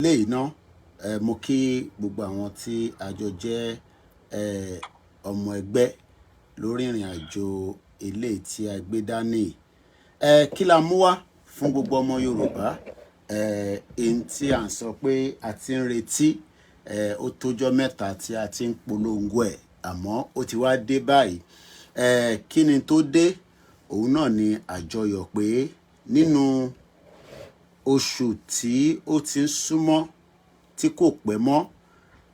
Eléyìí ná, mo kí gbogbo àwọn tí a jọ jẹ́ ọmọ ẹgbẹ́ lórí ìrìn àjò eléyìí tí a gbé dání. Kí la mú wá fún gbogbo ọmọ Yorùbá? Ẹni tí à ń sọ pé a ti ń retí, ó tójọ́ mẹ́ta tí a ti ń polongo ẹ̀, àmọ́ ó ti wá dé báyìí. Kí ni tó dé? Òun náà ni àjọyọ̀ pé nínú oṣù tí ó ti ń súnmọ́, tí kò pẹ́ mọ́,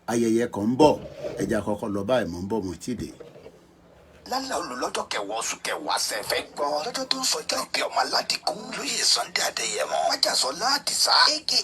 ayẹyẹ kan ń bọ̀. Ẹ jẹ́ àkọ́kọ́ lọ báyìí, mò ń bọ̀, mo ti dé. Lálẹ́ olùlọ́jọ́ 10 oṣù 10 sẹ́fẹ̀ gbọ́ lọ́jọ́ tó ń sọjọ́ ìbí ọmọ aládìkún lóye Sunday Adéyẹmọ Májàsọ́lá Àdìsá, aka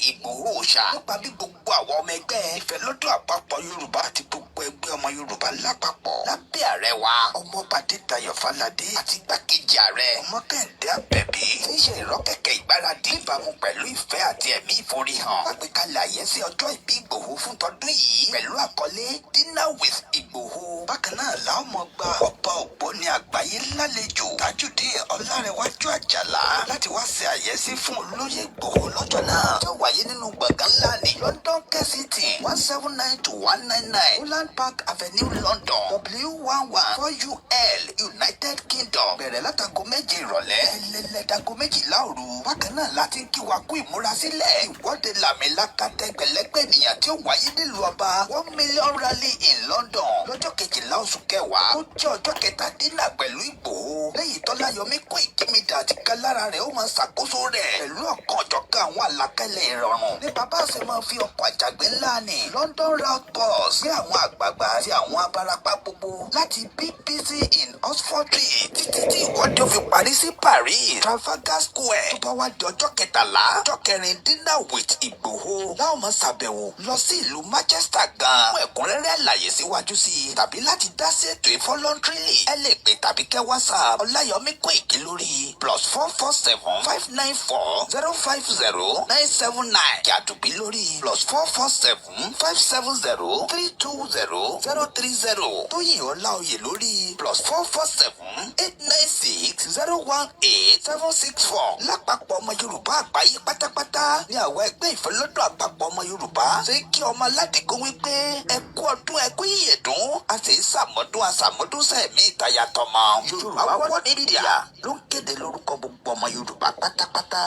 Ìgbòho Òòṣà, nípa bí gbogbo àwọn ọmọ ẹgbẹ́ Ìfẹ́lódùn Àpapọ̀ Yorùbá àti gbogbo ẹgbẹ́ ọmọ Yorùbá lápapọ̀ lábẹ́ ààrẹ wa, Ọmọọba Adédayọ̀ Fáládé, àti igbákejì ààrẹ, Ọmọ Kẹ́hìndé Àbẹ̀bí, tí ń ṣe ìrọ́kẹ̀kẹ̀ ìgbáradì níbàámu pẹ̀lú ìfẹ́ àti ẹ̀mí ìforihàn, àgbékalẹ̀ àyẹ́sí ọjọ́ ìbí Ìgbòho fún tọdún yìí pẹ̀lú àkọlé "Dinner with Ìgbòho". Bákan náà làwọn ọmọ gba ọba ògbóni àgbáyé lálejò, Tajudeen Ọlárẹ̀wájú Àjàlá, láti wá ṣe àyẹ́sí fún olóyè Ìgbòho lọ́jọ́ náà, tí ó wáyé nínú gbọ̀ngàn ńlá ní London, Kensington, 179 to 199 Holland Park Avenue, London, W11 4UL, United Kingdom, bẹ̀rẹ̀ látago 7 ìrọ̀lẹ́ ẹlẹ́lẹ́dago 12 òru. Bákan náà láti ń kí wa kú ìmúrasílẹ̀ ìwọ́de làmìlaka tẹgbẹ̀lẹ́gbẹ̀ ènìyàn tí ó wáyé nílùú ọba, 1 million rally in London, lọ́jọ́ 12 oṣù 10, ó jẹ́ ọjọ́ kẹta dinner pẹ̀lú Ìgbòho, lẹ́yìn tọ́láyọmí kó ìkímidà àti kálára rẹ̀ ó máa ṣàkóso rẹ̀ pẹ̀lú ọ̀kan ọ̀jọ̀kan àwọn àlàkalẹ̀ ìrọ̀rùn ní bàbá ṣe máa fi ọkọ̀ àjàgbé ńlá ní London Route Bus gbé àwọn àgbààgbà àti àwọn abarapá gbogbo láti BBC in Oxford Street títí tí ìwọ́de ó fi parí sí Paris, Trafalgar Square. Tó bá wá di ọjọ́ 13, ọjọ́ kẹrin dinner with Ìgbòho, láwọn máa ṣàbẹ̀wò lọ sí ìlú Manchester gan. Fún ẹ̀kúnrẹ́rẹ́ àlàyé síwájú sí i tàbí láti dá sí ètò voluntarily, ẹ lè pè tàbí kẹ́ WhatsApp Ọláyọmí Kóìkí lórí +447 594 050 979, kí a tún bí lórí +447 570 320 030, Tóyìn Ọláòyè lórí +447 896 018 764. Lápapọ̀ ọmọ Yorùbá àgbáyé pátápátá ní àwọn ẹgbẹ́ Ìfẹ́lódùn Àpapọ̀ ọmọ Yorùbá ṣe kí ọmọ aládìgún wípé ẹ kú ọdún, ẹ kú ìyèdún, a sì ń sàmọ́dún àsàmọ́dún sẹ̀mí ìtayà tọmọ. Yorùbá World Media ló ń kéde lórúkọ gbogbo ọmọ Yorùbá pátápátá.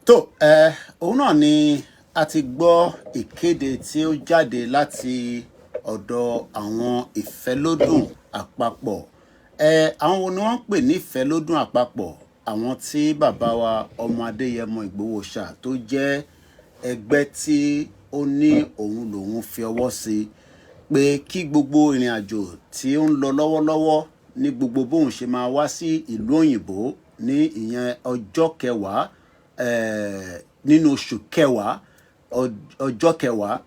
Tó ẹ, òun náà ni a ti gbọ́ ìkéde tí ó jáde láti ọ̀dọ̀ àwọn Ìfẹ́lódùn Àpapọ̀. Àwọn wo ni wọ́n ń pè ní Ìfẹ́lódùn Àpapọ̀? Àwọn tí bàbá wa ọmọ Adéyẹmọ Ìgbòho ṣà tó jẹ́ ẹgbẹ́ tí ó ní òun lòun fi ọwọ́ sí pé kí gbogbo ìrìn àjò tí ó ń lọ lọ́wọ́lọ́wọ́ ní gbogbo bóun ṣe máa wá sí ìlú òyìnbó ní ìyẹn ọjọ́ 10 nínú oṣù 10, ọjọ́ 10,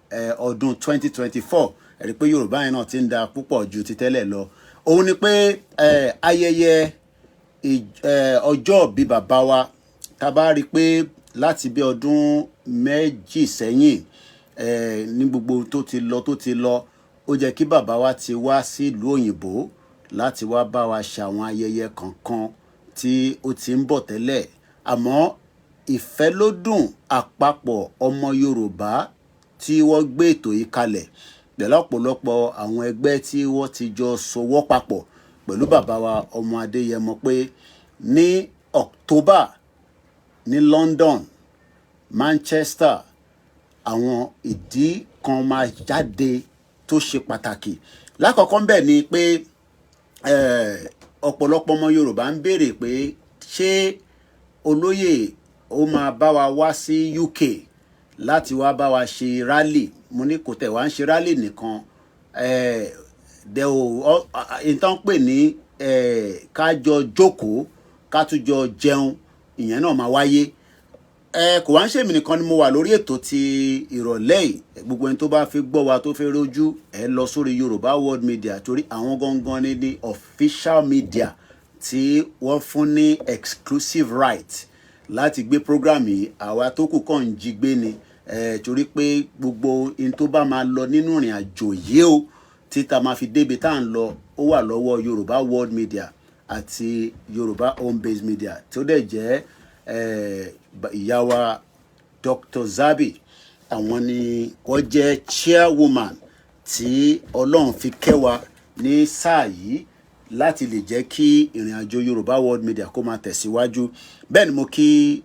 ọdún 2024. Ẹ̀rí pé Yorùbá yẹn náà ti ń da púpọ̀ ju ti tẹ́lẹ̀ lọ. Òun ni pé ayẹyẹ ọjọ́ ìbí bàbá wa, tá a bá rí i pé láti bí ọdún 2 sẹ́yìn, ní gbogbo tó ti lọ tó ti lọ, ó jẹ́ kí bàbá wa ti wá sí ìlú òyìnbó láti wá bá wa ṣe àwọn ayẹyẹ kankan tí ó ti ń bọ̀ tẹ́lẹ̀. Àmọ́ Ìfẹ́lódùn Àpapọ̀ ọmọ Yorùbá tí wọ́n gbé ètò yìí kalẹ̀ pẹ̀lú ọ̀pọ̀lọpọ̀ àwọn ẹgbẹ́ tí wọ́n ti jọ sowọ́ papọ̀ pẹ̀lú bàbá wa ọmọ Adéyẹmọ pé ní October ní London, Manchester, àwọn ìdí kan máa jáde tó ṣe pàtàkì. Lákọ̀ọ́kọ́ ńbẹ̀ ni pé ọ̀pọ̀lọpọ̀ ọmọ Yorùbá ń béèrè pé ṣé olóyè ó máa bá wa wá sí UK láti wá bá wa ṣe rally. Mo ní kò tẹ̀ wá ń ṣe rally nìkan dẹ o, ìtàn pè ní ká jọ jókòó, ká tún jọ jẹun, ìyẹn náà máa wáyé. Kò wá ń ṣèmi nìkan ni mo wà lórí ètò ti ìrọ̀lẹ́ yìí. Gbogbo ẹni tó bá fi gbọ́ wa, tó fẹ́ rójú ẹ, lọ sórí Yorùbá World Media, torí àwọn gangan ni ní official media tí wọ́n fún ní exclusive right láti gbé program yìí. Àwa tó kù kàn ń jí gbé ni, torí pé gbogbo in tó bá máa lọ nínú ìrìn àjò yìí o, tí ta máa fi débi tá à ń lọ, ó wà lọ́wọ́ Yorùbá World Media àti Yorùbá Home Based Media, tó dẹ̀ jẹ́ ìyá wa Dr. Zabi. Àwọn ni wọ́n jẹ́ chairwoman tí Ọlọ́run fi kẹ́ wa ní sáà yìí láti lè jẹ́ kí ìrìn àjò Yorùbá World Media kó máa tẹ̀síwájú. Bẹ́ẹ̀ ni mo kí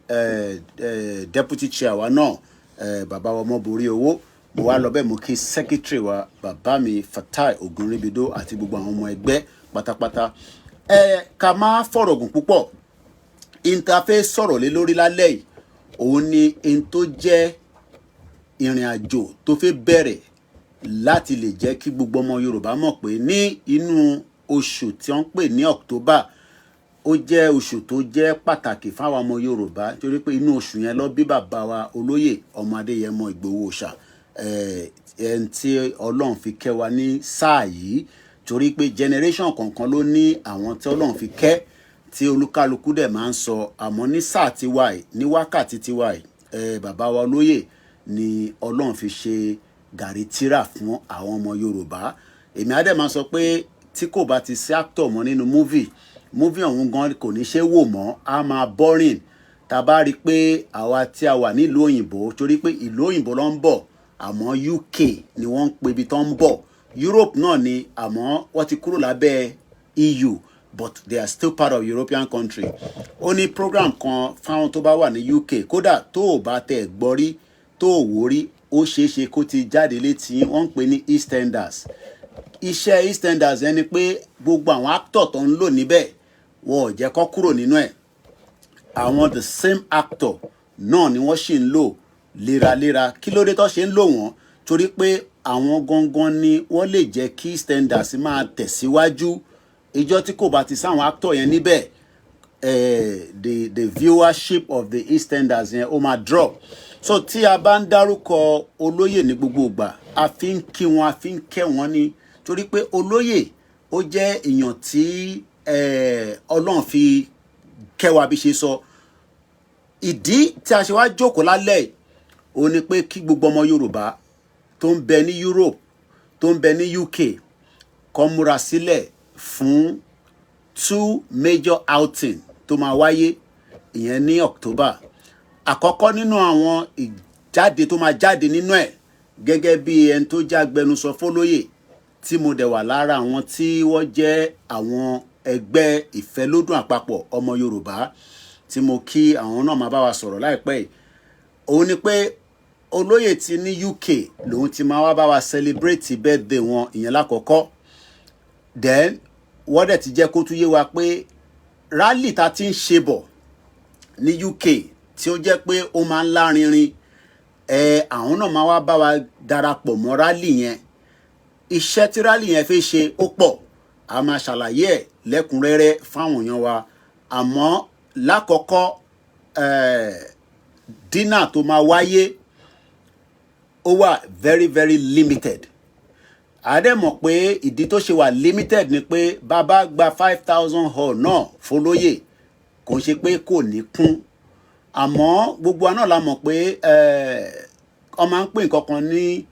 deputy chair wa náà, bàbá wa Ọmọborí owó. Mo wá lọ bẹ́ẹ̀, mo kí secretary wa, bàbá mi Fatai Ogunribido, àti gbogbo àwọn ọmọ ẹgbẹ́ pátápátá. Ẹ ká má fọ̀rọ̀ gùn púpọ̀. Interface sọ̀rọ̀ lé lórí lálẹ́ yìí, òun ni n tó jẹ́ ìrìn àjò tó fẹ́ bẹ̀rẹ̀ láti lè jẹ́ kí gbogbo ọmọ Yorùbá mọ̀ pé ní inú oṣù tí wọ́n ń pè ní October, ó jẹ́ oṣù tó jẹ́ pàtàkì fáwọn ọmọ Yorùbá, torí pé inú oṣù yẹn ló bí bàbá wa, olóyè ọmọ Adéyẹmọ Ìgbòho Òòṣà, ẹni tí Ọlọ́run fi kẹ́ wa ní sáà yìí, torí pé generation kọ̀ọ̀kan ló ní àwọn tí Ọlọ́run fi kẹ́, tí olúkálukú dẹ̀ máa ń sọ. Àmọ́ ní sáà tiwa yìí, ní wákàtí tiwa yìí, bàbá wa olóyè ni Ọlọ́run fi ṣe gàrí tíra fún àwọn ọmọ Yorùbá. Èmi á dẹ̀ máa sọ pé tí kò bá ti sí actor mọ́ nínú movie ọ̀hún gan kò ní ṣe wò mọ́, á máa boring. Tá a bá rí i pé àwa tí a wà nílùú òyìnbó, torí pé ìlú òyìnbó ló ń bọ̀, àmọ́ UK ni wọ́n ń pe ibi tó ń bọ̀. Europe náà ni, àmọ́ wọ́n ti kúrò lábẹ́ EU, but they are still part of European country. Ó ní program kan fáwọn tó bá wà ní UK. Kódà tó o bá tẹ̀ gbọ́ rí, tó o wò rí, ó ṣeé ṣe kó ti jáde létí. Wọ́n ń pè ní EastEnders. Iṣẹ́ EastEnders yẹn ni pé gbogbo àwọn actor tó ń lò níbẹ̀, wọn ò jẹ́ kó kúrò nínú ẹ̀. Àwọn the same actor náà ni wọ́n sì ń lò léraléra. Kí ló dé tó ṣe ń lò wọ́n? Torí pé àwọn gangan ni wọ́n lè jẹ́ kí EastEnders máa tẹ̀síwájú. Ìjọ tí kò bá ti sáwọn actor yẹn níbẹ̀, the viewership of the EastEnders yẹn, ó máa drop. So tí a bá ń dárúkọ olóyè ní gbogbo ìgbà, a fi ń kí wọn, a fi ń kẹ́ wọn ní, torí pé olóyè ó jẹ́ èèyàn tí Ọlọ́run fi kẹ́ wa. Bí ṣe sọ, ìdí tí a ṣe wá jókòó lálẹ́ yìí, ó ní pé kí gbogbo ọmọ Yorùbá tó ń bẹ ní Europe, tó ń bẹ ní UK, kó múra sílẹ̀ fún two major outing tó máa wáyé, ìyẹn ní October. Àkọ́kọ́ nínú àwọn ìjáde tó máa jáde nínú ẹ̀, gẹ́gẹ́ bí ẹni tó jẹ́ agbẹnusọ fólóyè, tí mo dẹ̀ wà lára àwọn tí wọ́n jẹ́ àwọn ẹgbẹ́ ìfẹ́lódùn àpapọ̀ ọmọ Yorùbá, tí mo kí àwọn náà máa bá wa sọ̀rọ̀ láìpẹ́ yìí, òun ni pé olóyè ti ní UK lòun ti máa wá bá wa celebrate birthday wọn, ìyẹn lákọ̀ọ́kọ́. Then wọ́n dẹ̀ ti jẹ́ kó tún yé wa pé rally ta ti ń ṣe bọ̀ ní UK, tí ó jẹ́ pé ó máa ń lárinrin ẹ, àwọn náà máa wá bá wa darapọ̀ mọ́ rally yẹn. Iṣẹ́ tí rally yẹn fi ṣe ó pọ̀, a máa ṣàlàyé ẹ̀ lẹ́kùnrẹ́rẹ́ fáwọn èèyàn wa. Àmọ́ lákọ̀ọ́kọ́, dinner tó máa wáyé, ó wà very very limited. A dẹ̀ mọ̀ pé ìdí tó ṣe wà limited ni pé bàbá gba 5,000 hall náà fọlóyè, kò ń ṣe pé kò ní kún, àmọ́ gbogbo wa náà la mọ̀ pé ọ máa ń pè nǹkan kan ní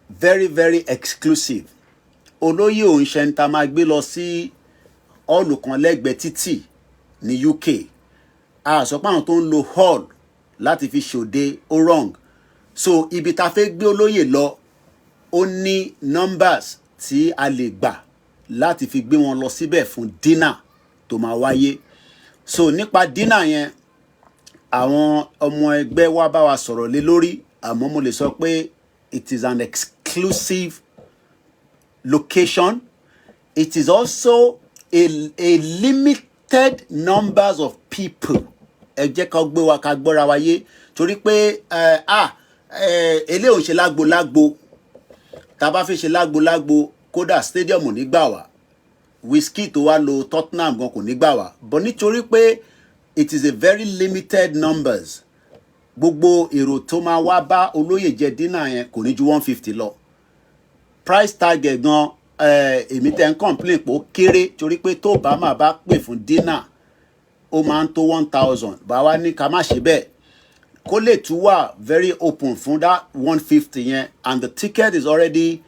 very very exclusive. Olóyè òun ṣe ń ta máa gbé lọ sí hall kan lẹ́gbẹ̀ẹ́ títì ní UK. A sọ pé àwọn tó ń lo hall láti fi ṣòde ó wrong. So ibi tá a fẹ́ gbé olóyè lọ, ó ní numbers tí a lè gbà láti fi gbé wọn lọ síbẹ̀ fún dinner tó máa wáyé. So nípa dinner yẹn, àwọn ọmọ ẹgbẹ́ wa bá wa sọ̀rọ̀ lé lórí, àmọ́ mo lè sọ pé it is an exclusive location. It is also a limited numbers of people. Ẹ jẹ́ ká gbé wa ká gbọ́ra wa yé, torí pé ẹ ah ẹ eléyìí ò ń ṣe lágbo-lágbo. Tá a bá fi ṣe lágbo-lágbo, kódà stadium ò ní gbà wá, Wizkid tó wá lo Tottenham gan kò ní gbà wá. But nítorí pé it is a very limited numbers, gbogbo èrò tó máa wá bá olóyè jẹ dinner yẹn kò ní ju 150 lọ. Price tag ẹ̀ gan, èmi tẹ́ ń complain pé ó kéré, torí pé tó bá máa bá pè fún dinner, ó máa ń tó 1,000. Bá wa ní ká má ṣe bẹ́ẹ̀, kó lè tún wà very open fún that 150 yẹn. And the ticket is already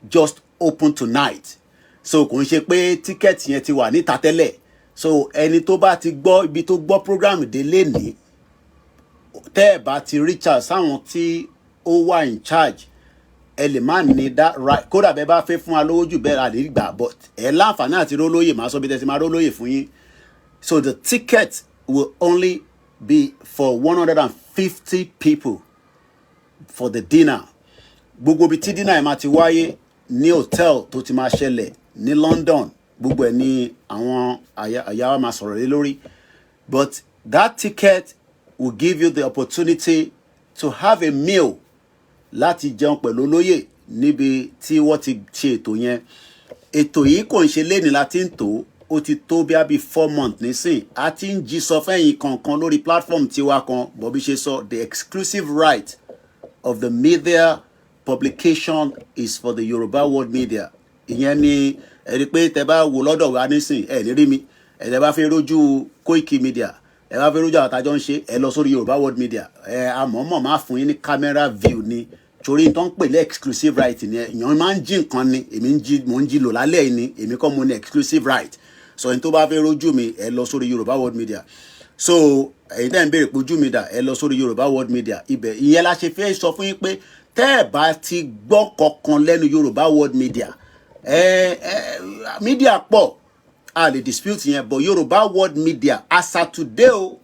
just open tonight, so kò ń ṣe pé ticket yẹn ti wà níta tẹ́lẹ̀. So ẹni tó bá ti gbọ́ ibi tó gbọ́ program dé lénìí, tẹ́ ẹ̀ bá ti reach out sáwọn tí ó wà in charge, ẹ lè má ní that right. Kódà bẹ́ẹ̀ bá fẹ́ fún wa lówó jù bẹ́ẹ̀, a lè gbà, but ẹ láǹfààní àti rólóyè. Máa sọ bí tẹ́sí máa rólóyè fún yín. So the ticket will only be for 150 people for the dinner. Gbogbo ibi tí dinner yẹn máa ti wáyé, ní hotel tó ti máa ṣẹlẹ̀ ní London, gbogbo ẹ̀ ní àwọn àyà wa máa sọ̀rọ̀ lé lórí. But that ticket will give you the opportunity to have a meal, láti jẹun pẹ̀lú olóyè níbi tí wọ́n ti ṣe ètò yẹn. Ètò yìí kò ń ṣe léni láti ń tò ó, ti tó bí i 4 months nísìn. A ti ń jí sọ fẹ́yìn kankan lórí platform tiwa kan bọ̀bí ṣe sọ, the exclusive right of the media publication is for the Yoruba World Media. Ìyẹn ni ẹ rí i pé tẹ bá wò lọ́dọ̀ wa nísìn, ẹ ní rí mi. Ẹ tẹ bá fẹ́ rójú Koiki Media, ẹ bá fẹ́ rójú àwọn àtàjọ ń ṣe, ẹ lọ sórí Yorùbá World Media. Ẹ àmọ́mọ́ máa fún yín ní camera view ni, torí tó ń pè ní exclusive right ni. Èèyàn máa ń jí nǹkan ni, èmi ń jí, mò ń jí lò lálẹ́ yìí ni. Èmi kọ́ mo ní exclusive right. So ẹni tó bá fẹ́ rójú mi, ẹ lọ sórí Yorùbá World Media. So ẹ̀yin tẹ́ ń béèrè pé ojú mi dà, ẹ lọ sórí Yorùbá World Media. Ibẹ̀ ìyẹn la ṣe fẹ́ sọ fún yín pé tẹ́ ẹ bá ti gbọ́ kankan lẹ́nu Yorùbá World Media, ẹ ẹ media pọ̀, a lè dispute yẹn, but Yorùbá World Media, as at today o,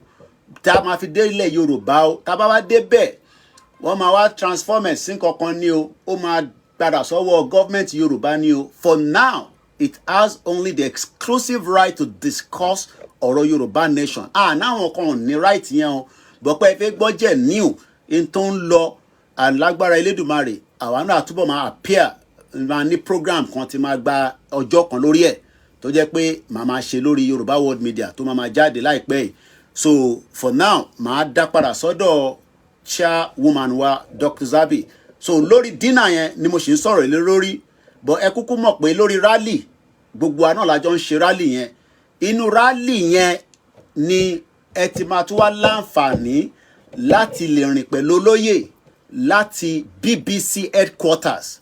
tá a máa fi dé ilẹ̀ Yorùbá o, tá a bá wá dé bẹ́ẹ̀, wọ́n máa wá transform ẹ̀ sí kankan ní o, ó máa padà sọ́wọ́ gọ́ọ̀mẹ̀ntì Yorùbá ní o. For now, it has only the exclusive right to discuss ọ̀rọ̀ Yorùbá nation. Ah, náwọn kan ò ní right yẹn o, bọ̀pẹ́ ẹ fẹ́ gbọ́ jẹ́ new in tó ń lọ alágbára Elédùmarè, àwa náà túbọ̀ máa appear, máa ní program kan tí máa gba ọjọ́ kan lórí ẹ̀, tó jẹ́ pé màá máa ṣe lórí Yorùbá World Media, tó máa máa jáde láìpẹ́ yìí. So for now, màá dá padà sọ́dọ̀ chairwoman wa, Dr. Zabi. So lórí dinner yẹn ni mo sì ń sọ̀rọ̀ lé lórí, but ẹ kúkú mọ̀ pé lórí rally, gbogbo wa náà la jọ ń ṣe rally yẹn. Inú rally yẹn ni ẹ ti máa tún wá láǹfààní láti lè rìn pẹ̀lú olóyè láti BBC headquarters,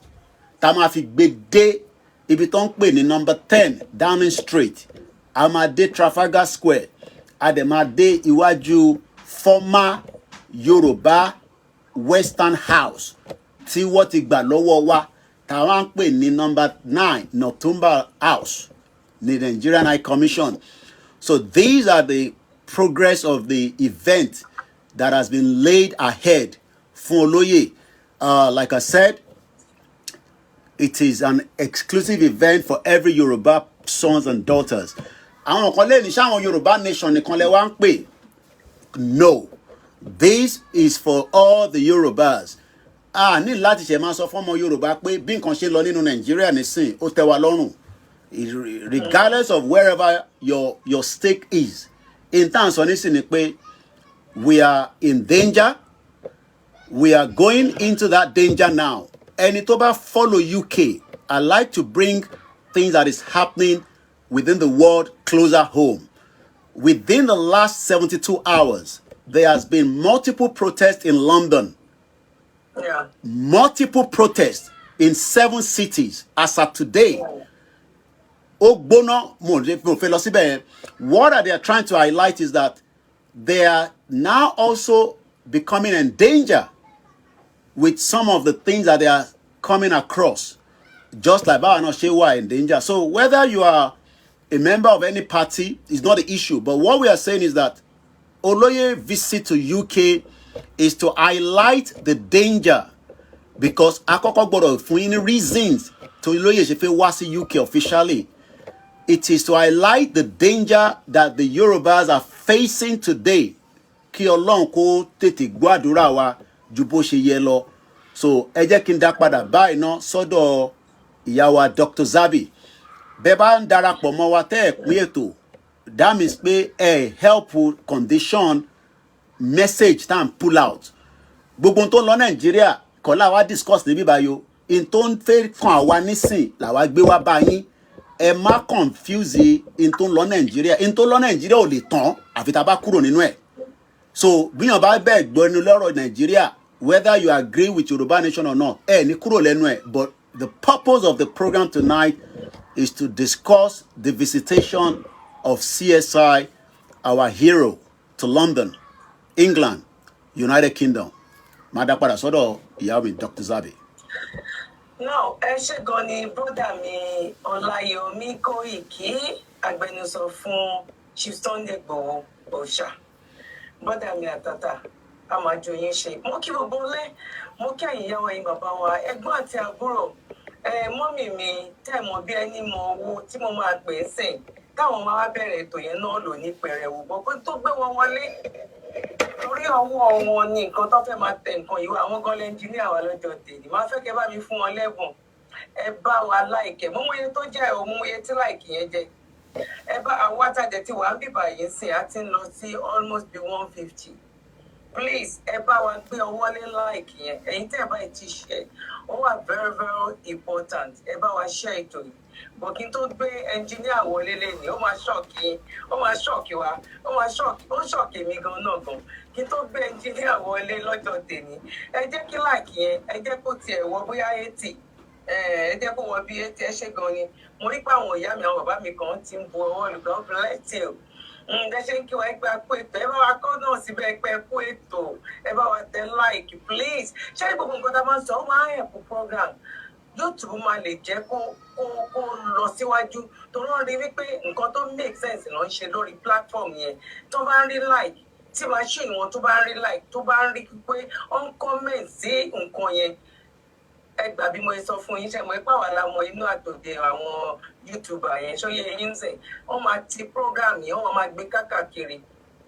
tá a máa fi gbé dé ibi tó ń pè ní number 10 Downing Street. A máa dé Trafalgar Square, a dẹ̀ máa dé iwájú former Yorùbá Western House tí wọ́n ti gbà lọ́wọ́ wa, táwọn ń pè ní number 9 Northumberland House ní Nigerian High Commission. So these are the progress of the event that has been laid ahead fún olóyè. Like I said, it is an exclusive event for every Yoruba sons and daughters. Àwọn kan lè ní sáwọn Yorùbá nation nìkan lẹ wá ń pè. No, this is for all the Yorubas. A ní láti ṣe máa sọ fọ́mọ Yorùbá pé bí nǹkan ṣe lọ nínú Nàìjíríà nísìn, ó tẹ́ wa lọ́rùn, regardless of wherever your stake is. In terms sọ nísìn ni pé we are in danger. We are going into that danger now. Ẹni tó bá follow UK, I like to bring things that is happening within the world closer home. Within the last 72 hours, there has been multiple protests in London. Multiple protests in seven cities as of today. Ó gbóná, mo fẹ́ lọ síbẹ̀ yẹn. What are they trying to highlight is that they are now also becoming in danger with some of the things that they are coming across, just like báwa náà ṣe wà in danger. So whether you are a member of any party is not the issue, but what we are saying is that Oloye visit to UK is to highlight the danger, because akọ́kọ́ gbọ́dọ̀ fún yín ní reasons tó Olóyè ṣe fẹ́ wá sí UK officially. It is to highlight the danger that the Yorubas are facing today. Kí Ọlọ́run kó tètè gbọ́ àdúrà wa ju bó ṣe yẹ lọ. So ẹ jẹ́ kí n dá padà báyìí ná sọ́dọ̀ ìyá wa Dr. Zabi. Bẹ́ẹ̀ bá ń darapọ̀ mọ́ wa, tẹ́ ẹ̀ pín ètò, that means pé ẹ help condition message tá à ń pull out. Gbogbo ohun tó ń lọ Nàìjíríà kọ́ làwa discuss níbí báyìí o. In tó ń fẹ́ kàn àwa nísìn làwa gbé wá bá yín. Ẹ má confuse in tó ń lọ Nàìjíríà. In tó ń lọ Nàìjíríà ò lè tán àfi tá a bá kúrò nínú ẹ̀. So bíyàn bá bẹ́ẹ̀ gbọ́ ẹnu lọ́rọ̀ Nàìjíríà, whether you agree with Yorùbá nation or not, ẹ ní kúrò lẹ́nu ẹ̀. But the purpose of the program tonight is to discuss the visitation of CSI, our hero, to London, England, United Kingdom. Máa dá padà sọ́dọ̀ ìyá mi, Dr. Zabi. Now, ẹ ṣé gan ni, brother mi Ọláyọmí Kóìkí, agbẹnusọ fún Chief Sunday Igboho Òòṣà. Brother mi àtàtà, a máa ju yín ṣe. Mo kí gbogbo lé, mo kí ẹ̀yin ìyá wa, ẹ̀yin bàbá wa, ẹ̀gbọ́n àti àbúrò. Ẹ mummy mi tẹ́ ẹ mọ̀ bí ẹni mọ owó tí mo máa pè é sìn, táwọn máa wá bẹ̀rẹ̀ ètò yẹn náà lò ní pẹ̀rẹ̀wò gbọ́ pé tó gbé wọn wọlé torí ọwọ́ wọn ní nǹkan tó fẹ́ máa tẹ nǹkan yìí wá. Àwọn gan lẹ́ńjìníà wa lọ́jọ́ tèmi, máa fẹ́ kẹ́ bá mi fún wọn lẹ́bùn. Ẹ bá wa like ẹ̀, mo mọ iye tó jẹ́ o, mo mọ iye tí like yẹn jẹ́. Ẹ bá àwọn àtàjẹ tí wàá bìbà yìí ń sìn, á ti ń lọ sí almost be 150. Please, ẹ bá wa gbé ọwọ́ lé like yẹn. Ẹ̀yin tẹ́ ẹ bá ti ṣe, ó wà very very important. Ẹ bá wa share ètò yìí bọ̀. Kí n tó gbé ẹnjíníà wọlé lẹ́nìí, ó máa shock yín, ó máa shock wa, ó máa shock, ó shock èmi gan náà gan. Kí n tó gbé ẹnjíníà wọlé lọ́jọ́ tèmi, ẹ jẹ́ kí like yẹn, ẹ jẹ́ kó tiẹ̀ wọ bóyá 80, ẹ jẹ́ kó wọ bí 80. Ẹ ṣe gan ni. Mo rí pé àwọn ìyá mi, àwọn bàbá mi kan ti ń bu ọwọ́ lù. God bless you. Ẹ ṣe ń kí wa ẹgbẹ́ kú ètò. Ẹ bá wa kọ́ náà síbẹ̀ ẹgbẹ́ kú ètò. Ẹ bá wa tẹ like, please. Ṣé ní gbogbo nǹkan tá a máa ń sọ, ó máa ń help program YouTube, máa lè jẹ́ kó lọ síwájú, torí wọ́n rí wípé nǹkan tó make sense ló ń ṣe lórí platform yẹn. Tó bá ń rí like, tí machine wọn tó bá ń rí like, tó bá ń rí pé ó ń comment sí nǹkan yẹn, ẹ gbà bí mo sọ fún yín. Ṣe mọ̀ ipá wà lámọ inú àtòdè àwọn YouTuber yẹn, ṣóyè yín sìn? Wọ́n máa ti program yẹn, wọ́n máa gbé káàkiri.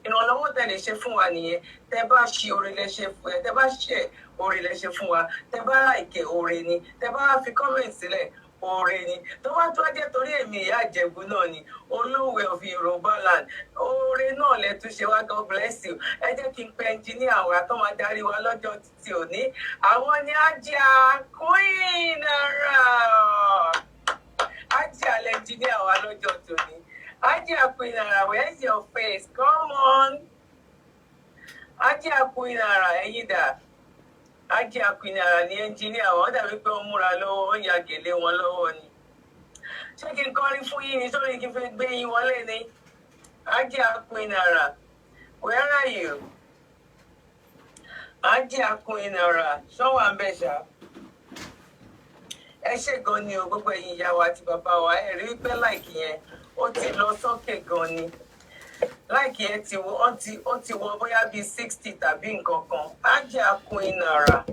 Ìrànlọ́wọ́ tẹ́ lè ṣe fún wa nìyẹn. Tẹ́ bá ṣe, oore lẹ ṣe fún ẹ. Tẹ́ bá ṣe, oore lẹ ṣe fún wa. Tẹ́ bá like, oore ni. Tẹ́ bá fi comment sílẹ̀, oore ni. Tó bá tó jẹ́ torí èmi ìyá Ìjẹ̀bú náà ni, olóòwe of Yorùbá land, oore náà lẹ tún ṣe wá. God bless you. Ẹ jẹ́ kí n pe ẹnjiníà wa tó máa darí wa lọ́jọ́ títí òní. Àwọn ni Ajia Queen Ara. Ajia lẹnjiníà wa lọ́jọ́ tòní. Ajia Queen Ara, where's your face? Come on, Ajia Queen Ara, ẹ̀yin dà? Ajia Queen Ara ní ẹnjiníà wọn. Dàbí pé wọ́n múra lọ́wọ́, wọ́n ya gèlè wọn lọ́wọ́ ni. Ṣé kí n kọrin fún yín ni sórí kí n fi gbé yín wọlé ni? Ajia Queen Ara, where are you? Ajia Queen Ara, ṣọ́wọ́ à ń bẹ̀ ṣá. Ẹ ṣé gan ni o, gbogbo ẹ̀yin ìyá wa àti bàbá wa. Ẹ rí pé like yẹn, ó ti lọ sókè gan ni. Like yẹn ti wọ, ó ti wọ bóyá bíi 60 tàbí nǹkan kan. Ajia Queen Ara,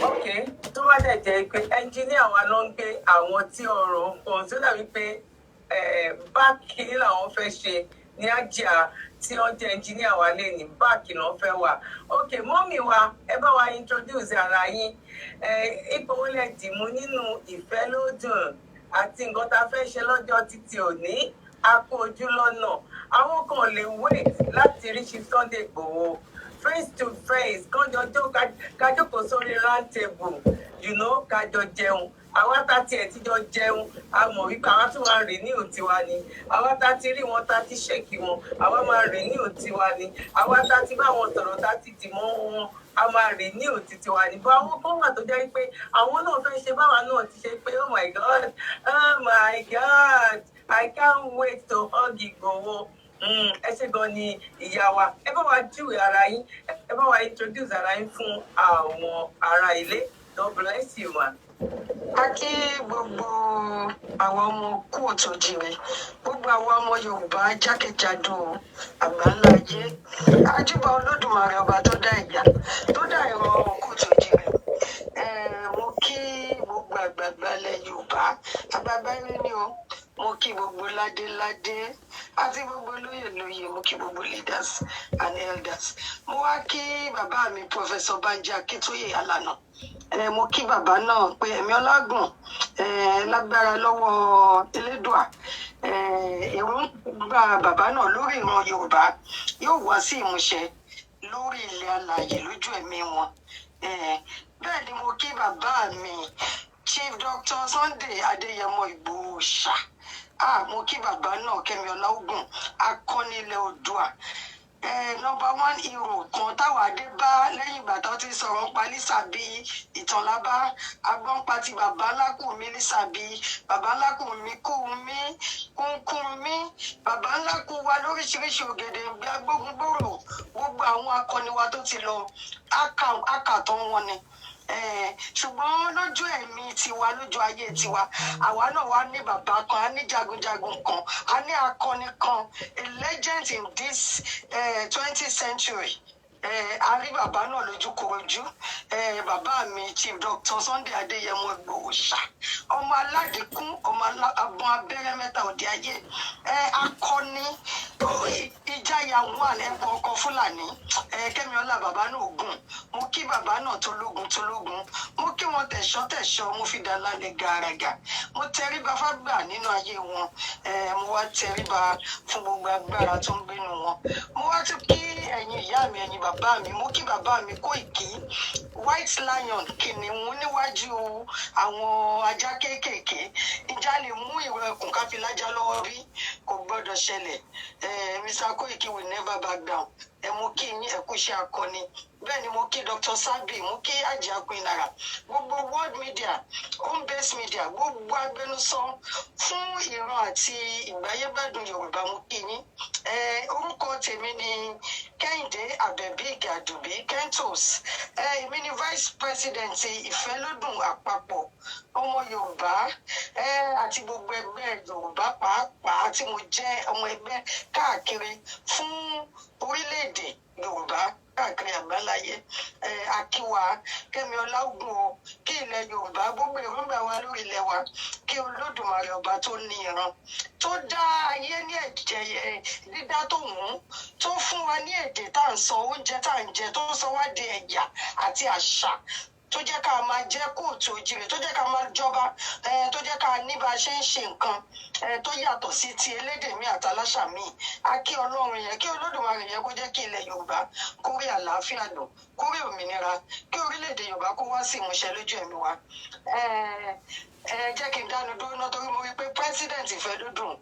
ok. Tó bá dẹ̀ jẹ́ pé ẹnjíníà wa ló ń gbé àwọn tí ọ̀rọ̀ nǹkan tó dàbí pé báàkì ní làwọn fẹ́ ṣe ní, Ajia tí wọ́n jẹ́ ẹnjíníà wa lè ní báàkì lọ́n fẹ́ wà. Ok, mummy wa, ẹ bá wa introduce ara yín. Ipò wo lẹ dì mú nínú ìfẹ́ lódùn àti nǹkan tá a fẹ́ ṣe lọ́jọ́ títí òní? A kú ojú lọ́nà. Àwọn kan lè wait láti rí Chief Sunday Igboho face to face, kánjọ jó, kájókòó sórí round table, kájọ jẹun. Àwa tá tiẹ̀ ti jọ jẹun, a mọ̀ wípé àwa tún máa renew tiwa ni. Àwa tá ti rí wọn, tá ti shake wọn, àwa máa renew tiwa ni. Àwa tá ti bá wọn sọ̀rọ̀, tá ti dì mọ́ wọn, a máa renew titi wa ni. Bó àwọn kan wà tó jẹ́ pé àwọn náà fẹ́ ṣe báwa náà ti ṣe pé, "Oh my God, oh my God, I can't wait to hug Igboho." Ẹ ṣé gan ni, ìyá wa. Ẹ bá wa júwe ara yín, ẹ bá wa introduce ara yín fún àwọn ará ilé. God bless you, ma. A kí gbogbo àwọn ọmọ káàárọ̀ oòjíire, gbogbo àwọn ọmọ Yorùbá jákèjádò àgbáńlá ayé. Ajúbà Olódùmarè, ọba tó dá ìyá tó dá ìran ọmọ káàárọ̀ oòjíire. Mo kí gbogbo àgbààgbà ilẹ̀ Yorùbá, àgbààgbà ilé ni o. Mo kí gbogbo ládéládé àti gbogbo lóyè lóyè. Mo kí gbogbo leaders and elders. Mo wá kí bàbá mi, Professor Banji Akíntóyè Alànà. Mo kí bàbá náà pé ẹ̀mí ọlágùn, lágbára lọ́wọ́ Elédùà, èròǹgbà bàbá náà lórí ìran Yorùbá yóò wá sí ìmúṣẹ lórí ilẹ̀ alààyè lójú ẹ̀mí wọn. Bẹ́ẹ̀ ni mo kí bàbá mi, Chief Dr. Sunday Adéyẹmọ Ìgbòho ṣá. Ah, mo kí bàbá náà, Kẹ́mi Ọláògùn, akọni ilẹ̀ Oòduà. Number one hero kan táwa dé bá lẹ́yìn ìgbà tó ti sọ̀rọ̀ nípa Lísàbí, ìtàn lábá agbọ́npa ti bàbá ńlákùnmí Lísàbí, bàbá ńlákùnmí Kúrúnmí, Kúnkúnmí, bàbá ńlákùn wa lóríṣiríṣi, Ògèdèngbé, Agbógungbòrò, gbogbo àwọn akọni wa tó ti lọ, akàtọ̀ wọn ni. Ṣùgbọ́n lójú ẹ̀mí tiwa, lójú ayé tiwa, àwa náà wá ní bàbá kan, a ní jagunjagun kan, a ní akọni kan, a legend in this 20th century. A rí bàbá náà lójúkorojú, bàbá mi, Chief Dr. Sunday Adéyẹmọ Ìgbòho ṣá, ọmọ aládìkún, ọmọ abọ́n abẹ́rẹ́ mẹ́ta òde ayé, akọni ìjáyà one, ẹ̀kọ́ ọkọ̀ Fúlàní. Kẹ́mi ọlá bàbá náà gùn. Mo kí bàbá náà tológun tológun, mo kí wọn tẹ̀ṣọ́ tẹ̀ṣọ́, mo fi dá lálẹ́ gàràgà, mo tẹríba fágbà nínú ayé wọn, mo wá tẹríba fún gbogbo agbára tó ń gbénu wọn. Mo wá tún kí ẹ̀yin ìyá mi, ẹ̀yin bàbá mi. Mo kí bàbá mi Kóìkí, white lion, kìnìún níwájú àwọn ajá kéékèèké. Ìjà lè mú ìwé ẹkùn ká fi lájá lọ́wọ́ bí? Kò gbọ́dọ̀ ṣẹlẹ̀. Mr. Kóìkí will never back down. Ẹ mú kí yín, ẹ kú iṣẹ́ akọni. Bẹ́ẹ̀ ni mo kí Dr. Sabi, mo kí Ajia Queen Nara, gbogbo world media, home based media, gbogbo agbẹnusọ fún ìran àti ìgbáyégbádùn Yorùbá, mo kí yín. Orúkọ tèmi ni Kẹ́hìndé Àbẹ̀bí Ìgàdùbí Kentos. Èmi ni vice president Ìfẹ́lódùn àpapọ̀ ọmọ Yorùbá àti gbogbo ẹgbẹ́ Yorùbá pàápàá tí mo jẹ́ ọmọ ẹgbẹ́ káàkiri fún orílẹ̀-èdè Yorùbá káàkiri àgbáláyé. Akíwa Kẹ́mi Ọlágùn o, kí ilẹ̀ Yorùbá, gbogbo èròǹgbà wa lórí ilẹ̀ wa, kí Olódùmarè ọba tó ní ìran, tó dá ayé ní ẹ̀jẹ̀ dídá tó wù ú, tó fún wa ní èdè tá à ń sọ, oúnjẹ tá à ń jẹ, tó sọ wá di ẹ̀yà àti àṣà, tó jẹ́ ká máa jẹ́ káàárọ̀ oòjíire, tó jẹ́ ká máa jọba, tó jẹ́ ká ní bá a ṣe ń ṣe nǹkan tó yàtọ̀ sí ti elédè mi àtàláṣà mi, a kí Ọlọ́run yẹn, kí Olódùmarè yẹn kó jẹ́ kí ilẹ̀ Yorùbá kó rí àlàáfíà lò, kó rí òmìnira, kí orílẹ̀-èdè Yorùbá kó wá sí ìmúṣẹ lójú ẹ̀mí wa. Ẹ jẹ́ kí n dánu dúró náà torí mo rí i pé president Ìfẹ́lódùn,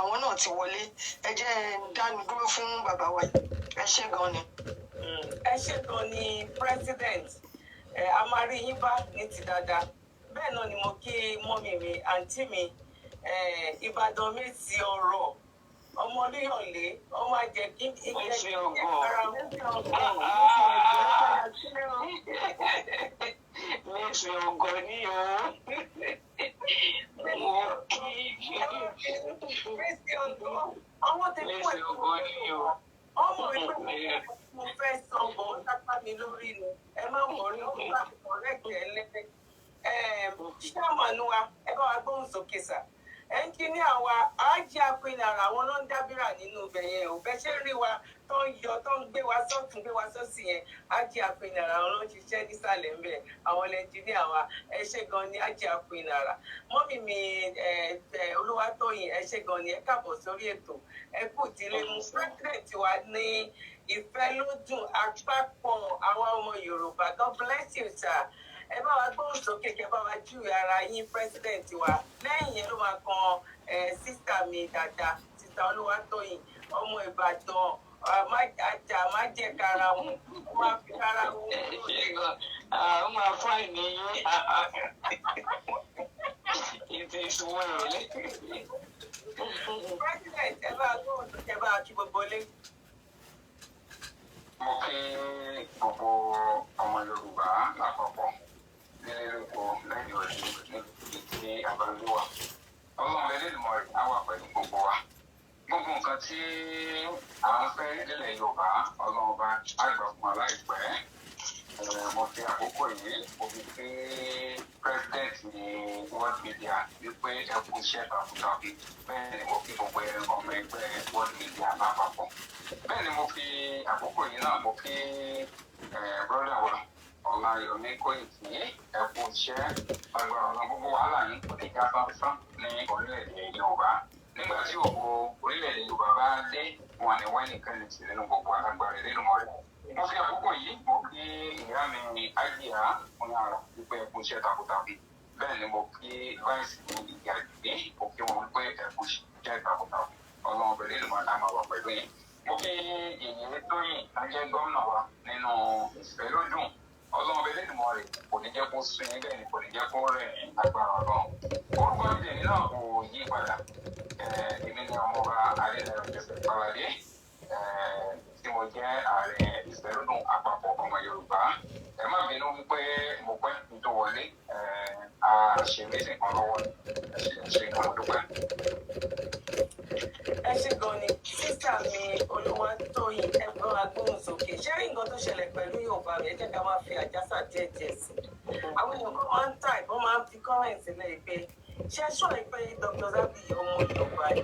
àwọn náà ti wọlé. Ẹ jẹ́ n dánu dúró fún bàbá wa. Ẹ ṣé gan ni. Ẹ ṣé gan ni, president. Ẹ a máa rí yín bá ní ti dáadáa. Bẹ́ẹ̀ náà ni mo kí mummy mi, àǹtí mi, Ìbàdàn mi ti ọ̀rọ̀, ọmọ Olúyọ̀lé, ọmọ àjẹkí. Mẹ́sì ọgọ́. Ara Mẹ́sì ọgọ́ ní o. Mo kí Mẹ́sì ọgọ́ ọmọ tèmi wà. Mẹ́sì ọgọ́ ní o. Ọmọ mi pé mo fẹ́ sọ bọ̀, ó sápá mi lórí ni. Ẹ má wọrí, ó bá mi correct ẹ lẹ́fẹ̀ẹ́. Chairman wa, ẹ bá wa gbóhùn sókè sà. Ẹnjìníà wa, Ájí Apinara, àwọn ló ń dábìrà nínú ibẹ̀ yẹn ò bẹ́ ṣe ń rí wa tó ń yọ, tó ń gbé wa sọ́tún, gbé wa sọ́sì yẹn. Ájí Apinara, àwọn ló ń ṣiṣẹ́ nísàlẹ̀ ńbẹ̀, àwọn ẹnjìníà wa. Ẹ ṣé gan ni, Ájí Apinara. Mummy mi Olúwatóyìn, ẹ ṣé gan ni, ẹ káàbọ̀ sórí ètò. Ẹ kú ìdílé mu. President wa ní Ìfẹ́lódùn àpapọ̀ àwọn ọmọ Yorùbá, God bless you, sir. Ẹ bá wa gbóhùn sókè, kẹ bá wa júwe ara yín, president wa. Lẹ́yìn yẹn ló máa kan sister mi dáadáa, sister Olúwatóyìn, ọmọ Ìbàdàn, ajá má jẹ kára wọn, ó máa fi kára wọn. Ṣé gan? Ah, ó máa fine ní yín. It is well. President, ẹ bá wa gbóhùn sókè, ẹ bá wa kí gbogbo lé. Mo kí gbogbo ọmọ Yorùbá lápapọ̀, nílé lóko, lẹ́yìn odi, níbi tí abáńdé wà. Ọlọ́run Elédùmarè á wà pẹ̀lú gbogbo wa. Gbogbo nǹkan tí à ń fẹ́ nílẹ̀ Yorùbá, Ọlọ́run bá á gbà fún wa láìpẹ́. Mo fi àkókò yìí, mo fi kí president ní world media wípé ẹ kú iṣẹ́ takuntakun. Bẹ́ẹ̀ ni mo kí gbogbo ọmọ ẹgbẹ́ world media lápapọ̀. Bẹ́ẹ̀ ni mo fi àkókò yìí náà, mo kí brother wa Ọláyọmí Kóìkì, ẹ kú iṣẹ́. Agbára ọ̀nà, gbogbo wàhálà yín kò ní já sánsán ní orílẹ̀-èdè Yorùbá. Nígbà tí ògo orílẹ̀-èdè Yorùbá bá dé, wọn ní wẹ́nì kan ti nínú gbogbo alágbára Elédùmarè. Mo fi àkókò yìí, mo kí ìyá mi Ájíà Fúnra wípé ẹ kú iṣẹ́ takuntakun. Bẹ́ẹ̀ ni mo kí vice ní ìyá ìgbé, mo kí wọn wípé ẹ kú iṣẹ́ takuntakun. Ọlọ́run pẹ̀lú ìlú máa máa wà pẹ̀lú yín. Mo kí Yèyé Tóyìn tó jẹ́ gómìnà wa nínú Ìfẹ́lódùn. Ọlọ́run Elédùmarè kò ní jẹ́ kó sú yín, bẹ́ẹ̀ ni kò ní jẹ́ kó rẹ̀ ní agbára Ọlọ́run. Orúkọ tèmi náà kò yí padà. Èmi ni ọmọọba Adédayọ̀ Joseph Falade, tí mo jẹ́ ààrẹ Ìfẹ́lódùn àpapọ̀ ọmọ Yorùbá. Ẹ má bínú wípé mo pẹ́ kí n tó wọlé, a ṣe méjì kan lọ́wọ́. Ẹ ṣe gan, mo dúpẹ́. Ẹ ṣe gan ni, sister mi Olúwatóyìn. Ẹ̀gbọ́n agbóhùnsókè, ṣé rí nǹkan tó ṣẹlẹ̀ pẹ̀lú Yorùbá rẹ̀? Ẹ jẹ́ ká máa fi àjàsà díẹ̀ díẹ̀ sí i. Àwọn èèyàn kan máa ń tà ìbọn, máa ń fi comment sílẹ̀ pé ṣé ṣọ́ ẹ pé Dr. Zabby ọmọ Yorùbá ni.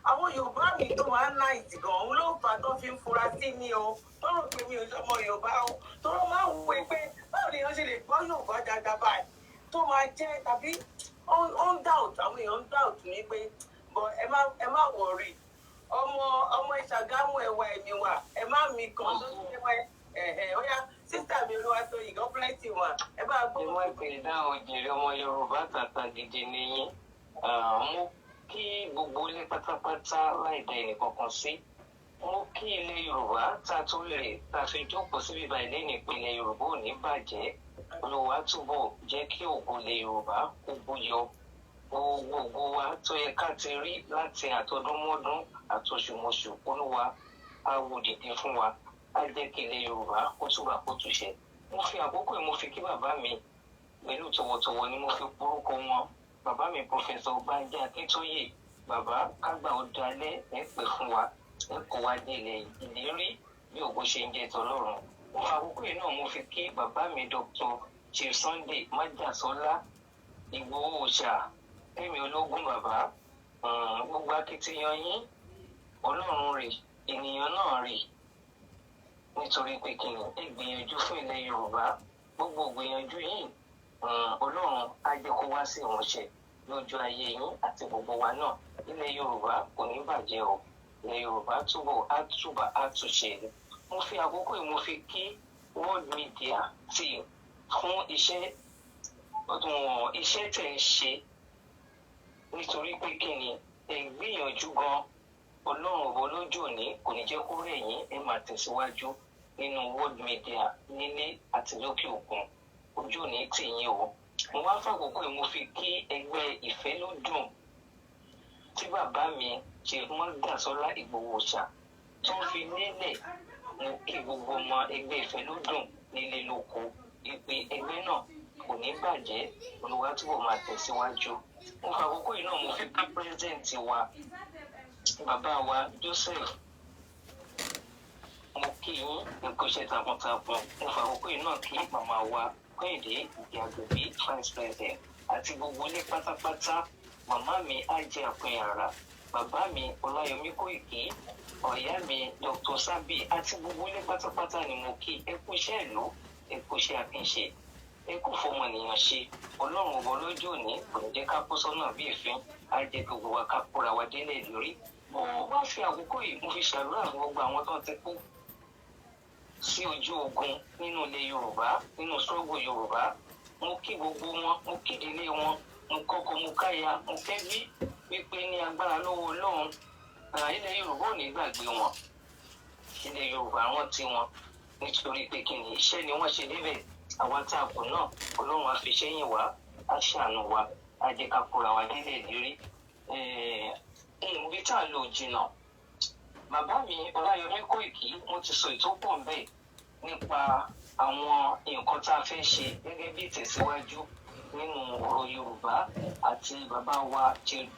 Àwọn Yorùbá mi tó máa ń láìsí gan, òun ló fà á tó fi ń fura sí mi o, tó rò pé mi ò ṣọmọ Yorùbá o, tó rò máa ń wò pé báwo ni èèyàn ṣe lè gbọ́ Yorùbá dáadáa báyìí, tó máa jẹ́ tàbí ó ń doubt. Àwọn èèyàn ń doubt mi pé, but ẹ má worry, ọmọ ọmọ Ìṣàgámù, ẹwà ẹ̀mí wà, ẹ má mi kàn lójú ẹwà ẹ̀hẹ̀. Ó yá, sister mi Olúwatóyìn, God bless you ma, ẹ bá gbọ́. Ẹ má pè é dáhùn jèrè, ọmọ Yorùbá tàtà gidi nìyí. Mo kí gbogbo ilé pátápátá láì dá ẹnìkankan sí. Mo kí ilẹ̀ Yorùbá tá a tó rè tá a fi jókòó síbi báyìí lẹ́yìn. Ìpínlẹ̀ Yorùbá ò ní bàjẹ́. Olúwa túbọ̀ jẹ́ kí ògo ilẹ̀ Yorùbá kó búyọ. Gbogbo wa tó yẹ ká ti rí láti àtọdúnmọ́dún àtọṣùmọṣù, Olúwa á wò dìde fún wa, á jẹ́ kí ilẹ̀ Yorùbá kó túbà kó túṣẹ. Mo fi àkókò yìí, mo fi kí bàbá mi pẹ̀lú tọ̀wọ̀tọ̀wọ̀ ni mo fi porúkọ wọn, bàbá mi Professor Bánjí Akíntóyè. Bàbá, kágbà ó dalẹ̀, ẹ pè fún wa, ẹ kó wa dé ilẹ̀ ìlérí bí ògo ṣe ń jẹ́ tọlọ́run. Mo fi àkókò yìí náà, mo fi kí bàbá mi Dr. Chief Sunday Májàsọ́lá Ìgbòho Òòṣà, Fẹ́mi Ológun. Bàbá, gbogbo akitiyan yín, Ọlọ́run rè, ènìyàn náà rè, nítorí pé kí ni, ẹ gbìyànjú fún ilẹ̀ Yorùbá. Gbogbo gbìyànjú yìí, Ọlọ́run á jẹ́ kó wá sí ìmúṣẹ lójú ayé yín àti gbogbo wa náà. Ilẹ̀ Yorùbá kò ní bàjẹ́ o. Ilẹ̀ Yorùbá túbọ̀ á túbà á túṣe. Mo fi àkókò yìí, mo fi kí world media team fún iṣẹ́ tẹ̀ ń ṣe, nítorí pé kí ni, ẹ gbìyànjú gan. Ọlọ́run ọ̀bọ lójú òní kò ní jẹ́ kó rẹ̀ yín. Ẹ máa tẹ̀síwájú nínú world media nílé àti lókè òkun. Ojú òní tì yín o. Mo wá fàkókò yìí, mo fi kí ẹgbẹ́ Ìfẹ́lódùn tí bàbá mi ṣe Mọ́gàsọ́lá Ìgbòho Òòṣà tó fi lélẹ̀. Mo kí gbogbo ọmọ ẹgbẹ́ Ìfẹ́lódùn nílé lóko ìpè ẹgbẹ́ náà kò ní bàjẹ́. Olúwa túbọ̀ máa tẹ̀síwájú. Mo fàkókò yìí náà, mo fi kí president wa, bàbá wa Joseph. Mo kí yín, ẹ kú iṣẹ́ takuntakun. Mo fàkókò yìí náà kí màmá wa Kẹ́hìndé Ìjàgbẹ̀bí, vice president, àti gbogbo ilé pátápátá. Màmá mi Ájẹ Àpẹyàrà, bàbá mi Ọláyọmí Kóìkì, ọ̀yá mi Dr. Sabi, àti gbogbo ilé pátápátá ni mo kí. Ẹ kú iṣẹ́ ìlú, ẹ kú iṣẹ́ àkànṣe, ẹ kú fọmọnìyàn ṣe. Ọlọ́run ọba ọlọ́jọ́ òní kò ní jẹ́ ká kó sọ́nà bí ìfín. Á jẹ́ gbogbo wa ká kóra wa délẹ̀ lórí. Mo wá fi àkókò yìí, mo fi ṣàdúrà fún gbogbo àwọn tó ti kú sí ojú ogun nínú ilẹ̀ Yorùbá, nínú sọ́gbò Yorùbá. Mo kí gbogbo wọn, mo kí ìdílé wọn, mo kọ́kọ́, mo káya, mo kẹ́bí wípé ní agbára lọ́wọ́ Ọlọ́run, ilẹ̀ Yorùbá ò ní gbàgbé wọn. Ilẹ̀ Yorùbá rántí wọn, nítorí pé kí ni, iṣẹ́ ni wọ́n ṣe débẹ̀. Àwa tá a kù náà, Ọlọ́run á fi sẹ́yìn wá, á ṣàánú wa, á jẹ́ ká kóra wa délẹ̀ lérí. Ibi tá a lò jìnnà, bàbá mi Ọláyọmí Kóìkì, wọ́n ti sọ ìtọ́pọ̀ ń bẹ̀ nípa àwọn nǹkan tá a fẹ́ ṣe gẹ́gẹ́ bí ìtẹ̀síwájú nínú ọ̀rọ̀ Yorùbá, àti bàbá wa Chief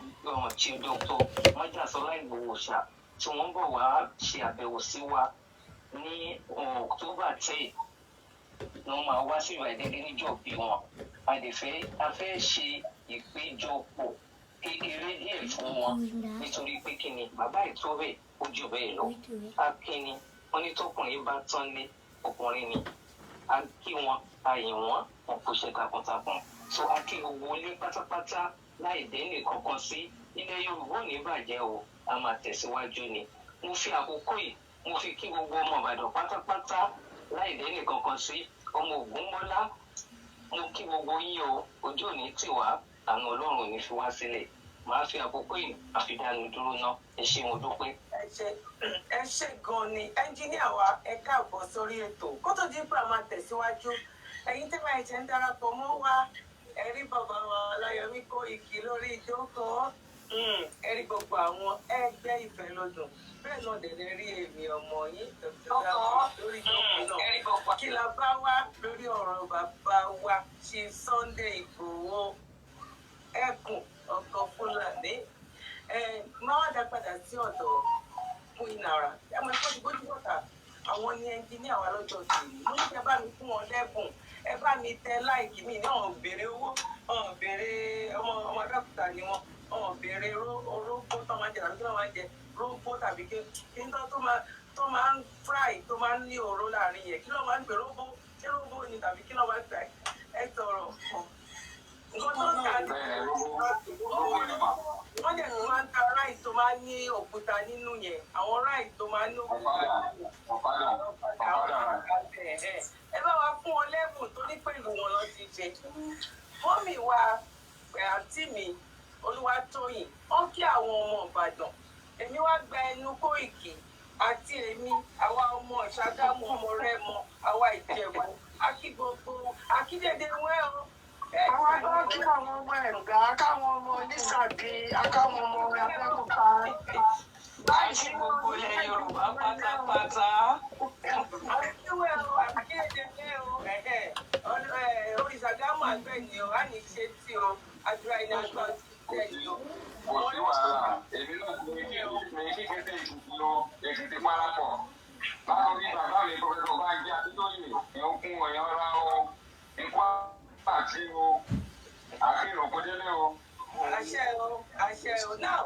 Dr. Májàsọ́lá Ìgbòho Òòṣà tí wọ́n ń bọ̀ wá ṣe àbẹ̀wò sí wa ní October 10 ni wọ́n máa wá sí Ìbàdàn níjọ́ bí wọn. A lè fẹ́, a fẹ́ ṣe ìpéjọpọ̀ kékeré díẹ̀ fún wọn, nítorí pé kí ni, bàbá ìtọ́bẹ̀ ó jù bẹ́ẹ̀ lọ. Akíni wọn ní tọkùnrin bá tán lé ọkùnrin ni. A kí wọn, a yìn wọn, wọn kò ṣe takuntakun. So a kí gbogbo ilé pátápátá láì dẹ́nì kankan sí. Ilẹ̀ Yorùbá ò ní bàjẹ́ o, a máa tẹ̀síwájú ni. Mo fi àkókò yìí, mo fi kí gbogbo ọmọ Ìbàdàn pátápátá láì dẹ́nì kankan sí, ọmọ Ògúnmọ́lá. Mo kí gbogbo yín o. Ojú òní tì wá, àánú Ọlọ́run ò ní fi wá sílẹ̀. Màá fi àkókò yìí àfidánu dúró ná. Ẹ ṣé, mo dúpẹ́. Ẹ ṣe, ẹ ṣe gan ni, ẹnjíníà wa. Ẹ káàbọ̀ sórí ètò. Kó tó di pé a máa tẹ̀síwájú, ẹ̀yin tẹ́ báyìí ṣe ń darapọ̀ mọ́ wa, ẹ rí bàbá wa Ọláyọmí Kóìkì lórí ìjókòó. Ẹ rí gbogbo àwọn ẹgbẹ́ Ìfẹ́lódùn bẹ́ẹ̀ náà dẹ̀ lè rí èmi ọmọ yín, Dr. Zabby, lórí ìjókòó náà. Kí la bá wá lórí ọ̀rọ̀ bàbá wa Chief Sunday Igboho, ẹkùn ọkọ Fúlàní? Ẹ máa wá dá padà sí ọ̀dọ̀ Queen Ara. Ẹ mọ̀ ẹ̀kọ́ ti gbójú bọ̀tà àwọn ní ẹnjíníà wa lọ́jọ́ tèmi. Mo ní kí ẹ bá mi fún wọn lẹ́bùn, ẹ bá mi tẹ like mi ní. Ọ̀n béèrè owó, ọ̀n béèrè ọmọ ọmọ Abẹ́òkúta ni wọ́n, ọ̀n béèrè orógbó tó máa ń jẹ tàbí kí wọ́n máa ń jẹ rógbó tàbí kí n tó máa ń fry, tó máa ń ní òró láàrin yẹn. Kí ló máa ń pè rógbó? Ṣé rógbó ni tàbí kí ló máa ń pè? Ẹ sọ̀rọ̀ nǹkan tó ń ta ní. Wọ́n dẹ̀ tún máa ń ta rice tó máa ń ní òkúta nínú yẹn, àwọn rice tó máa ń ní òkúta. Ẹ bá wa fún wọn lẹ́bùn torí pẹ̀lú wọn lọ ti ṣe. Mummy wa, àǹtí mi Olúwatóyìn, wọ́n kí àwọn ọmọ Ìbàdàn. Èmi wá gba ẹnu Kóìkì àti èmi, àwa ọmọ Ṣàgámù, ọmọ Rẹ́mọ, àwa Ìjẹ̀bú, akí gbogbo akídédé wẹ́ o. Àwọn agbọ́ kí àwọn ọmọ Ẹ̀gbá, káwọn ọmọ Onísàbí, akáwọn ọmọ Abẹ́òkúta. Àti gbogbo ilẹ̀ Yorùbá pátápátá. Akíwẹ̀ o, akídédé o, orí Ṣàgámù àgbẹ̀ ni o, á ní ṣe tí o, àdúrà iná gbọ́ ti tẹ̀ ni o. Kò sí wàhálà. Èmi náà ti mi kí kété Èkìtì o, Èkìtì parapọ̀ látọ̀rí bàbá mi, Professor Bánjí Akíntóyè, ìhókùn èèyàn ra o, nǹkan àti o àti ìròkòdélé o. Àṣẹ o, àṣẹ o. Now,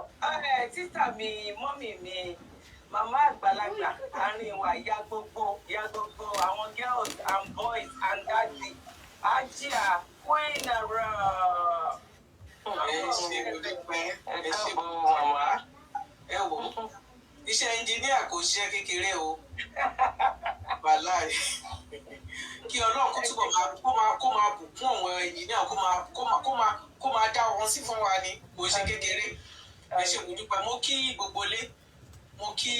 sister mi, mummy mi, màmá àgbàlagbà àárín wa, ìyá gbogbo, ìyá gbogbo àwọn girls and boys and daddy, Ajia Queen Ara. Ẹ ṣe, mo dúpẹ́. Ẹ ṣe, màmá. Ẹ wò ó, iṣẹ́ ẹnjìníà kò ṣiṣẹ́ kékeré o. Wàláì, kí Ọlọ́run kó túbọ̀ máa kó máa bùkún àwọn ẹnjìníà, kó máa dá wọn sí fún wa ni. Kò ṣe kékeré. Ẹ ṣe, mo dúpẹ́. Mo kí gbogbo ilé. Mo kí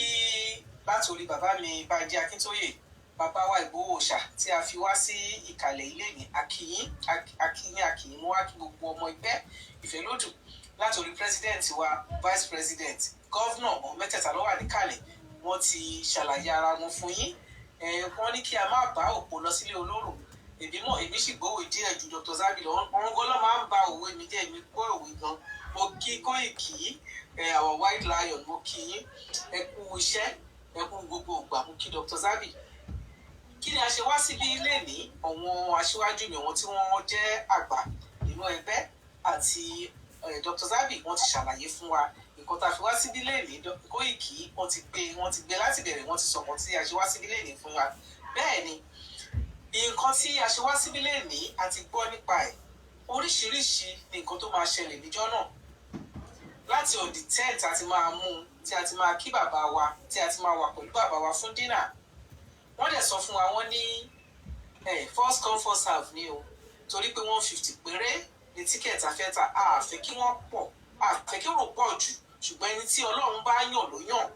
láti orí bàbá mi Bánjí Akíntóyè, bàbá wa Ìgbòho Òòṣà tí a fi wá sí ìkàlẹ̀ ilé ní. Akíyín, akíyín, akíyín. Mo wá kí gbogbo ọmọ ẹgbẹ́ Ìfẹ́lódù láti orí president wa, vice president, governor. Ọ̀hún mẹ́tẹ̀ẹ̀ta ló wà níkàlẹ̀. Wọ́n ti ṣàlàyé ara wọn fún yín. Wọ́n ní kí a má bá òpó lọ sílé olóró. Èmi mọ̀, èmi sì gbówó díẹ̀ ju Dr. Zabby lọ. Ọ̀run gan ló máa ń ba òwe mi jẹ́. Èmi gbọ́ òwe gan. Mo kí Kóìkì, our white lion. Mo kí yín, ẹ kú iṣẹ́, ẹ kú gbogbo ìgbà. Mo kí Dr. Zabby. Kí ni a ṣe wá síbí ilé ní? Àwọn aṣíwájú mi, àwọn tí wọ́n jẹ́ àgbà nínú ẹgbẹ́ àti Dr. Zabby, wọ́n ti ṣàlàyé fún wa nǹkan tá a fi wá síbí lẹ́ẹ̀ní. Kóìkì, wọ́n ti gbé láti bẹ̀rẹ̀. Wọ́n ti sọ nǹkan tí a ṣe wá síbí lẹ́ẹ̀ní fún wa. Bẹ́ẹ̀ ni, nǹkan tí a ṣe wá síbí lẹ́ẹ̀ní, a ti gbọ́ nípa ẹ̀. Oríṣiríṣi ní nǹkan tó máa ṣẹlẹ̀ níjọ́ náà. Láti on the 10th a ti máa mú un, tí a ti máa kí bàbá wa, tí a ti máa wà pẹ̀lú bàbá wa fún dinner. Wọ́n dẹ̀ sọ fún wa, wọ́n ní first come, first serve ni o, torí pé 150 péré ní ticket àfẹ́ta. A fẹ́ kí wọ́n pọ̀, a fẹ́ kí rò pọ̀ jù, ṣùgbọ́n ẹni tí Ọlọ́run bá yàn ló yàn.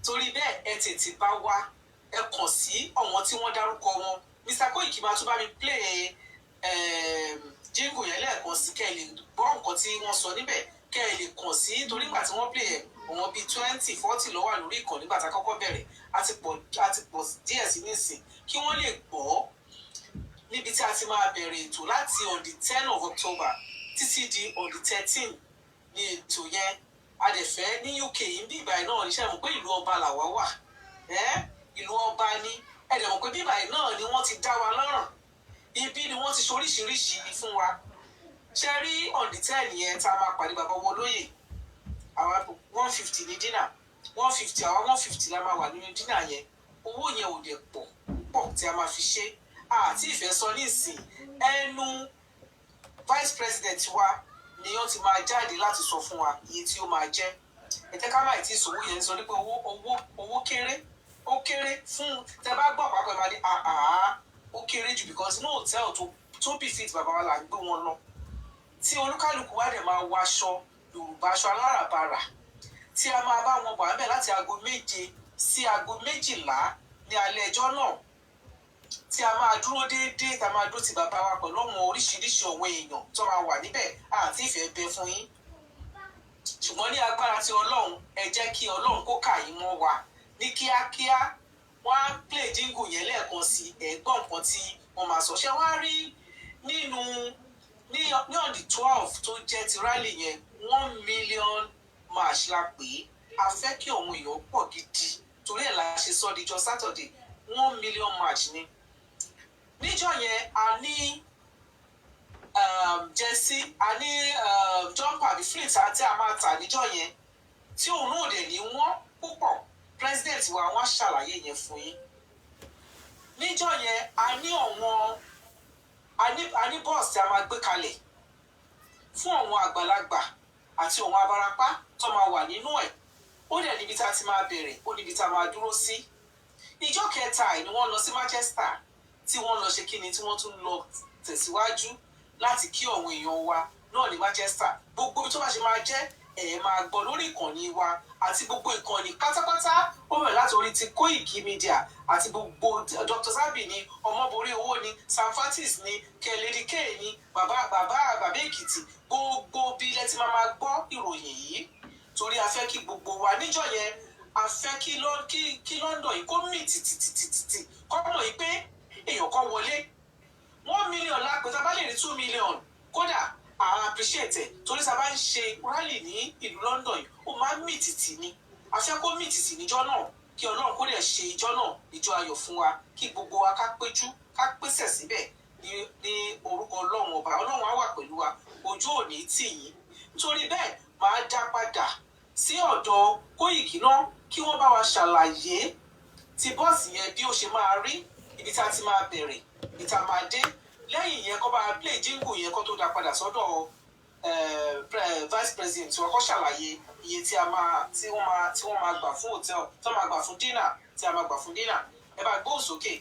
Torí bẹ́ẹ̀, ẹ tètè bá wa, ẹ kàn sí ọ̀wọ́n tí wọ́n dárúkọ wọn. Mr Koiki máa tún bá mi play jingle yẹn lẹ́ẹ̀kan sí, kẹ́ ẹ lè gbọ́ nǹkan tí wọ́n sọ níbẹ̀, kẹ́ ẹ lè kàn sí, torí ìgbà tí wọ́n play ẹ̀, òun bíi 20, 40 ló wà lórí ìkànnì nígbà tá a kọ́kọ́ bẹ̀rẹ̀. A ti pọ̀ díẹ̀ sí nísìn, kí wọ́n lè gbọ́ níbi tí a ti máa bẹ̀rẹ̀ ètò láti on the 10 of October títí di on the 13 ní ètò yẹn. A dẹ̀ fẹ́ ní UK yìí bí ìgbà yìí náà níṣẹ́ mọ̀ pé ìlú ọba làwa wà. Ìlú ọba ni. Ẹ dẹ̀ mọ̀ pé bíbà yìí náà ni wọ́n ti dá wa lọ́rùn, ibi ni wọ́n ti ṣoríṣiríṣi fún wa. Ṣe rí on the 10 yẹn tá a máa pàdé bàbá wọn lóyè, àwa 150 ní dinner, 150, àwa 150 la máa wà nínú dinner yẹn. Owó yẹn ò dẹ̀ pọ̀ púpọ̀ tí a máa fi ṣe àti ìfẹ́ sọ nísìn. Ẹnu vice president wa ni wọ́n ti máa jáde láti sọ fún wa iye tí ó máa jẹ́. Ẹ jẹ́ ká má tí ì sòwò yẹn sọ pé owó kéré, ó kéré fún. Tẹ bá gbọ́ àpapọ̀, ẹ máa ní àhàhà, ó kéré jù, because no hotel tó befit bàbá wa là ń gbé wọn lọ. Tí olúkálùkù wa dẹ̀ máa wọ aṣọ Yorùbá, aṣọ aláràbarà, tí a máa bá wọn wà ńbẹ̀ láti aago 7 sí aago 12 ní alẹ́ ẹjọ́ náà, tí a máa dúró déédéé, tá a máa dúró ti bàbá wa pẹ̀lú àwọn oríṣiríṣi àwọn èèyàn tó máa wà níbẹ̀. Àti ìfẹ́ bẹ fún yín, ṣùgbọ́n ní agbára ti Ọlọ́run, ẹ jẹ́ kí Ọlọ́run kó kà yín mọ́ wa ní kíákíá. Wọ́n á play jingle yẹn lẹ́ẹ̀kan sí ẹ̀gbọ́n nǹkan tí wọ́n máa sọ. Ṣé wọ́n á rí nínú ní on the 12 tó jẹ́ ti rally yẹn, 1 million march la pè é. A fẹ́ kí àwọn èèyàn pọ̀ gidi, torí ẹ̀ la ṣe sọ díjọ́ Saturday. 1 million march ni. Níjọ́ yẹn, a ní jersey, a ní jumper àbí fleet àti a máa tà níjọ́ yẹn, tí òun náà dẹ̀ ní wọ́n púpọ̀. President wa, wọ́n ṣàlàyé yẹn fún yín níjọ́ yẹn. A ní àwọn a ní bọ́ọ̀sì tí a máa gbé kalẹ̀ fún àwọn àgbàlagbà àti àwọn abarapá tó máa wà nínú ẹ̀. Ó dẹ̀ níbi tá a ti máa bẹ̀rẹ̀, ó níbi tá a máa dúró sí. Ìjọ́ kẹta ẹ̀ ni wọ́n lọ sí Manchester, tí wọ́n lọ ṣe kíni, tí wọ́n tún lọ tẹ̀síwájú láti kí àwọn èèyàn wa náà ní Manchester. Gbogbo ibi tó bá ṣe máa jẹ́, ẹ̀ máa gbọ́ lórí ìkànnì wa àti gbogbo ìkànnì pátápátá. Ó bẹ̀rẹ̀ láti orí ti Koiki Media àti gbogbo Dr. Zabi ní Ọmọborí Owó ní Sam Fatis ní Kẹlẹ́dí K ní bàbá bàbá bàbá Èkìtì. Gbogbo bí ilẹ̀ tí máa máa gbọ́ ìròyìn yìí, torí a fẹ́ kí gbogbo wa níjọ́ yẹn, a fẹ́ kí London yìí kó mì tìtìtìtìtì, kọ́ mọ̀ yìí pé èèyàn kan wọlé. 1 million lápẹ́, tá a bá lè rí 2 million kódà, à appreciate ẹ̀, torí tá a bá ń ṣe rally ní ìlú London yìí, ó máa ń mì tìtì ni. A fẹ́ kó mì tìtì níjọ́ náà. Kí Ọlọ́run kó dẹ̀ ṣe ìjọ́ náà ìjọ ayọ̀ fún wa, kí gbogbo wa ká péjú, ká pèsè síbẹ̀ ní orúkọ Ọlọ́run Ọba. Ọlọ́run á wà pẹ̀lú wa, ojú ò ní tì yín. Nítorí bẹ́ẹ̀, máa dá padà sí ọ̀dọ̀ Kóìkì náà kí wọ́n bá wa ṣàlàyé ti bọ́ọ̀sì yẹn, bí ó ṣe máa rí, ibi tá a ti máa bẹ̀rẹ̀, ibi tá a máa dé. Lẹ́yìn yẹn, kó bá play jingle yẹn, kó tó dá padà sọ́dọ̀ vice president wa, kó ṣàlàyé iye tí a máa tí wọ́n máa gbà fún hotel, tí wọ́n máa gbà fún dinner, tí a máa gbà fún dinner. Ẹ bá gbóhùn sókè,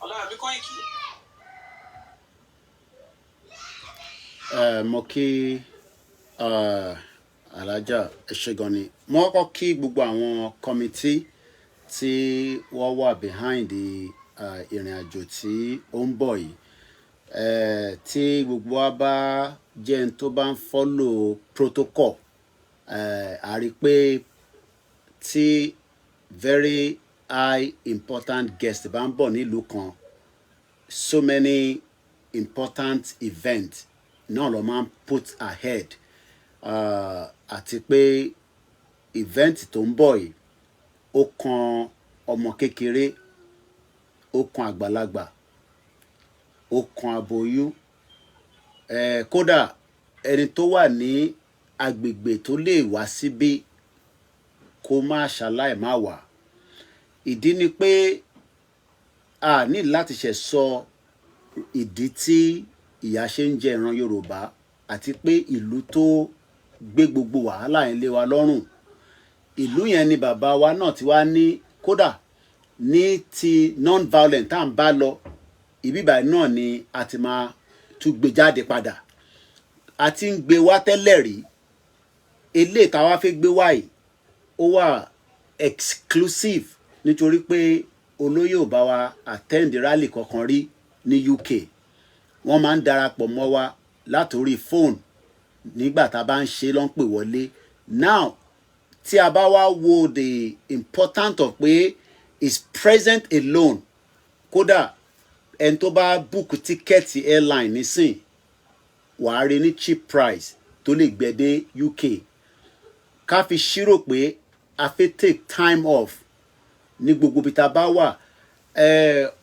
Ọláyọmí Kóìkì. Mo kí Alhaja, ẹ ṣé gan ni. Mo kọ́kọ́ kí gbogbo àwọn committee tí wọ́n wà behind the ìrìn àjò tí ó ń bọ̀ yìí. Tí gbogbo wa bá jẹ́ ẹni tó bá ń follow protocol, a rí i pé tí very high important guest bá ń bọ̀ nílùú kan, so many important event náà ló máa ń put ahead, àti pé event tó ń bọ̀ yìí, ó kan ọmọ kékeré, ó kan àgbàlagbà, ó kan aboyún, kódà ẹni tó wà ní agbègbè tó lè wá síbí, kó má ṣaláì má wá. Ìdí ni pé a ní láti ṣe sọ ìdí tí ìyà ṣe ń jẹ ìran Yorùbá, àti pé ìlú tó gbé gbogbo wàhálà yẹn lé wa lọ́rùn, ìlú yẹn ni bàbá wa náà ti wá ní. Kódà ní ti non-violent tá à ń bá lọ ìbíbà náà ni a ti máa tún gbé jáde padà. A ti ń gbé wá tẹ́lẹ̀ rí. Eléyìí táwa fẹ́ gbé wá yìí, ó wà exclusive, nítorí pé olóyè ò bá wa attend rally kankan rí ní UK. Wọ́n máa ń darapọ̀ mọ́ wa látòrí fóònù nígbà tá a bá ń ṣe ló ń pè wọlé. Now, tí a bá wá wo the important of pé is present alone, kódà ẹni tó bá book ticket airline nísìn, wàá rí ní cheap price tó lè gbé dé UK. Ká fi ṣírò pé a fẹ́ take time off ní gbogbo ibi tá a bá wà,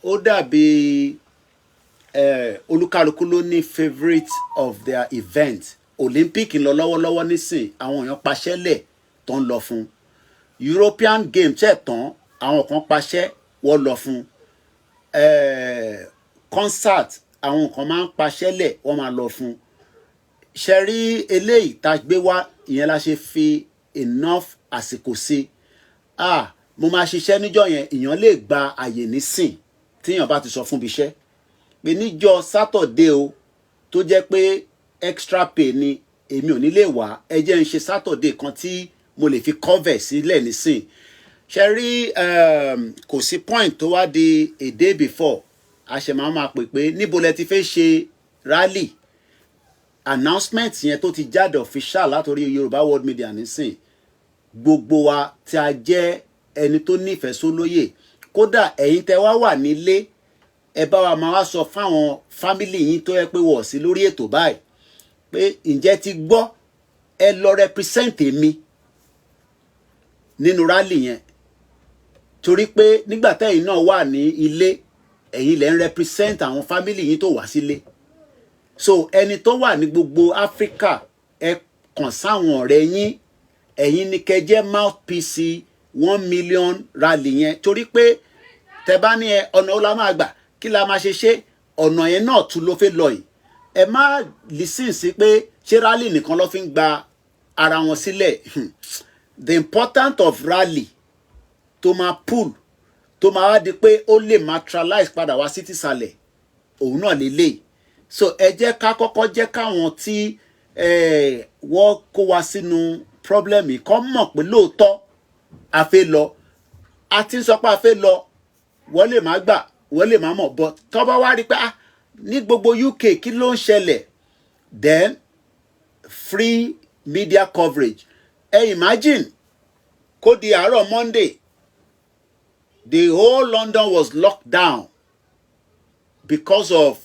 ó dàbí olúkálukú ló ní favourite of their event. Olympic ń lọ lọ́wọ́lọ́wọ́ nísìn, àwọn èèyàn paṣẹ́ lẹ̀ tó ń lọ fún. European Games ṣẹ̀ tán, àwọn kan paṣẹ́, wọ́n lọ fún. Concert, àwọn kan máa ń paṣẹ́ lẹ̀, wọ́n máa lọ fún. Ṣe rí eléyìí tá a gbé wá, ìyẹn la ṣe fi enough àsìkò sí. Ah, mo máa ṣiṣẹ́ níjọ́ yẹn. Èèyàn lè gba àyè nísìn tíyàn bá ti sọ fún ibi iṣẹ́ pé níjọ́ Saturday o, tó jẹ́ pé Extra pay ni èmi ò ní lè wá. Ẹ jẹ́ ń ṣe Saturday kan tí mo lè fi cover sílẹ̀ nísìn. Ṣe rí, kò sí point tó wá di a day before, a ṣe máa máa pè pé níbo lẹ ti fẹ́ ṣe rally. Announcement yẹn tó ti jáde official látòrí Yorùbá World Media nísìn, gbogbo wa tí a jẹ́ ẹni tó nífẹ̀ẹ́ sólóyè, kódà ẹ̀yin tẹ́ wá wà nílé, ẹ bá wa máa wá sọ fáwọn family yín tó yẹ pé wọ̀ sí lórí ètò báyìí pé ǹjẹ́ ti gbọ́, ẹ lọ represent mi nínú rally yẹn, torí pé nígbà tẹ́yìn náà wà ní ilé, ẹ̀yin lẹ́ ń represent àwọn family yín tó wá sílé. So ẹni tó wà ní gbogbo Áfíríkà, ẹ kàn sáwọn ọ̀rẹ́ yín, ẹ̀yin ní kẹ́ jẹ́ mouthpiece 1 million rally yẹn, torí pé tẹ bá ní ẹ ọ̀nà ó la máa gbà, kí la máa ṣe ṣe, ọ̀nà yẹn náà tún ló fẹ́ lọ yìí. Ẹ má listen sí pé ṣé rally nìkan ló fi ń gba ara wọn sílẹ̀. The important of rally tó máa pull, tó máa wá di pé ó lè materialize padà wá sí tìsàlẹ̀, òun náà lélẹ̀. So ẹ jẹ́ ká kọ́kọ́ jẹ́ káwọn tí wọ́n kó wa sínú problem yìí kọ́ mọ̀ pé lóòótọ́ a fẹ́ lọ. A ti ń sọ pé a fẹ́ lọ, wọ́n lè má gbà, wọ́n lè má mọ̀, but tó bá wá rí pé, ah, ní gbogbo UK, kí ló ń ṣẹlẹ̀? Then free media coverage. Ẹ imagine kó di àárọ̀ Monday, the whole London was locked down because of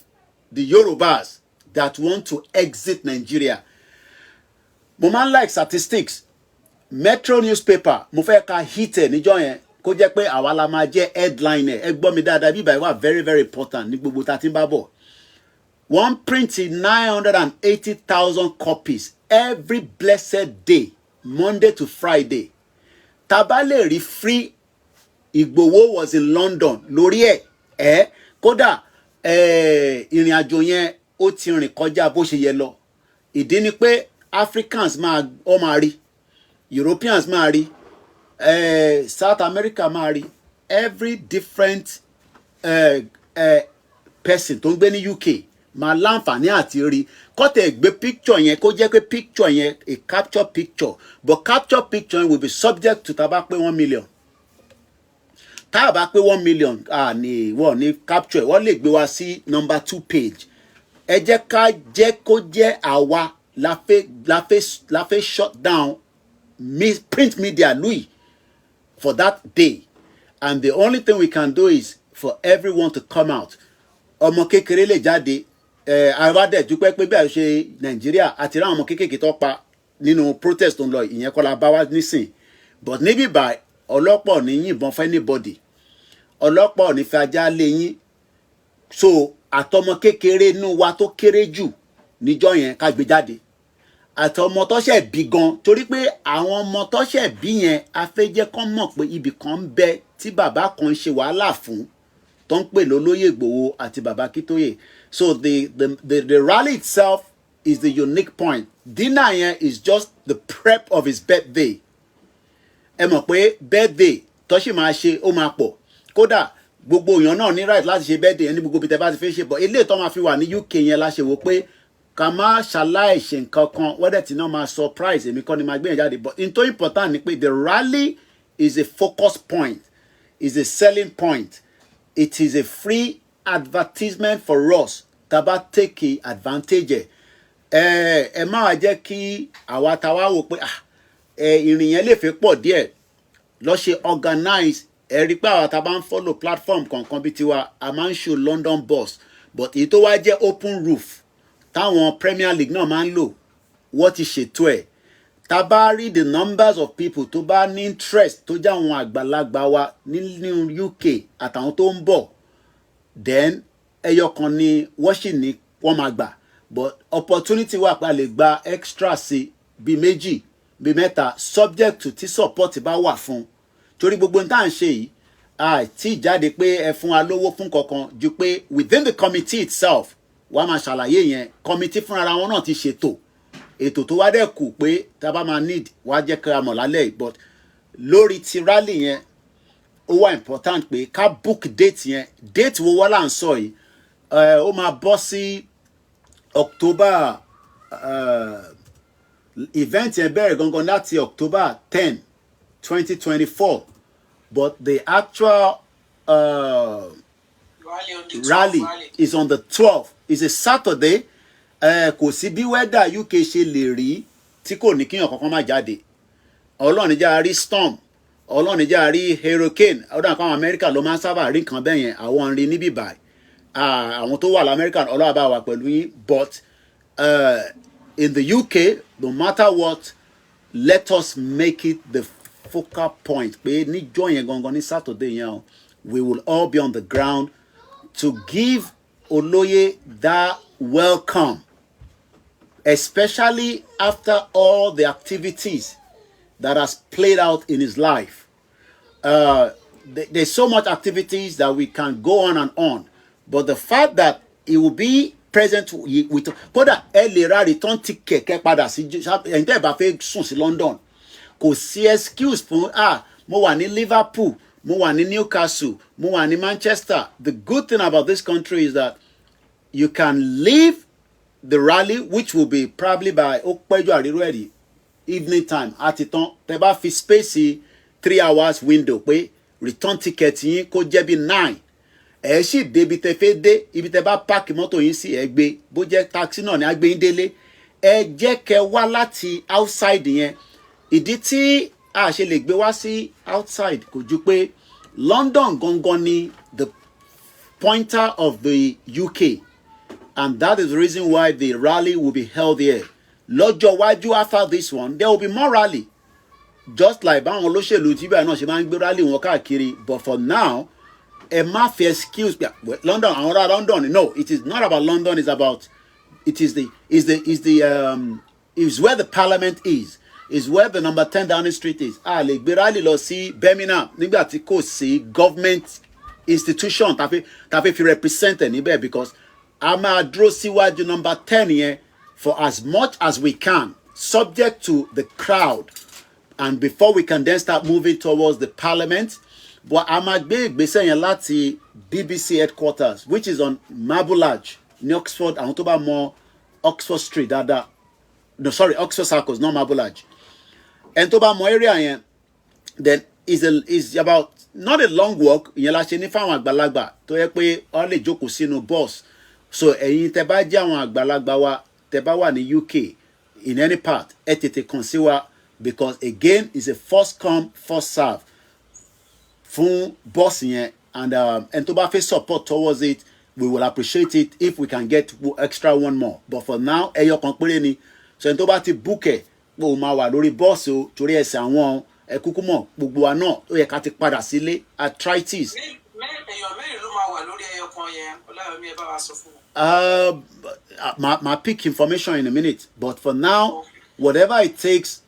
the Yorubas that want to exit Nigeria. Mo máa ń like statistics. Metro newspaper, mo fẹ́ ka hit ẹ̀ níjọ́ yẹn, kó jẹ́ pé àwa la máa jẹ́ headline ẹ̀. Ẹ gbọ́ mi dáadáa, bíbá yìí wà very very important ní gbogbo tá a ti ń bá bọ̀. Wọ́n print 980,000 copies every blessed day, Monday to Friday. Tá bá lè rí free Ìgbòho was in London lórí ẹ̀ ẹ́, kódà ìrìn àjò yẹn ó ti rìn kọjá bó ṣe yẹ lọ. Ìdí ni pé Africans máa ọ máa rí, Europeans máa rí, South America máa rí, every different person tó ń gbé ní UK máa láǹfààní àti rí. Kọ́tẹ̀ gbé picture yẹn, kó jẹ́ pé picture yẹn, a capture picture, but capture picture yẹn will be subject to tá a bá pé 1 million. Tá a bá pé 1 million, ah, ní wọ́n ní capture, wọ́n lè gbé wa sí number two page. Ẹ jẹ́ ká jẹ́ kó jẹ́ àwa la fẹ́ shut down print media louis for that day, and the only thing we can do is for everyone to come out. Ọmọ kékeré lè jáde. Ẹ àwa dẹ̀ dúpẹ́ pé bí a ṣe Nàìjíríà àti ráwọn ọmọ kékeré tó pa nínú protest tó ń lọ, ìyẹn kọ́ la bá wá nísìn. But níbí bá, ọlọ́pàá ò ní yìnbọn fún anybody, ọlọ́pàá ò ní fi ajá lé yín. So àtọmọ kékeré inú wa tó kéré jù níjọ́ yẹn, ká gbé jáde, àtọmọ tó ṣẹ̀ bí gan, torí pé àwọn ọmọ tó ṣẹ̀ bí yẹn, a fẹ́ jẹ́ kán mọ̀ pé ibì kan ń bẹ tí bàbá kan ń ṣe wàhálà fún, tó ń pè lólóyè Ìgbòho àti bàbá Akíntóyè. So the rally itself is the unique point. Dinner yẹn is just the prep of his birthday. Ẹ mọ̀ pé birthday tó sì máa ṣe, ó máa pọ̀. Kódà gbogbo èèyàn náà ní right láti ṣe birthday yẹn ní gbogbo ibi tẹ́ bá ti fẹ́ ṣe, but eléyìí tó máa fi wà ní UK yẹn la ṣe wò pé ká má ṣaláì ṣe nǹkan kan. Wẹ́dẹ̀ tí náà máa surprise, èmi kọ́ ni máa gbé yẹn jáde. But n tó important ni pé the rally is a focus point, is a selling point, it is a free advertisement for us tá a bá take advantage ẹ̀. Ẹ má wá jẹ́ kí àwa tá wá wò pé, ah, ẹ ìrìn yẹn lè fẹ́ pọ̀ díẹ̀ lọ ṣe organize. Ẹ rí pé àwa tá a bá ń follow platform kọ̀ọ̀kan bíi tiwa, a máa ń show London bus, but èyí tó wá jẹ́ open roof táwọn Premier League náà máa ń lò, wọ́n ti ṣètò ẹ̀. Tá a bá rí the numbers of people tó bá ní interest, tó jẹ́ àwọn àgbàlagbà wa nínú UK àtàwọn tó ń bọ̀, then ẹyọ kan ni wọ́n sì ní wọ́n máa gbà, but opportunity wà pé a lè gba extra sí bíi méjì, bíi mẹ́ta, subject to tí support bá wà fún, torí gbogbo nǹkan tá à ń ṣe yìí, àti jáde pé ẹ fún wa lówó fún kankan, ju pé within the committee itself, wàá máa ṣàlàyé yẹn. Committee fúnra wọn náà ti ṣètò ètò tó wá dẹ̀ kù pé tá a bá máa need, wá jẹ́ ká mọ̀ lálẹ́ yìí. But lórí ti rally yẹn, ó wà important pé ká book date yẹn. Date wo wá là ń sọ yìí? Ó máa bọ́ sí October Event yẹn bẹ̀rẹ̀ gangan láti October 10, 2024, but the actual Rally on the 12th. Rally Rally. is on the 12th. It's a Saturday. Kò sí bí weather UK ṣe lè rí tí kò ní kíyàn kankan má jáde. Ọlọ́run jẹ́ a rí storm, Ọlọ́run jẹ́ a rí hurricane. Ọdún àpá àwọn Amẹ́ríkà ló máa ń sábà rí nǹkan bẹ́ẹ̀ yẹn. Àwọn ń rí níbí báyìí. Ah, àwọn tó wà lamẹ́ríkà, Ọlọ́run bá wà pẹ̀lú yín, but in the UK, no matter what, let us make it the focal point pé níjọ́ yẹn gangan, ní Saturday yẹn o, we will all be on the ground to give Olóyè that welcome, especially after all the activities that has played out in his life. There's so much activities that we can go on and on, but the fact that he will be present with, kódà ẹ lè ra return ticket kẹ́ padà sí ẹ̀yin tẹ́ ẹ bá fẹ́ sùn sí London. Kò sí excuse fún, ah, mo wà ní Liverpool, mo wà ní Newcastle, mo wà ní Manchester. The good thing about this country is that you can leave the rally, which will be probably by, ó pẹ́jọ́ àríró ẹ̀rí, evening time àti tán. Tẹ́ bá fi space 3 hours window pé return ticket yín kó jẹ́ bí 9, ẹ sì débi tẹ́ fẹ́ dé. Ibi tẹ́ bá park mọ́tò yín sí, ẹ gbé. Bó jẹ́ taxi náà ni, á gbé yín délé. Ẹ jẹ́ kẹ́ wá láti outside yẹn. Ìdí tí a ṣe lè gbé wá sí outside kò ju pé London gangan ni the pointer of the UK, and that is the reason why the rally will be held here. Lọ́jọ́ iwájú, after this one, there will be more rally, just like báwọn olóṣèlú tí báyìí náà ṣe máa ń gbé rally wọn káàkiri. But for now, ẹ má fi excuse pé, "Well, London, àwọn ará London." No, it is not about London. It's about, it is the is the is the is where the parliament is where the number 10 Downing Street is. A lè gbé rally lọ sí Birmingham nígbà tí kò sí government institution tàfi fi represent ẹ̀ níbẹ̀, because a máa dúró síwájú number 10 yẹn for as much as we can, subject to the crowd, and before we can then start moving towards the parliament. But a máa gbé ìgbésẹ̀ yẹn láti BBC headquarters, which is on Marble Arch ní Oxford. Àwọn tó bá mọ Oxford Street dáadáa, no, sorry, Oxford Circus, not Marble Arch, ẹni tó bá mọ area yẹn, then is about not a long walk. Ìyẹn la ṣe ní fáwọn àgbàlagbà tó yẹ pé wọ́n lè jókòó sínú bus. So ẹ̀yin tẹ́ bá jẹ́ àwọn àgbàlagbà wa, tẹ́ bá wà ní UK in any part, ẹ tètè kàn sí wa, because again, it's a first come, first serve fún bọ́ọ̀sì yẹn. And ẹni tó bá fẹ́ support towards it, we will appreciate it if we can get extra one more, but for now, ẹyọ kan péré ni. So ẹni tó bá ti book ẹ̀ pé o máa wà lórí bọ́ọ̀sì o, torí ẹsẹ̀ àwọn ẹ kúkú mọ̀, gbogbo wa náà ó yẹ ká ti padà sílé, arthritis. Èèyàn mélòó ló máa wà lórí ẹyọ kan yẹn, Ọláyọmí? Ẹ bá wa sọ fún wọn. My pick information in a minute, but for now, whatever it takes